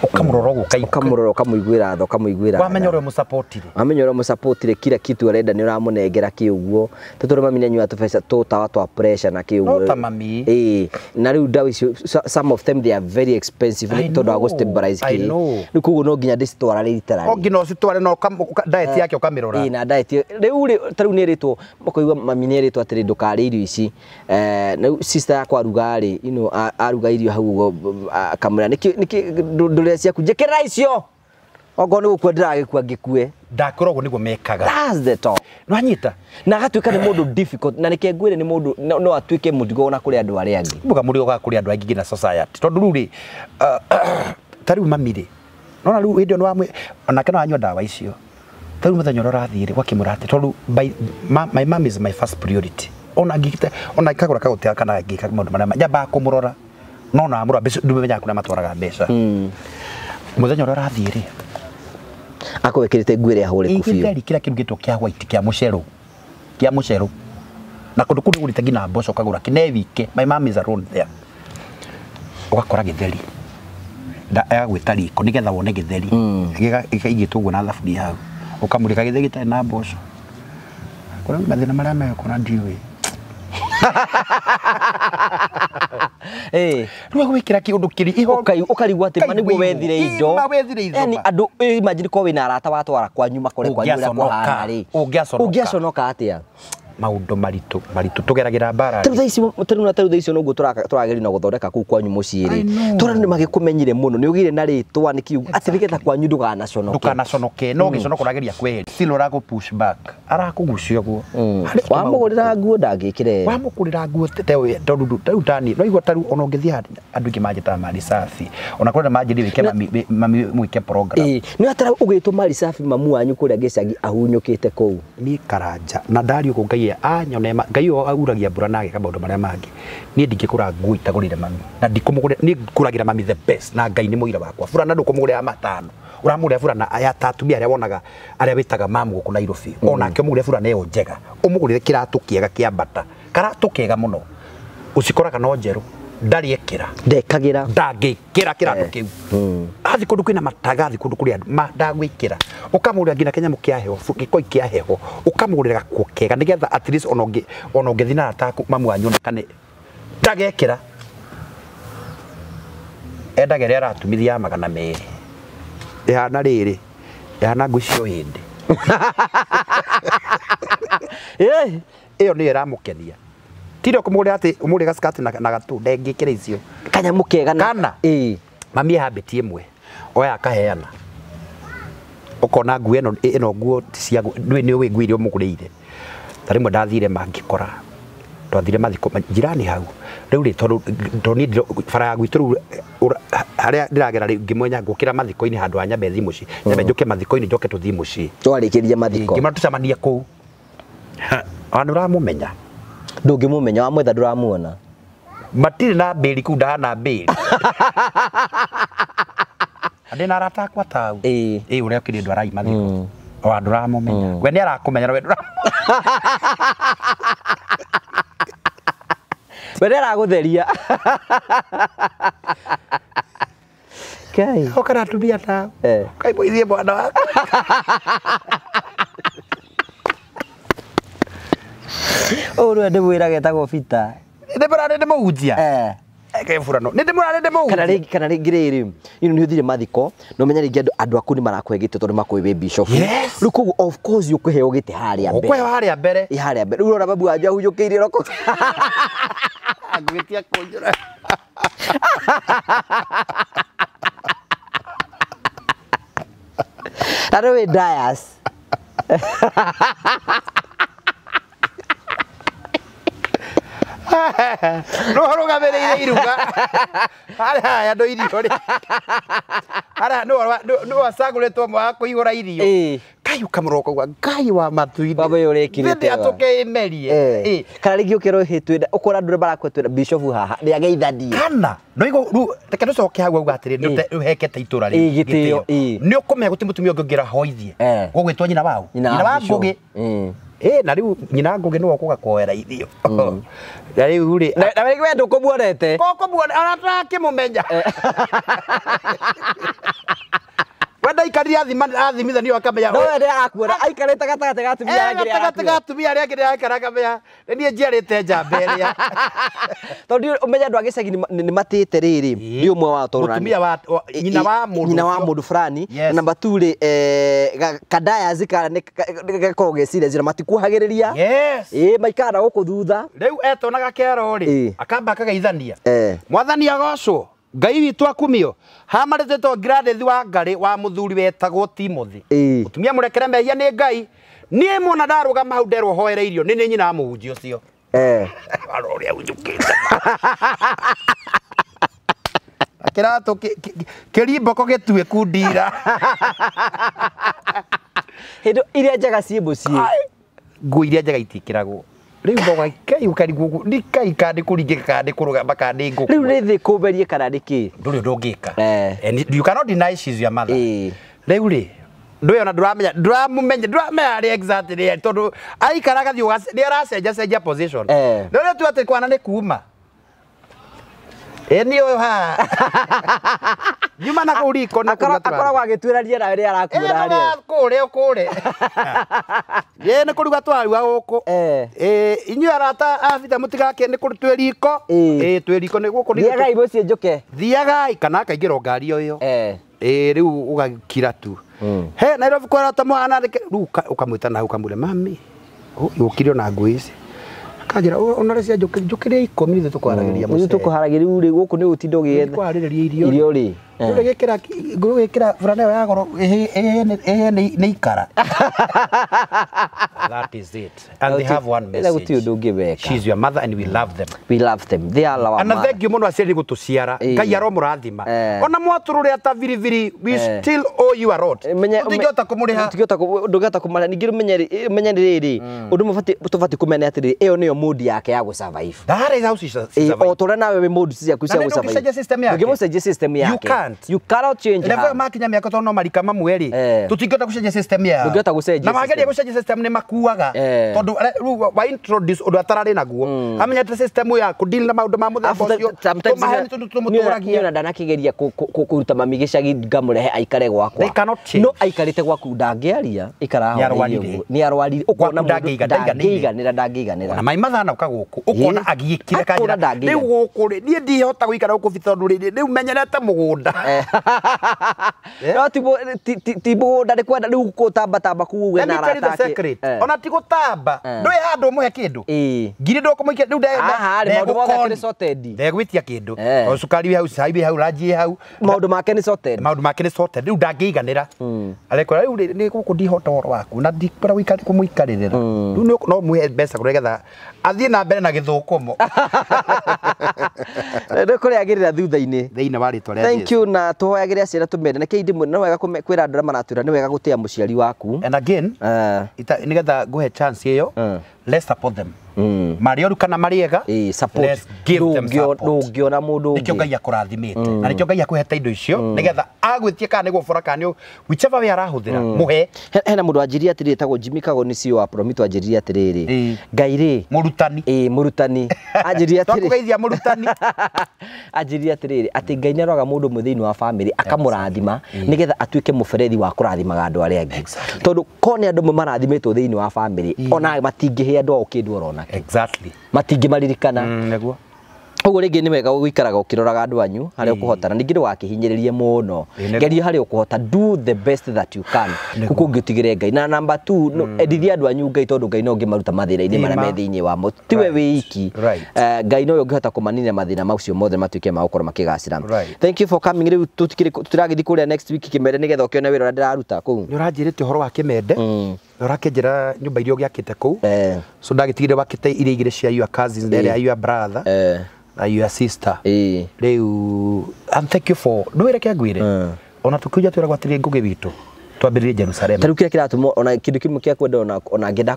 Ukamurora ukaigua ukamurora ukamuiguira tha ukamuiguira wamenya uria musupport-ire wamenya uria musupport-ire kila kitu arenda ni uramunengera ki uguo tondũ mami nĩ anyua tũbeca tũtawa twa pressure na ki uguo no ta mami na riu ndawa icio some of them they are very expensive tondũ wa gũ-stabilize ki riu koguo no nginya ndĩcitwara literally no nginya ũcitware no diet yake ũkamĩrora na diet riu ta riu nĩ ĩrĩtwo ũkaigua mami nĩ ĩrĩtwo atĩrĩ ndũkarĩe irio ici na riu sister yakwa aruga rĩ you know aruga irio hau ũguo akamwĩra nĩkĩ ndũrĩa ciaku njĩkĩrĩra icio okorwo nĩ gũkua ndĩragĩkua ngĩkue ndakwĩra ũguo nĩguo mekaga. That's the talk. Nĩwanyita na agatuĩka nĩ mũndũ difficult na nĩkĩo ngwĩre nĩ mũndũ no atuĩke mũtigo ona kũrĩ andũ arĩa angĩ mũga mũrigo ga kũrĩ andũ angĩ nginya society tondũ rĩu rĩ ta rĩu mami rĩ nona rĩu hĩndĩ ĩyo nĩwamwĩ onake no anyua ndawa icio ta rĩu mũthenya ũrĩa ũrathiĩ rĩ ũgakĩmwĩra atĩ tondũ my mom is my first priority ona ngĩte ona ngĩkagũra kagũtĩa kana ngĩka maũndũ marĩa nyambaga kũmũrora no na amũrora mbeca ndũmenyaga kũrĩa matwaraga mbeca mũthenya ũrĩa ũrathiĩ rĩ akorwo ĩkĩrĩte nguo ĩrĩa hũrĩku biũ gĩtheri kĩrĩa kĩrugĩtwo kĩa white kĩa mũcero na kũndũ kũu nĩũgũrĩte nginya mboco ũkagũra kĩne wike my mom is alone there ũgakora gĩtheri agagwĩta riko nĩgetha wone gĩtheri gĩkaigĩtwo ũguo na thaburia hau ũkamũrĩka gĩtheri gĩtarĩ na mboco kũrĩ mathĩna marĩa megũkora ndiũĩ rĩu agwĩkĩra kĩũndũ kĩrĩ iho ũkarigwo atĩ ma nĩguo wethire indo yani andũ imagine korwo wĩna arata watwara kwanyu makore kwanyu ũrĩa kũhana rĩ ũngĩaconoka atĩa Maũndũ maritũ maritũ tũgeragĩra mbara. Tarĩu thaa ici tarĩu thaa icio noguo tũrageria na gũthondeka kũu kwanyu mũciĩ rĩ. Tondũ nĩ magĩkũmenyire mũno nĩ ũgĩire na rĩtwa nĩ kiugo atĩ nĩgetha kwanyu ndũganaconoke. Ndũkanaconoke no gĩconoko ũrageria kweheria. Still ũragũ push back. Arakũgucia ũguo. Wamũgũrĩra nguo ndangĩkĩre. Wamũgũrĩra nguo tondũ rĩu tani no igua tarĩu ona ũngĩthiĩ andũ aingĩ manjĩtaga Mali Safi. Ona kũrĩ na manjĩrire wĩke mami mwĩke program. Nĩ atara ũgĩtwo Mali Safi mamu wanyu kũrĩa gĩcagi ahunyũkĩte kũu. Niĩ Karanja na ndario kũ Ngai anyone Ngai ũyũ auragia mbura na ageka maũndũ marĩa mangĩ. Niĩ ndingĩkũra nguo itagũrĩire mami na ndikũmũgũrĩra niĩ ngũragĩra mami the best na Ngai nĩ mũira wakwa. Burana ndũkũmũgũrĩra matano. Ũramũgũrĩra burana aya ta atumia arĩa wonaga arĩa wĩtaga mamu gũkũ Nairobi. Onake ũmũgũrĩre burana ĩyo njega. Ũmũgũrĩre kĩratũ kĩega kĩa bata. Karatũ kega mũno. Ũcikoraga no njerũ. Ndarĩ ekĩra. Ndekagĩra. Ndangĩkĩra kĩratũ kĩu. Athi kũndũ kwĩna mataga athi kũndũ kũrĩa andũ ndagwĩkĩra. Ũkamũgũrĩra nginya kĩnyamũ kĩa heho, gĩkoi kĩa heho. Ũkamũgũrĩra gakuo kega nĩgetha at least ona ũngĩthiĩ na arata aku mamu wanyu onekane ndagekĩra. Endaga ĩrĩa aratumithia ya 200. Ĩhana rĩrĩ, ĩhana nguo icio hĩndĩ. Ĩyo nĩyo ĩramũkenia. Tiro kũmũgũrĩra atĩ ũmũgũrĩre gaskati na gatũ ndengĩkĩra icio. Kanyamũ kega na kana mami habit ĩmwe oya akaheana. Ũkona nguo ĩno nguo ti cia nĩ ũĩ nguo iria ũmũgũrĩire. Ta rĩmwe ndathire mangĩkora twathire mathiko jirani hau. Rĩu rĩ tondũ niĩ bara ya gwitũ rĩu harĩa ndĩragera rĩu ngĩmwenya ngũkĩra mathiko-inĩ handũ ha nyambe thiĩ mũciĩ. Nyambe njũke mathiko-inĩ njoke tũthiĩ mũciĩ. Twarĩkĩria mathiko. Ngĩmwĩra tũcemanie kũu. Ona nĩũramũmenya. Ndũngĩmũmenya wamwetha ndũramuona. Matirĩ na mbĩri kũu ndahana mbĩri. Ndĩ na arata akwa tau. Ĩ ũrĩa ũkĩrĩ andũ arai mathiko. O andũ ũramũmenya. We nĩ arakũmenya na we ndũramũmenya. We nĩ aragũtheria. Kai. Ũkara atumia tau. Kai mũithie mwana waku. Ũũ nĩwe ndĩmwĩraga etagwo Peter. Ndĩmũrarĩ ndĩmũhunjia. Kĩburano. Nĩ ndĩmũrarĩ ndĩmũhunjia. Kana rĩngĩ rĩrĩ, ino nĩ ũthire mathiko, na ũmenye rĩngĩ andũ aku nĩ marakũhe gĩtĩ tondũ makũĩ wĩ bishop. Rĩu koguo of course ũkũheo gĩtĩ harĩa mbere. Ũkũheo harĩa mbere. Ĩ harĩa mbere. Rĩu ũrona babu wanyu ahunjũkĩire roko. Ngwĩtia kũnjũra. Na rĩu wĩ Dias. No rũgamĩrĩire iruga. Harĩa andũ irio rĩ. Harĩa nĩ wacagũrĩtwo ũmwe wa kũihũra irio. Kai ũkamũrora ũkauga Ngai wa matu-inĩ. Baba ũyũ ũrekire atĩa? Atũkĩmerie. Kana rĩngĩ ũkerwo hĩ twĩna ũkora andũ marakũhe twĩna bishop haha nĩ ageithanie. Kana no igo rĩu reke tũcoke hau auga atĩrĩ nĩ ũhekete itũra rĩu gĩtĩo. Nĩ ũkũmenya gũtirĩ mũtumia ũngĩ ũngĩra hoithie. Gũgwĩtwo nyina waũ? Nyina wa Ngũgĩ. Na rĩu nyina Ngũgĩ nĩwe ũkũga kuoera irio. Na rĩu rĩ na rĩngĩ we ndũkũmuonete. Kũkũmuona ona tũrakĩmũmenya. We ndaikarire athimithanio akamenya. No we ndĩrakuona aikarĩte gatagatĩ ga atumia arĩa angĩ. Gatagatĩ ga atumia arĩa angĩ ndĩraikara akamenya nĩ niĩ njiarĩte njamba ĩrĩa. Tondũ ũmenye andũ a gĩcagi nĩ matĩĩte rĩrĩ nĩ ũmwe wao tondũ mũtumia wa nyina wa mũndũ nyina wa mũndũ fulani. Namba 2 rĩ Kadayazi kana nĩ gakoragwo geciria njĩra matikuhagĩrĩria. Maikara na gũkũ thutha. Rĩu etona gakero rĩ akamba akageithania. Mwathani agocwo. Ngai witũ akumio hamarĩtĩtwo Gladys wa Ngarĩ wa mũthuri wetagwo Timothy. Mũtumia mũrekere mehia nĩ Ngai. Niĩ mona ndarũgama hau nderwo hoere irio nĩ nyina wa mũhunjia ũcio. Arora ũrĩa hunjũkĩte. Kĩratũ kĩrimboko gĩtuĩku ndira. Hĩndĩ iria njega ciĩ mũciĩ. Nguo iria njega itiĩkĩragwo. Rĩu mboga kai ũkarigwo nĩ kai kana nĩ kũringĩka kana nĩ kũrũgama kana nĩ ngũkũ. Rĩu nĩ thĩ kũmberie kana nĩ kĩ? Ndũrĩ ũndũ ũngĩka. And you cannot deny she's your mother. Rĩu rĩ ndũĩ ona ndũramenya ndũramũmenya ndũramenya arĩ exactly tondũ aikara agathiĩ nĩ aracenja cenjia position. No rĩu tu atĩ kwana nĩ kuma. Ĩ niĩ ũyũ haha. Nyuma na kũu riko na kũruga tũraruga. Akoragwo agĩtuĩrania nawe rĩrĩa arakuona harĩa. Kũrĩa kũrĩa. Ĩ nĩ kũruga tũraruga gũkũ. Inyuĩ arata a Peter mũtigake nĩ kũrĩ twĩ riko. Ĩ twĩ riko nĩ gũkũ. Thiagai mũciĩ njũke. Thiagai kana akaingĩra ngari o ĩyo. Ĩ rĩu ũgakira tu. He Nairobi kwa arata mũhana rĩu ũkamwĩta na ũkamwĩra mami. Yũkire na nguo ici. Akanjĩra onore cia njũkĩre 10 ithuĩ tũkwaragĩria mũcere. Ithuĩ tũkũharagĩria rĩu rĩ gũkũ nĩ ũtinda ũgĩetha. Kwarĩrĩria irio. Irio rĩ. Ngũgĩkĩra burana ĩyo ya goro ĩhĩe nĩ ikara. That is it. And they have one message. She's your mother and we love them. We love them. They are our mother. And thank you mũno aciari gũtũciara. Ngai aromũrathima. Ona mwatũrũrĩa ta biribiri, we still owe you a lot. Tũtingĩhota kũmũrĩha. Ndũngĩhota kũmarĩha. Ningĩ ũmenye nĩ rĩrĩ, ũndũ ũmwe tũbatiĩ kũmenya atĩrĩrĩ, ĩyo nĩyo mood yake ya gũ-survive. That is how she survive. O ta ũrĩa nawe wĩ mood ciaku cia gũ-survive. Na ndũngĩcenjia system yake. Ndũngĩmũcenjia system yake. You can't. You cannot change her. Level makinya mĩaka tondũ no marika mamwe rĩ, tũtingĩhota gũcenjia system yao. Ndũngĩhota gũcenjia. Na mageria gũcenjia system nĩ makuaga. Tondũ rĩu wa introduce ũndũ atararĩ naguo. Amenyete system ya kũ deal na maũndũ ma mũthemba ũcio. Tũmahe tondũ tũmũtũragia. Niĩ ona ndanakĩgeria kũruta mami gĩcagi ngamũrehe aikare gwakwa. They cannot change. No aikarĩte gwaku ndangĩaria, ikara ahoreire ũguo. Nĩ arwarire. Ũkona mũndũ ndangĩiganĩra ndangĩiganĩra. Ona mai mathana ũka gũkũ ũkona agiĩkire kanjĩra. Rĩu gũkũ rĩ niĩ ndihota gũikara gũkũ tondũ rĩ rĩu menyerete mũgũnda. No ti mũgũnda nĩ kwenda rĩu gũtambatamba kũu uge na arata ake. Ona ti gũtamba ndũĩ handũ ũmũhe kĩndũ ngiri ndũkũmũikia rĩu ndegwĩtia kĩndũ tondũ cukari wĩ hau, cai wĩ hau, ranji ĩ hau, maũndũ make nĩ sorted. Maũndũ make nĩ sorted. Rĩu ndangĩiganĩra. Arekwĩra rĩu nĩ gũkũ ndihota ũhoro waku na ndikwenda kũmũikarĩrĩra. Rĩu no mũhe mbeca nĩgetha athiĩ na mbere na gĩthũkũmo. Nĩ kũrĩagĩrĩra thutha-inĩ. Thĩinĩ wa rĩtwa rĩa Jesu. Thank you na tũhoyagĩre aciari tũmende. Na kĩndĩ nĩ wega kwĩra andũ arĩa maratwĩra nĩ wega gũtĩa mũciari waku. And again, nĩgetha ngũhe chance ĩyo, let's support them. Marĩ oru kana marĩ ega, let's give them support. Ndũngĩona mũndũ ũngĩ. Nĩkĩo Ngai akũrathimĩte. Na nĩkĩo Ngai akũhete indo icio nĩgetha agwĩtie kana nĩ gũbora kana nĩ whichever way arahũthĩra mũhe. Hena mũndũ wanjĩrire atĩrĩrĩ etagwo Jimmy Kago nĩ CEO wa Promito anjĩrire atĩrĩrĩ, Ngai rĩ, mũrutani. Mũrutani. Anjĩrire atĩrĩrĩ. Twakũgeithia mũrutani. Anjĩrire atĩrĩrĩ atĩ Ngai nĩ aroraga mũndũ ũmwe thĩinĩ wa family akamũrathima nĩgetha atuĩke mũberethi wa kũrathimaga andũ arĩa angĩ. Tondũ korwo nĩ andũ amwe marathimĩtwo thĩinĩ wa family ona matingĩhe andũ ao kĩndũ orona. Exactly. Matingĩmaririkana. Nĩguo. Ũguo rĩngĩ nĩ wega gũikaraga ũkĩroraga andũ anyu harĩa ũkũhota na ningĩ ndũgakĩhinyĩrĩrie mũno. Geria harĩa ũkũhota, do the best that you can. Kũu ũngĩtigĩre Ngai. Na number 2, endithia andũ anyu Ngai tondũ Ngai no ũngĩmaruta mathĩna-inĩ marĩa me thĩinĩ wamo. Tiwe wĩ iki. Ngai nowe ũngĩhota kũmanina mathĩna macio mothe matuĩke ma gũkorwo makĩgacĩra. Thank you for coming. Rĩu tũragĩthiĩ kũrĩa next week Kĩmende nĩgetha ũkĩone wĩra ũrĩa ndĩraruta kũu. Nĩ ũranjĩrĩte ũhoro wa Kĩmende. Ũrakĩnjĩra nyũmba iria ũgĩakĩte kũu. So ndagĩtigire wakĩte iria igĩrĩ cia your cousins na ĩrĩa your brother. Na your sister. Rĩu and thank you for ndwĩre kĩa ngwĩre. Ona tũkiuja twĩragwo atĩrĩ Ngũgĩ witũ twambĩrĩrie Jerusalem. Ta rĩu kĩrĩa kĩratũma ona kĩndũ kĩmwe kĩa kwenda ona ngĩenda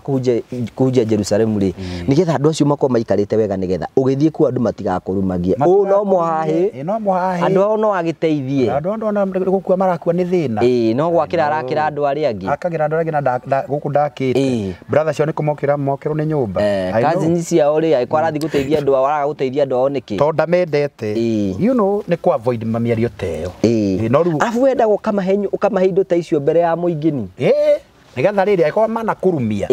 kũhunjia Jerusalem rĩ nĩgetha andũ acio makorwo maikarĩte wega nĩgetha ũgĩthiĩ kuo andũ matigakũrumagie. Ũũ no mũhahĩ. No mũhahĩ. Andũ ao no agĩteithie. Andũ ao ona gũkua marakua nĩ thĩna. No gwakĩra arakĩra andũ arĩa angĩ. Akagĩra andũ arĩa angĩ na gũkũ ndakĩte. Brother cio nĩ kũmokĩra mokĩrwo nĩ nyũmba. Cousins ciao rĩ angĩkorwo arathiĩ gũteithia andũ ao araga gũteithia andũ ao nĩkĩ? Tondũ ndamendete. You know nĩ kũ avoid mĩario ta ĩyo. No rĩu arabu wendaga ũkamahe indo ta icio mbere ya mũingĩ ni. Nĩgetha rĩrĩ angĩkorwo manakũrumia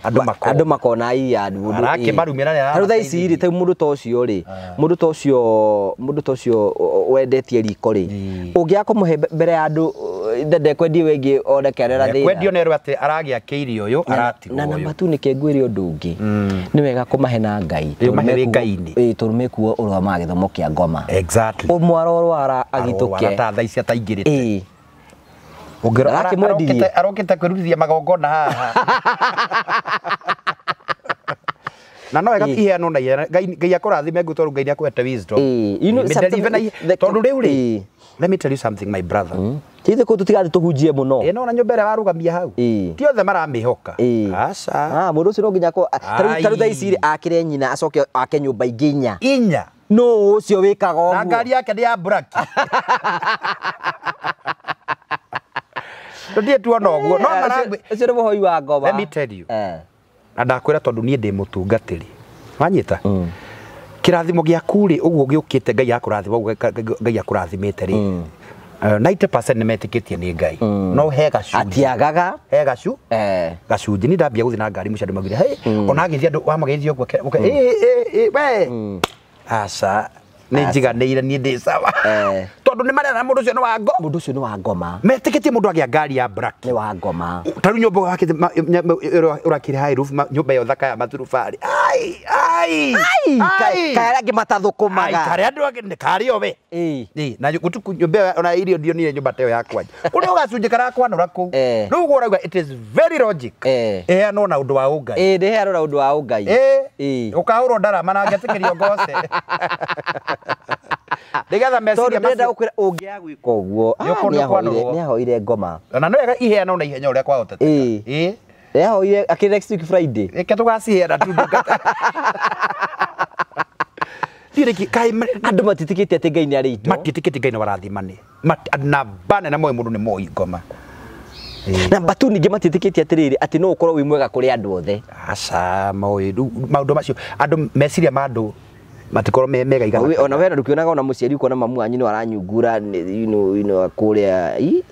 andũ makona iya andũ arakĩmarumia na tarĩu thaa ici rĩ, tarĩu mũndũ ta ũcio rĩ, mũndũ ta ũcio wendetie riko rĩ, ũngĩaga kũmũhe mbere ya andũ ndekwendie wĩngĩ oneke arera thĩna. Kwendio nerwo atĩ aragĩakĩire ũyũ aratigwo ũyũ. Na namba tu nĩkĩ ngwĩre ũndũ ũngĩ, nĩ wega kũmahe na Ngai. Ũmahe wĩ Ngai-inĩ. Tondũ mekuo ũrũgamaga gĩthomo kĩa ngoma. Exactly. Ũmwe arorwara agitũke. Arorwara ta thaa ici ataingĩrĩte. Arokĩte kwĩrutithia magongona haha. Na no wega iheanwo na ihenya. Ngai akũrathime ngũ tondũ Ngai nĩakũhete wisdom. Tondũ rĩu rĩ, let me tell you something my brother. Ti ithuĩ kũu tũtigathiĩ tũhunjie mũno. No na nyũmba ĩrĩa warũgamia hau. Ti othe maramĩhoka. Aca. Mũndũ ũcio no nginya tarĩu thaa ici rĩ akĩre nyina acoke ake nyũmba ingĩ inya. Inya. No ũcio wĩkaga ũguo. Na ngari yake nĩ ya black. Tũthiĩ tuona ũguo. No maragwĩ. Ũcio nĩ mũhoi wa ngoma. Let me tell you. Na ndakwĩra tondũ niĩ ndĩ mũtungatĩri. Wanyita? Kĩrathimo gĩaku rĩ ũguo gĩũkĩte Ngai akũrathima ũguo Ngai akũrathimĩte rĩ. 90% nĩ metĩkĩtie nĩ Ngai. No he gacunjĩ. Atiagaga. He gacunjĩ. Ni ndambia gũthiĩ na ngari mũciĩ andũ maugire, hey, ona agĩthiĩ andũ wamageithia ũguo we. Aca. Nĩ njiganĩire niĩ ndĩ sawa. Tondũ nĩ marera mũndũ ũcio nĩ wa ngo. Mũndũ ũcio nĩ wa ngoma. Metĩkĩtie mũndũ agĩa ngari ya black. Nĩ wa ngoma. Ta rĩu nyũmba wakĩte ũrakĩrĩ high roof nyũmba ĩyo thaka ya maturubari. Ai ai ai. Kaĩ arĩa angĩ matathũkũmaga. Ai karĩa andũ angĩ nĩ karĩ o we. Ĩĩ na gũtukũ nyũmba ona irio ndionire nyũmba ta ĩyo ya kwanja. Kũrĩ o gacunjĩ karakwanũra kũu. Rĩu ũguo ũrauga it is very logic. Ĩheanwo na ũndũ wa ũngai. Ĩĩ ndĩheanwo na ũndũ wa ũngai. Ĩĩ. Ũkahũrwo ndarama na ngetĩkĩrio ngoce. Nĩgetha meciria macio ndĩrenda gũkwĩra ũngĩaga gwĩka ũguo nĩahoire ngoma. Na no wega iheanwo na ihenya ũrĩa kwahoteteka. Ĩĩ. Nĩahoire akĩ next week Friday. Reke tũgaciheana tu ndungata. Ndirĩ kaĩ andũ matiĩtĩkĩtie atĩ Ngai nĩ arĩ indo. Matiĩtĩkĩtie Ngai nĩ warathimani. Namba nene moĩ mũndũ nĩ moĩ ngoma. Namba tu ningĩ matiĩtĩkĩtie atĩrĩrĩ atĩ no ũkorwo wĩ mwega kũrĩ andũ othe. Aca moĩ maũndũ macio andũ meciria ma andũ matikorwo me mega igana. Ona we ndũkĩonaga ona mũciari ukona mamu wanyu no aranyungura you know kũrĩa i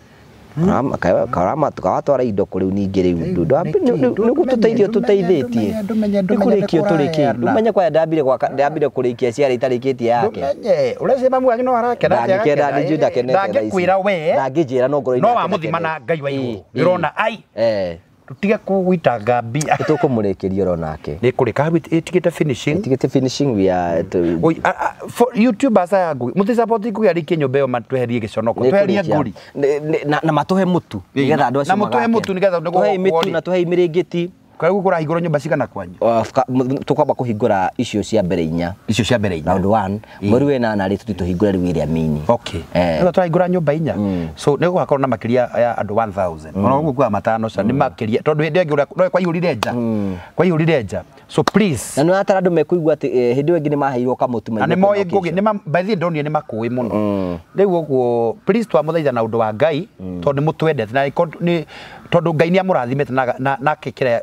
kawatwara indo kũrĩ ningĩ rĩu nĩguo tũteithio tũteithĩtie nĩkũrĩkio tũrĩkĩtie ndũmenye kwaya ndambire gwaka ndambire kũrĩkia ciara itarĩkĩtie yake ndũmenye ũreciria mamu wanyu no arakena ndangĩkenda nĩ ndakenete ndangĩkwĩra we ndangĩnjĩra no ngoro-inĩ no wamũthima na Ngai wa igũrũ ndĩrona ai tutige kũgwitanga mbia tũkũmũrĩkĩria oro nake nĩ kũrĩka ĩtigĩte finishing ĩtigĩte finishing we are for YouTubers aya Ngugi mũti support Ngugi arĩkie nyũmba ĩyo matweherie gĩconoko tweherie ngũri na matũhe mũtu nĩgetha andũ acio na mũtũhe mũtu nĩgetha tũhe mĩtu na tũhe mĩrĩngĩti. Kwa rĩu kũrahingũrwo nyũmba cigana kwanyu? Tũkwamba kũhingũra icio cia mbere inya. Icio cia mbere inya. Round 1 mweri wa ĩnana rĩ tũthiĩ tũhingũre rĩu ĩrĩa mini. Okay. Rĩu tũrahingũra nyũmba inya. So nĩ gũgakorwo na makĩria ya andũ 1000. Ona ũguo kuga matano ca nĩ makĩria tondũ hĩndĩ ĩngĩ no kwaihũrire nja. Kwaihũrire nja. So please. Na nĩ atara andũ mekũigua atĩ hĩndĩ ĩyo ĩngĩ nĩ maheirwo kamũtu maingĩ. Na nĩ moĩ Ngugi nĩ by the way ndonire nĩ makũĩ mũno. Rĩu ũguo please twamũthaitha na ũndũ wa Ngai tondũ nĩ mũtwendete na nĩ tondũ Ngai nĩ amũrathimĩte na akĩkĩra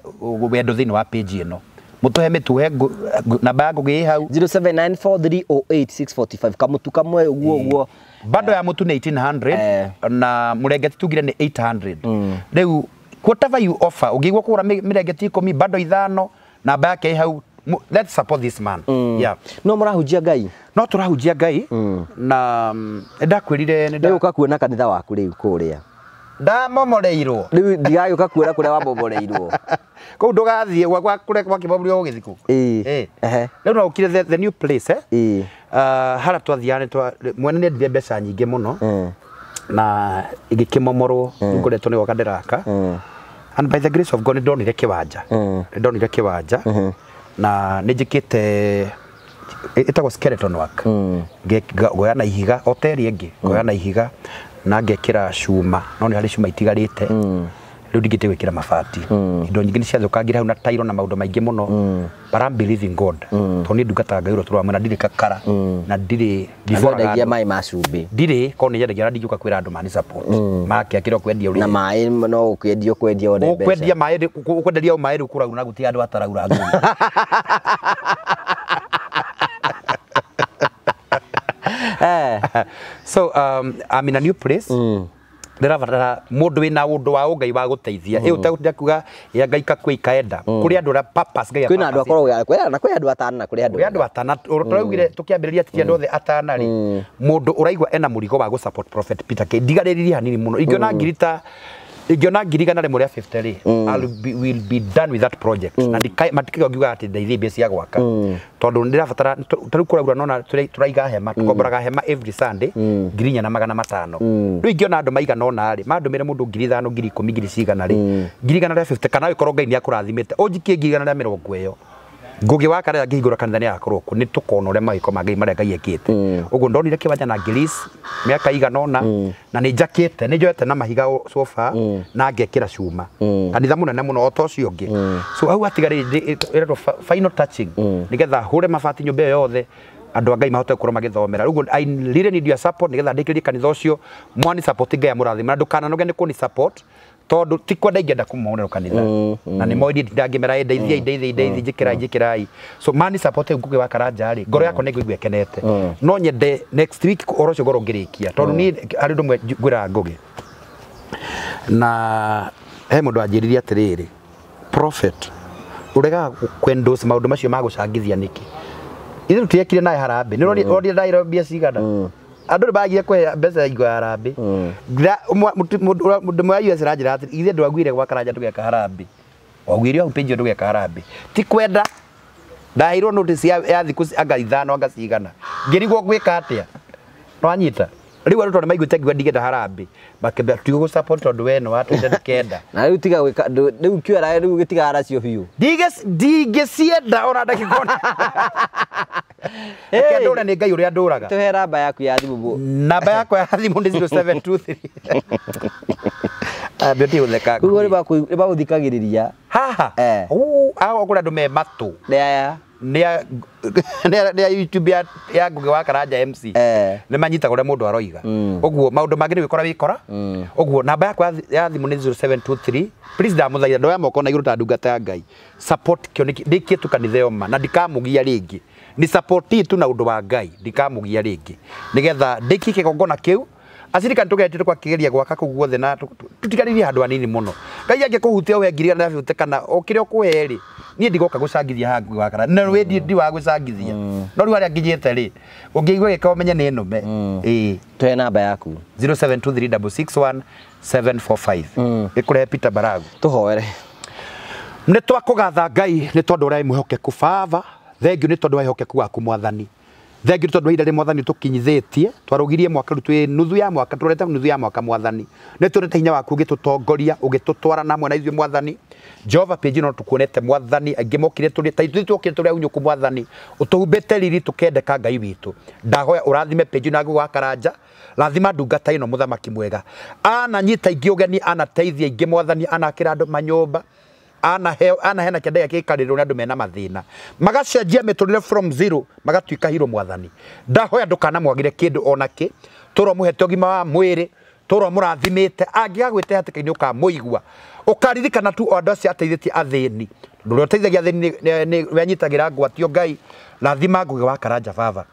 wendo thĩinĩ wa page ĩno mũtũhe mĩtuhe namba ya Ngugi ĩ hau 0794308645 kamũtu kamwe ũguo ũguo bando ya mũtu nĩ 1800 na mũrengeti tugire nĩ 800 rĩu whatever you offer ũngĩigua kũgũra mĩrengeti 10 bando 5 namba yake ĩ hau. Let's support this man. Yeah. No mũrahunjia Ngai. No tũrahunjia Ngai na ndakwĩrire nĩ ndagũka kuona kanitha waku rĩu kũrĩa ndamomoreirwo rĩu ndigagĩũka kuona kũrĩa wamomoreirwo kũu ndũgathiĩ gwakwa kũrĩa gwakĩmomoreirwo gũgĩthiĩ kũu. Ĩĩ rĩu no ũkire the new place harĩa twathiaga mwene nĩ endire mbeca nyingĩ mũno na ĩgĩkĩmomorwo ngoretwo nĩ gwaka ndĩraka and by the grace of God nĩ ndonire kĩwanja nĩ ndonire kĩwanja na nĩ njĩkĩte ĩtagwo skeleton work ngoya na ihiga o ta ĩrĩa ĩngĩ ngoya na ihiga na ngekĩra cuma no nĩ harĩ cuma itigarĩte rĩu ndingĩte gwĩkĩra mabati indo nyingĩ nĩ ciathũkangire hau na tairo na maũndũ maingĩ mũno but I'm believing God tondũ niĩ ndungataga Ngai ũrĩa tũrĩ na ndirĩ kakara na ndirĩ ndibũraga maĩ ma cumbĩ ndirĩ korwo nĩ nyendagia na ndingĩũka kwĩra andũ mani support make akĩrĩ kwendia ũrĩa na maĩ no ũkwendia ũkwendia one mbeca ũkwendia maĩ ũkwenderia maĩ rĩu kũraura na gũtirĩ andũ ataraura Ngugi. So I'm in a new place. Ndĩrabatara mũndũ wĩna ũndũ wa ũngai wa gũteithia ĩ ũtegũtinda kuga ya Ngai kakue ikaenda kũrĩ andũ arĩa purpose Ngai kwĩna andũ akoragwo na kwĩ andũ atana na kũrĩ andũ atana tũraugire tũkĩambĩrĩria ti andũ othe atana rĩ mũndũ ũraigua ena mũrigo wa gũ support Prophet Peter K ndigarĩrĩria hanini mũno ingĩona ngiri ta ingĩona ngiri 150 rĩ will be done with that project na matikaiga ngiuga atĩ ndeithie mbia cia gwaka tondũ ndĩrabatara tarĩu kũraura nona tũraiga hema tũkomboraga hema every Sunday 4,500 rĩu ingĩona andũ maigana ũna rĩ mandũmĩre mũndũ 5,000 10,000 ngiri cigana rĩ 150 kana ũkorwo Ngai nĩ akũrathimĩte ũnjikie 120 ĩyo Ngugi wa karĩa ngĩhingũra kanitha nĩ agakorwo kuo nĩ tũkona ũrĩa mawĩko ma Ngai marĩa Ngai ekĩte ũguo ndonire kĩwanja na ngĩlis mĩaka igana ũna na nĩ njakĩte nĩ njoete na mahiga sofa na ngekĩra cuma kanitha mũnene mũno o ta ũcio ũngĩ so hau hatigarĩte ĩretwo final touching nĩgetha hũre mabati nyũmba ĩyo yothe andũ a Ngai mahote gũkorwo magĩthomera rĩu I really need your support nĩgetha ndĩkĩrie kanitha ũcio mwani support Ngai amũrathime na ndũkananoge nĩ kũni support tondu ti kwenda ingĩenda kũmonera kanitha na nĩ moĩ ndangĩmera ndeithia ndeithia ndeithia njĩkĩrai njĩkĩrai so mani support Ngugi wa Karanja rĩ ngoro yakwa nĩ ngũigua ĩkenete no nyende next week ũhoro ũcio ngorwo ngĩrĩkia tondũ niĩ harĩ ũndũ ũmwe ngwĩraga Ngugi na he mũndũ anjĩrire atĩrĩrĩ prophet ũregaga kwendorse maũndũ macio ma gũcangithia nĩkĩ Ithuĩ tũtiekire naye harambĩ. Nĩ ũronire ndairo mbia cigana. Andũ nĩ bagire kũhe mbeca ingo ya harambĩ. Mũndũ wa US aranjĩra atĩrĩ, ithuĩ ndwaguire gwa Karanja tũgeka harambĩ. Waguire hau page tũgeka harambĩ. Ti kwenda. Ndaheirwo notice ya thikũ anga ithano anga cigana. Ngĩrigwo gwĩka atĩa. Nĩwanyita? Rĩu andũ tondũ maiguĩte ngiuga ndigenda harambĩ. Makĩambia tigũ support tondũ we nĩ watwĩra ndũkenda. Na rĩu tiga gwĩka rĩu kĩara rĩu gĩtigara nacio biũ. Ndingĩcienda ona ndagĩka ona. Reke ndũre nĩ Ngai ũrĩa ndũraga. Tũhe namba yaku ya thimũ. Namba yakwa ya thimũ nĩ 0723. Ambia gũtheka. Koguo nĩ magũthikagĩrĩria. Haha. Aho kũrĩ andũ me matũ. Nĩ aya. Nĩ a YouTube ya Ngugi wa Karanja MC. Nĩ manyitaga ũrĩa mũndũ aroiga. Ũguo maũndũ mangĩ nĩ gwĩkora wĩkora. Ũguo namba yakwa ya thimũ nĩ 0723. Please ndamũthaitha ndoya moko na igũrũ ta ndungata ya Ngai. Support kĩoneki ndĩkie tu kanitha ĩyo ma na ndikamũgia rĩngĩ. Ni support tu na ũndũ wa Ngai ndikamũgia rĩngĩ. Nĩgetha ndĩkie kĩgongona kĩu. Acirika nĩtũgeretie twakĩgeria gwaka kũu guothe na tũtigarĩrie handũ hanini mũno. Ngai angĩkũhutia ũhe ngiri igana rĩa kana o kĩrĩa ũkũhe rĩ, niĩ ndigoka gũcangithia haha Ngugi wa Karanja. Na wĩ ndi wa gũcangithia. No rĩu harĩa nginyĩte rĩ, ũngĩigua gĩka ũmenye nĩ nũme. Ĩĩ. Tũhe namba yaku. 0723661745. Ĩkũrehe Peter Baragu. Tũhoere. Nĩ twakũgatha Ngai nĩ tondũ ũrĩa mwĩhokeku Baba. Thengiũ nĩ tondũ wa wĩhokeku waku Mwathani. Thengiũ nĩ tondũ wa ihinda rĩrĩ Mwathani tũkinyithĩtie. Twarũgirie mwaka rĩu twĩ nuthu ya mwaka, tũrorete nuthu ya mwaka Mwathani. Nĩ tuonete hinya waku ũgĩtũtongoria, ũgĩtũtwara na hamwe na ithuĩ Mwathani. Jehova page no tũkuonete Mwathani, aingĩ mokire tũrĩ ta ithuĩ twokire tũrĩ aunyũku Mwathani. Ũtũhumbĩte riri tũkendeka Ngai witũ. Ndahoya ũrathime page na Ngugi wa Karanja. Rathima ndungata ĩno mũthamaki mwega. Ananyita ingĩ ũgeni, anateithia ingĩ Mwathani, anakĩra andũ manyũmba. Anahena kĩndũ gĩake gĩkarĩrwo nĩ andũ mena mathĩna. Magacenjia mĩtũrĩre from zero, magatuĩka hero Mwathani. Ndahoya ndũkanamwagĩre kĩndũ ona kĩ. Tũrwo mũhete ũgima wa mwĩrĩ, tũrwo mũrathimĩte, angĩgagwĩte hatĩka-inĩ ũkamũigua. Ũkaririkana tu o andũ acio ateithĩtie athĩni. Ũndũ ũrĩa ũteithagia athĩni nĩ we anyitagĩra ngwatio Ngai. Rathima Ngugi wa Karanja baba.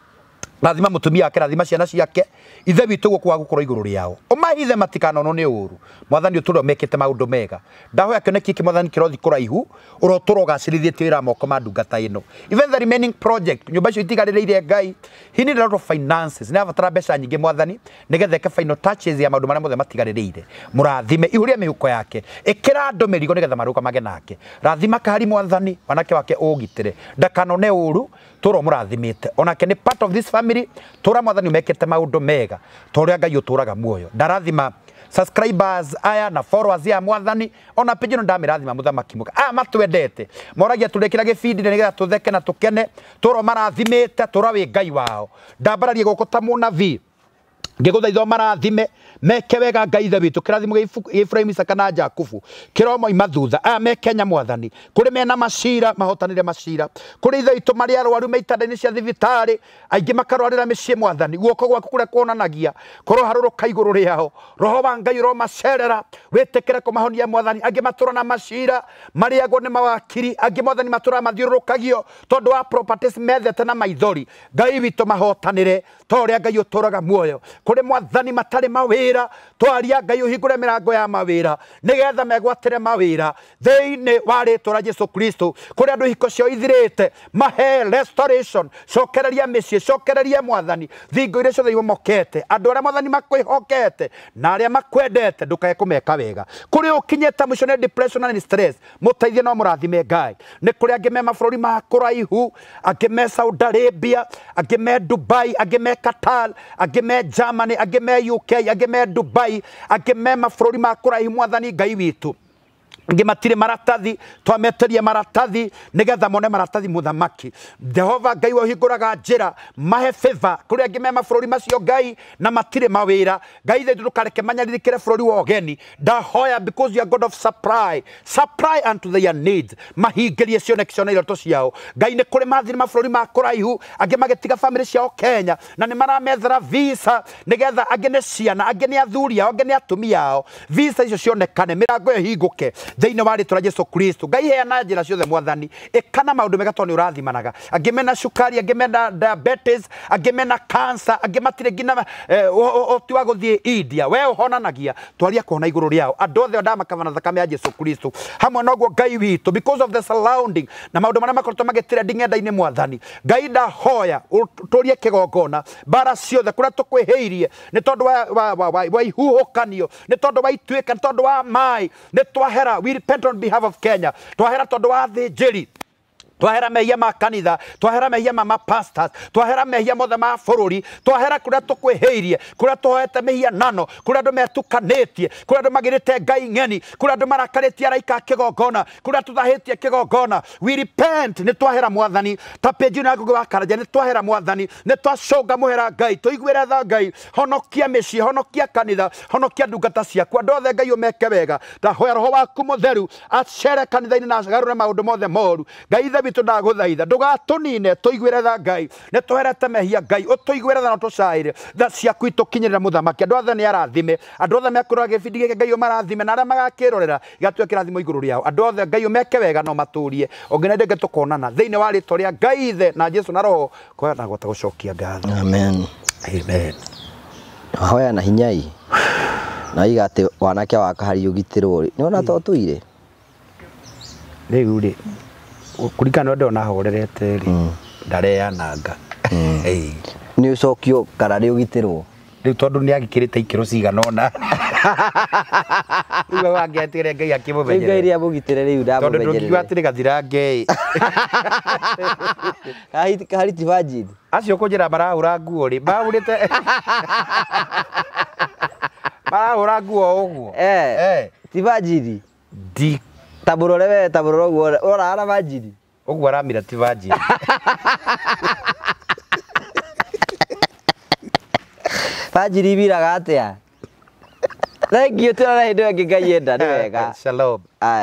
Rathima mũtumia wake, rathima ciana ciake. Ithe witũ guoko gwaku gũkorwo igũrũ rĩao. Ũmahithe matikanonwo nĩ ũũru. Mwathani ũtũũre mekĩte maũndũ mega. Ndahoya kĩoneki gĩkĩ Mwathani kĩrothi kũraihu, ũrotũra ũgacĩrithĩtie wĩra moko ma ndungata ĩno. Even the remaining project, nyũmba icio itigarĩrĩire Ngai. He need a lot of finances. Nĩ abatara mbeca nyingĩ Mwathani, nĩgetha eke final touches ya maũndũ marĩa mothe matigarĩrĩire. Mũrathime, ihũrie mĩhuko yake. Ĩkĩra andũ mĩrigo nĩgetha marũgamage nake. Rathima Kahari Mwathani, wanake wake ũgitĩre. Ndakanone ũũru, tũra mũrathimĩte. Onake nĩ part of this family, tũra Mwathani ũmekĩte maũndũ mega, ta ũrĩa Ngai ũtũraga muoyo. Ndarathima subscribers aya na followers ya Mwathani, ona page ĩno ndamĩrathima mũthamaki mwega. Aya matwendete, moragia tũrekĩra gĩbindi nĩgetha tũtheke na tũkene, tũra marathimĩte, tũra wĩ Ngai wao. Ndambararie guoko ta mũnabii, ngĩgũthaitha marathime, meke wega Ngai ithe witũ, kĩrathimo gĩa Ibrahim, Isaka na Jakubu kĩromoima thutha. Aya me Kenya Mwathani, kũrĩ mena macira mahotanĩre macira, kũrĩ ithe witũ marĩ arwaru me itanda-inĩ cia thibitarĩ, aingĩ makarwarĩra mĩciĩ Mwathani, guoko gwaku kũrĩa kuonanagia kũroharũrũka igũrũ rĩao. Roho wa Ngai ũromacerera, wĩtĩkĩre kũmahonia Mwathani. Angĩ matũra na macira marĩagwo nĩ mawakiri, angĩ Mwathani matũra mathiũrũrũkagio tondũ wa properties methete na maithori. Ngai witũ mahotanĩre ta ũrĩa Ngai ũtũraga muoyo. Kũrĩ Mwathani matarĩ mawĩra, twaria Ngai ũhingũre mĩrango ya mawĩra nĩgetha megwatĩre mawĩra thĩinĩ wa rĩtwa rĩa Jesu Kristo. Kũrĩ andũ ihiko ciao ithirĩte, mahe restoration, cokereria mĩciĩ, cokereria Mwathani thingo iria ciothe imomokete. Andũ arĩa Mwathani makwĩhokete na arĩa makwendete ndũkae kũmeka wega. Kũrĩ ũkinyĩte mũico nĩ depression na stress, mũteithie no mũrathime Ngai. Nĩ kũrĩ angĩ me mabũrũri ma kũraihu, angĩ me Saudi Arabia, angĩ me Dubai, angĩ me Qatar, angĩ me Germany, angĩ me UK, angĩ me Dubai, angĩ me mabũrũri ma kũraihu. Mwathani Ngai witũ, angĩ matirĩ maratathi, twameteria maratathi nĩgetha mone maratathi mũthamaki. Jehova Ngai we ũhingũraga njĩra, mahe favor. Kũrĩ angĩ me mabũrũri macio Ngai na matirĩ mawĩra, Ngai ithe ndũkareke manyarirĩkĩre bũrũri wa ũgeni. Ndahoya because you are God of supply, supply unto their needs, mahingĩrie cioneki ciao na iroto ciao. Ngai nĩ kũrĩ mathiri mabũrũri ma kũraihu, angĩ magĩtiga famĩlĩ ciao Kenya na nĩ maramethera visa nĩgetha angĩ nĩ ciana, angĩ nĩ athuri ao, angĩ nĩ atumia ao, visa icio cionekane, mĩrango ĩyo ĩhingũke. Thĩinĩ wa rĩtwa rĩa Jesu Kristo. Ngai heana njĩra ciothe mwathani. Ĩkana maũndũ mega tondũ nĩ ũrathimanaga. Angĩ mena cukari, angĩ mena diabetes, angĩ mena cancer, angĩ matirĩ nginya ũhoti wa gũthiĩ India. We ũhonanagia, twaria kuona igũrũ rĩao. Andũ othe ndamakava na thakame ya Jesu Kristo. Hamwe noguo Ngai witũ, because of the surrounding na maũndũ marĩa makoretwo magĩtrend ng'enda-inĩ mwathani. Ngai ndahoya ũtũrie kĩgongona mbara ciothe kũrĩa tũkwĩhĩirie nĩ tondũ wa ihuhũkanio, nĩ tondũ wa ituĩka, nĩ tondũ wa maĩ, nĩ twahera. We repent on behalf of Kenya. Twahera tondũ wa athĩnjĩri, twahera mehia ma kanitha, twahera mehia ma pastors, twahera mehia mothe ma bũrũri, twahera kũrĩa tũkwĩhĩirie, kũrĩa tũhoete mĩhianano, kũrĩa andũ metukanĩtie, kũrĩa andũ magĩrĩte ngai ng'eni, kũrĩa andũ marakarĩtie araika a kĩgongona, kũrĩa tũthahĩtie kĩgongona. We repent, nĩ twahera mwathani. Ta page na Ngugi wa Karanja, nĩ twahera mwathani, nĩ twacũnga mũhera Ngai, tũiguĩre tha Ngai, honokia mĩciĩ, honokia kanitha, honokia ndungata ciaku, andũ othe Ngai ũmeke wega. Ndahoya roho waku mũtheru acere kanitha-inĩ na agarũre maũndũ mothe moru. Ngai ithe witũ ndagũthaitha ndũgatũnine, tũiguĩre tha Ngai, nĩ tũherete mehia Ngai, ũtũiguĩre tha na ũtũcaĩre tha ciaku itũkinyĩrĩra mũthamaki. Andũ othe nĩ arathime, andũ othe mekũrora gĩbindi gĩkĩ Ngai ũmarathime, na arĩa magakĩrorera gĩgatuĩka kĩrathimo igũrũ rĩao. Andũ othe Ngai ũmeke wega na ũmatũrie. Ũngĩ na ndĩngĩ tũkonana thĩinĩ wa rĩtwa rĩa Ngai ithe na Jesu na Roho kwena gwata gũcokia ngatho. Amen. Amen. Hoya na hinyai na iga atĩ wanake wa kahari ũgitĩrwo rĩ, nĩ wona to tũire rĩu rĩ kũringana na ũrĩa ndĩrona ahorerete rĩ, ndareananga. Nĩ ũcokio kana nĩ ũgitĩrwo rĩu tondũ nĩ agĩkĩrĩte ikĩro cigana ũna. Rĩu wangĩatigĩre Ngai Rĩu Ngai akĩmũmenyerere. nĩamũgitĩre rĩu Tondũ ndũngiuga ndamũmenyerere. atĩrĩ gathirange. Kahari ti virgin. Acio kũnjĩra marahũra nguo rĩ, mahũrĩte marahũra nguo ũguo. Ti virgin. Ndi Ta mũrore we, ta mũrore ũguo ũrora ara virgin. Ũguo aramira ti virgin. Virgin ibiraga atĩa? Thank you, tũrora hĩndĩ ĩyo ĩngĩ Ngai enda, nĩ wega. Shalom. Aya.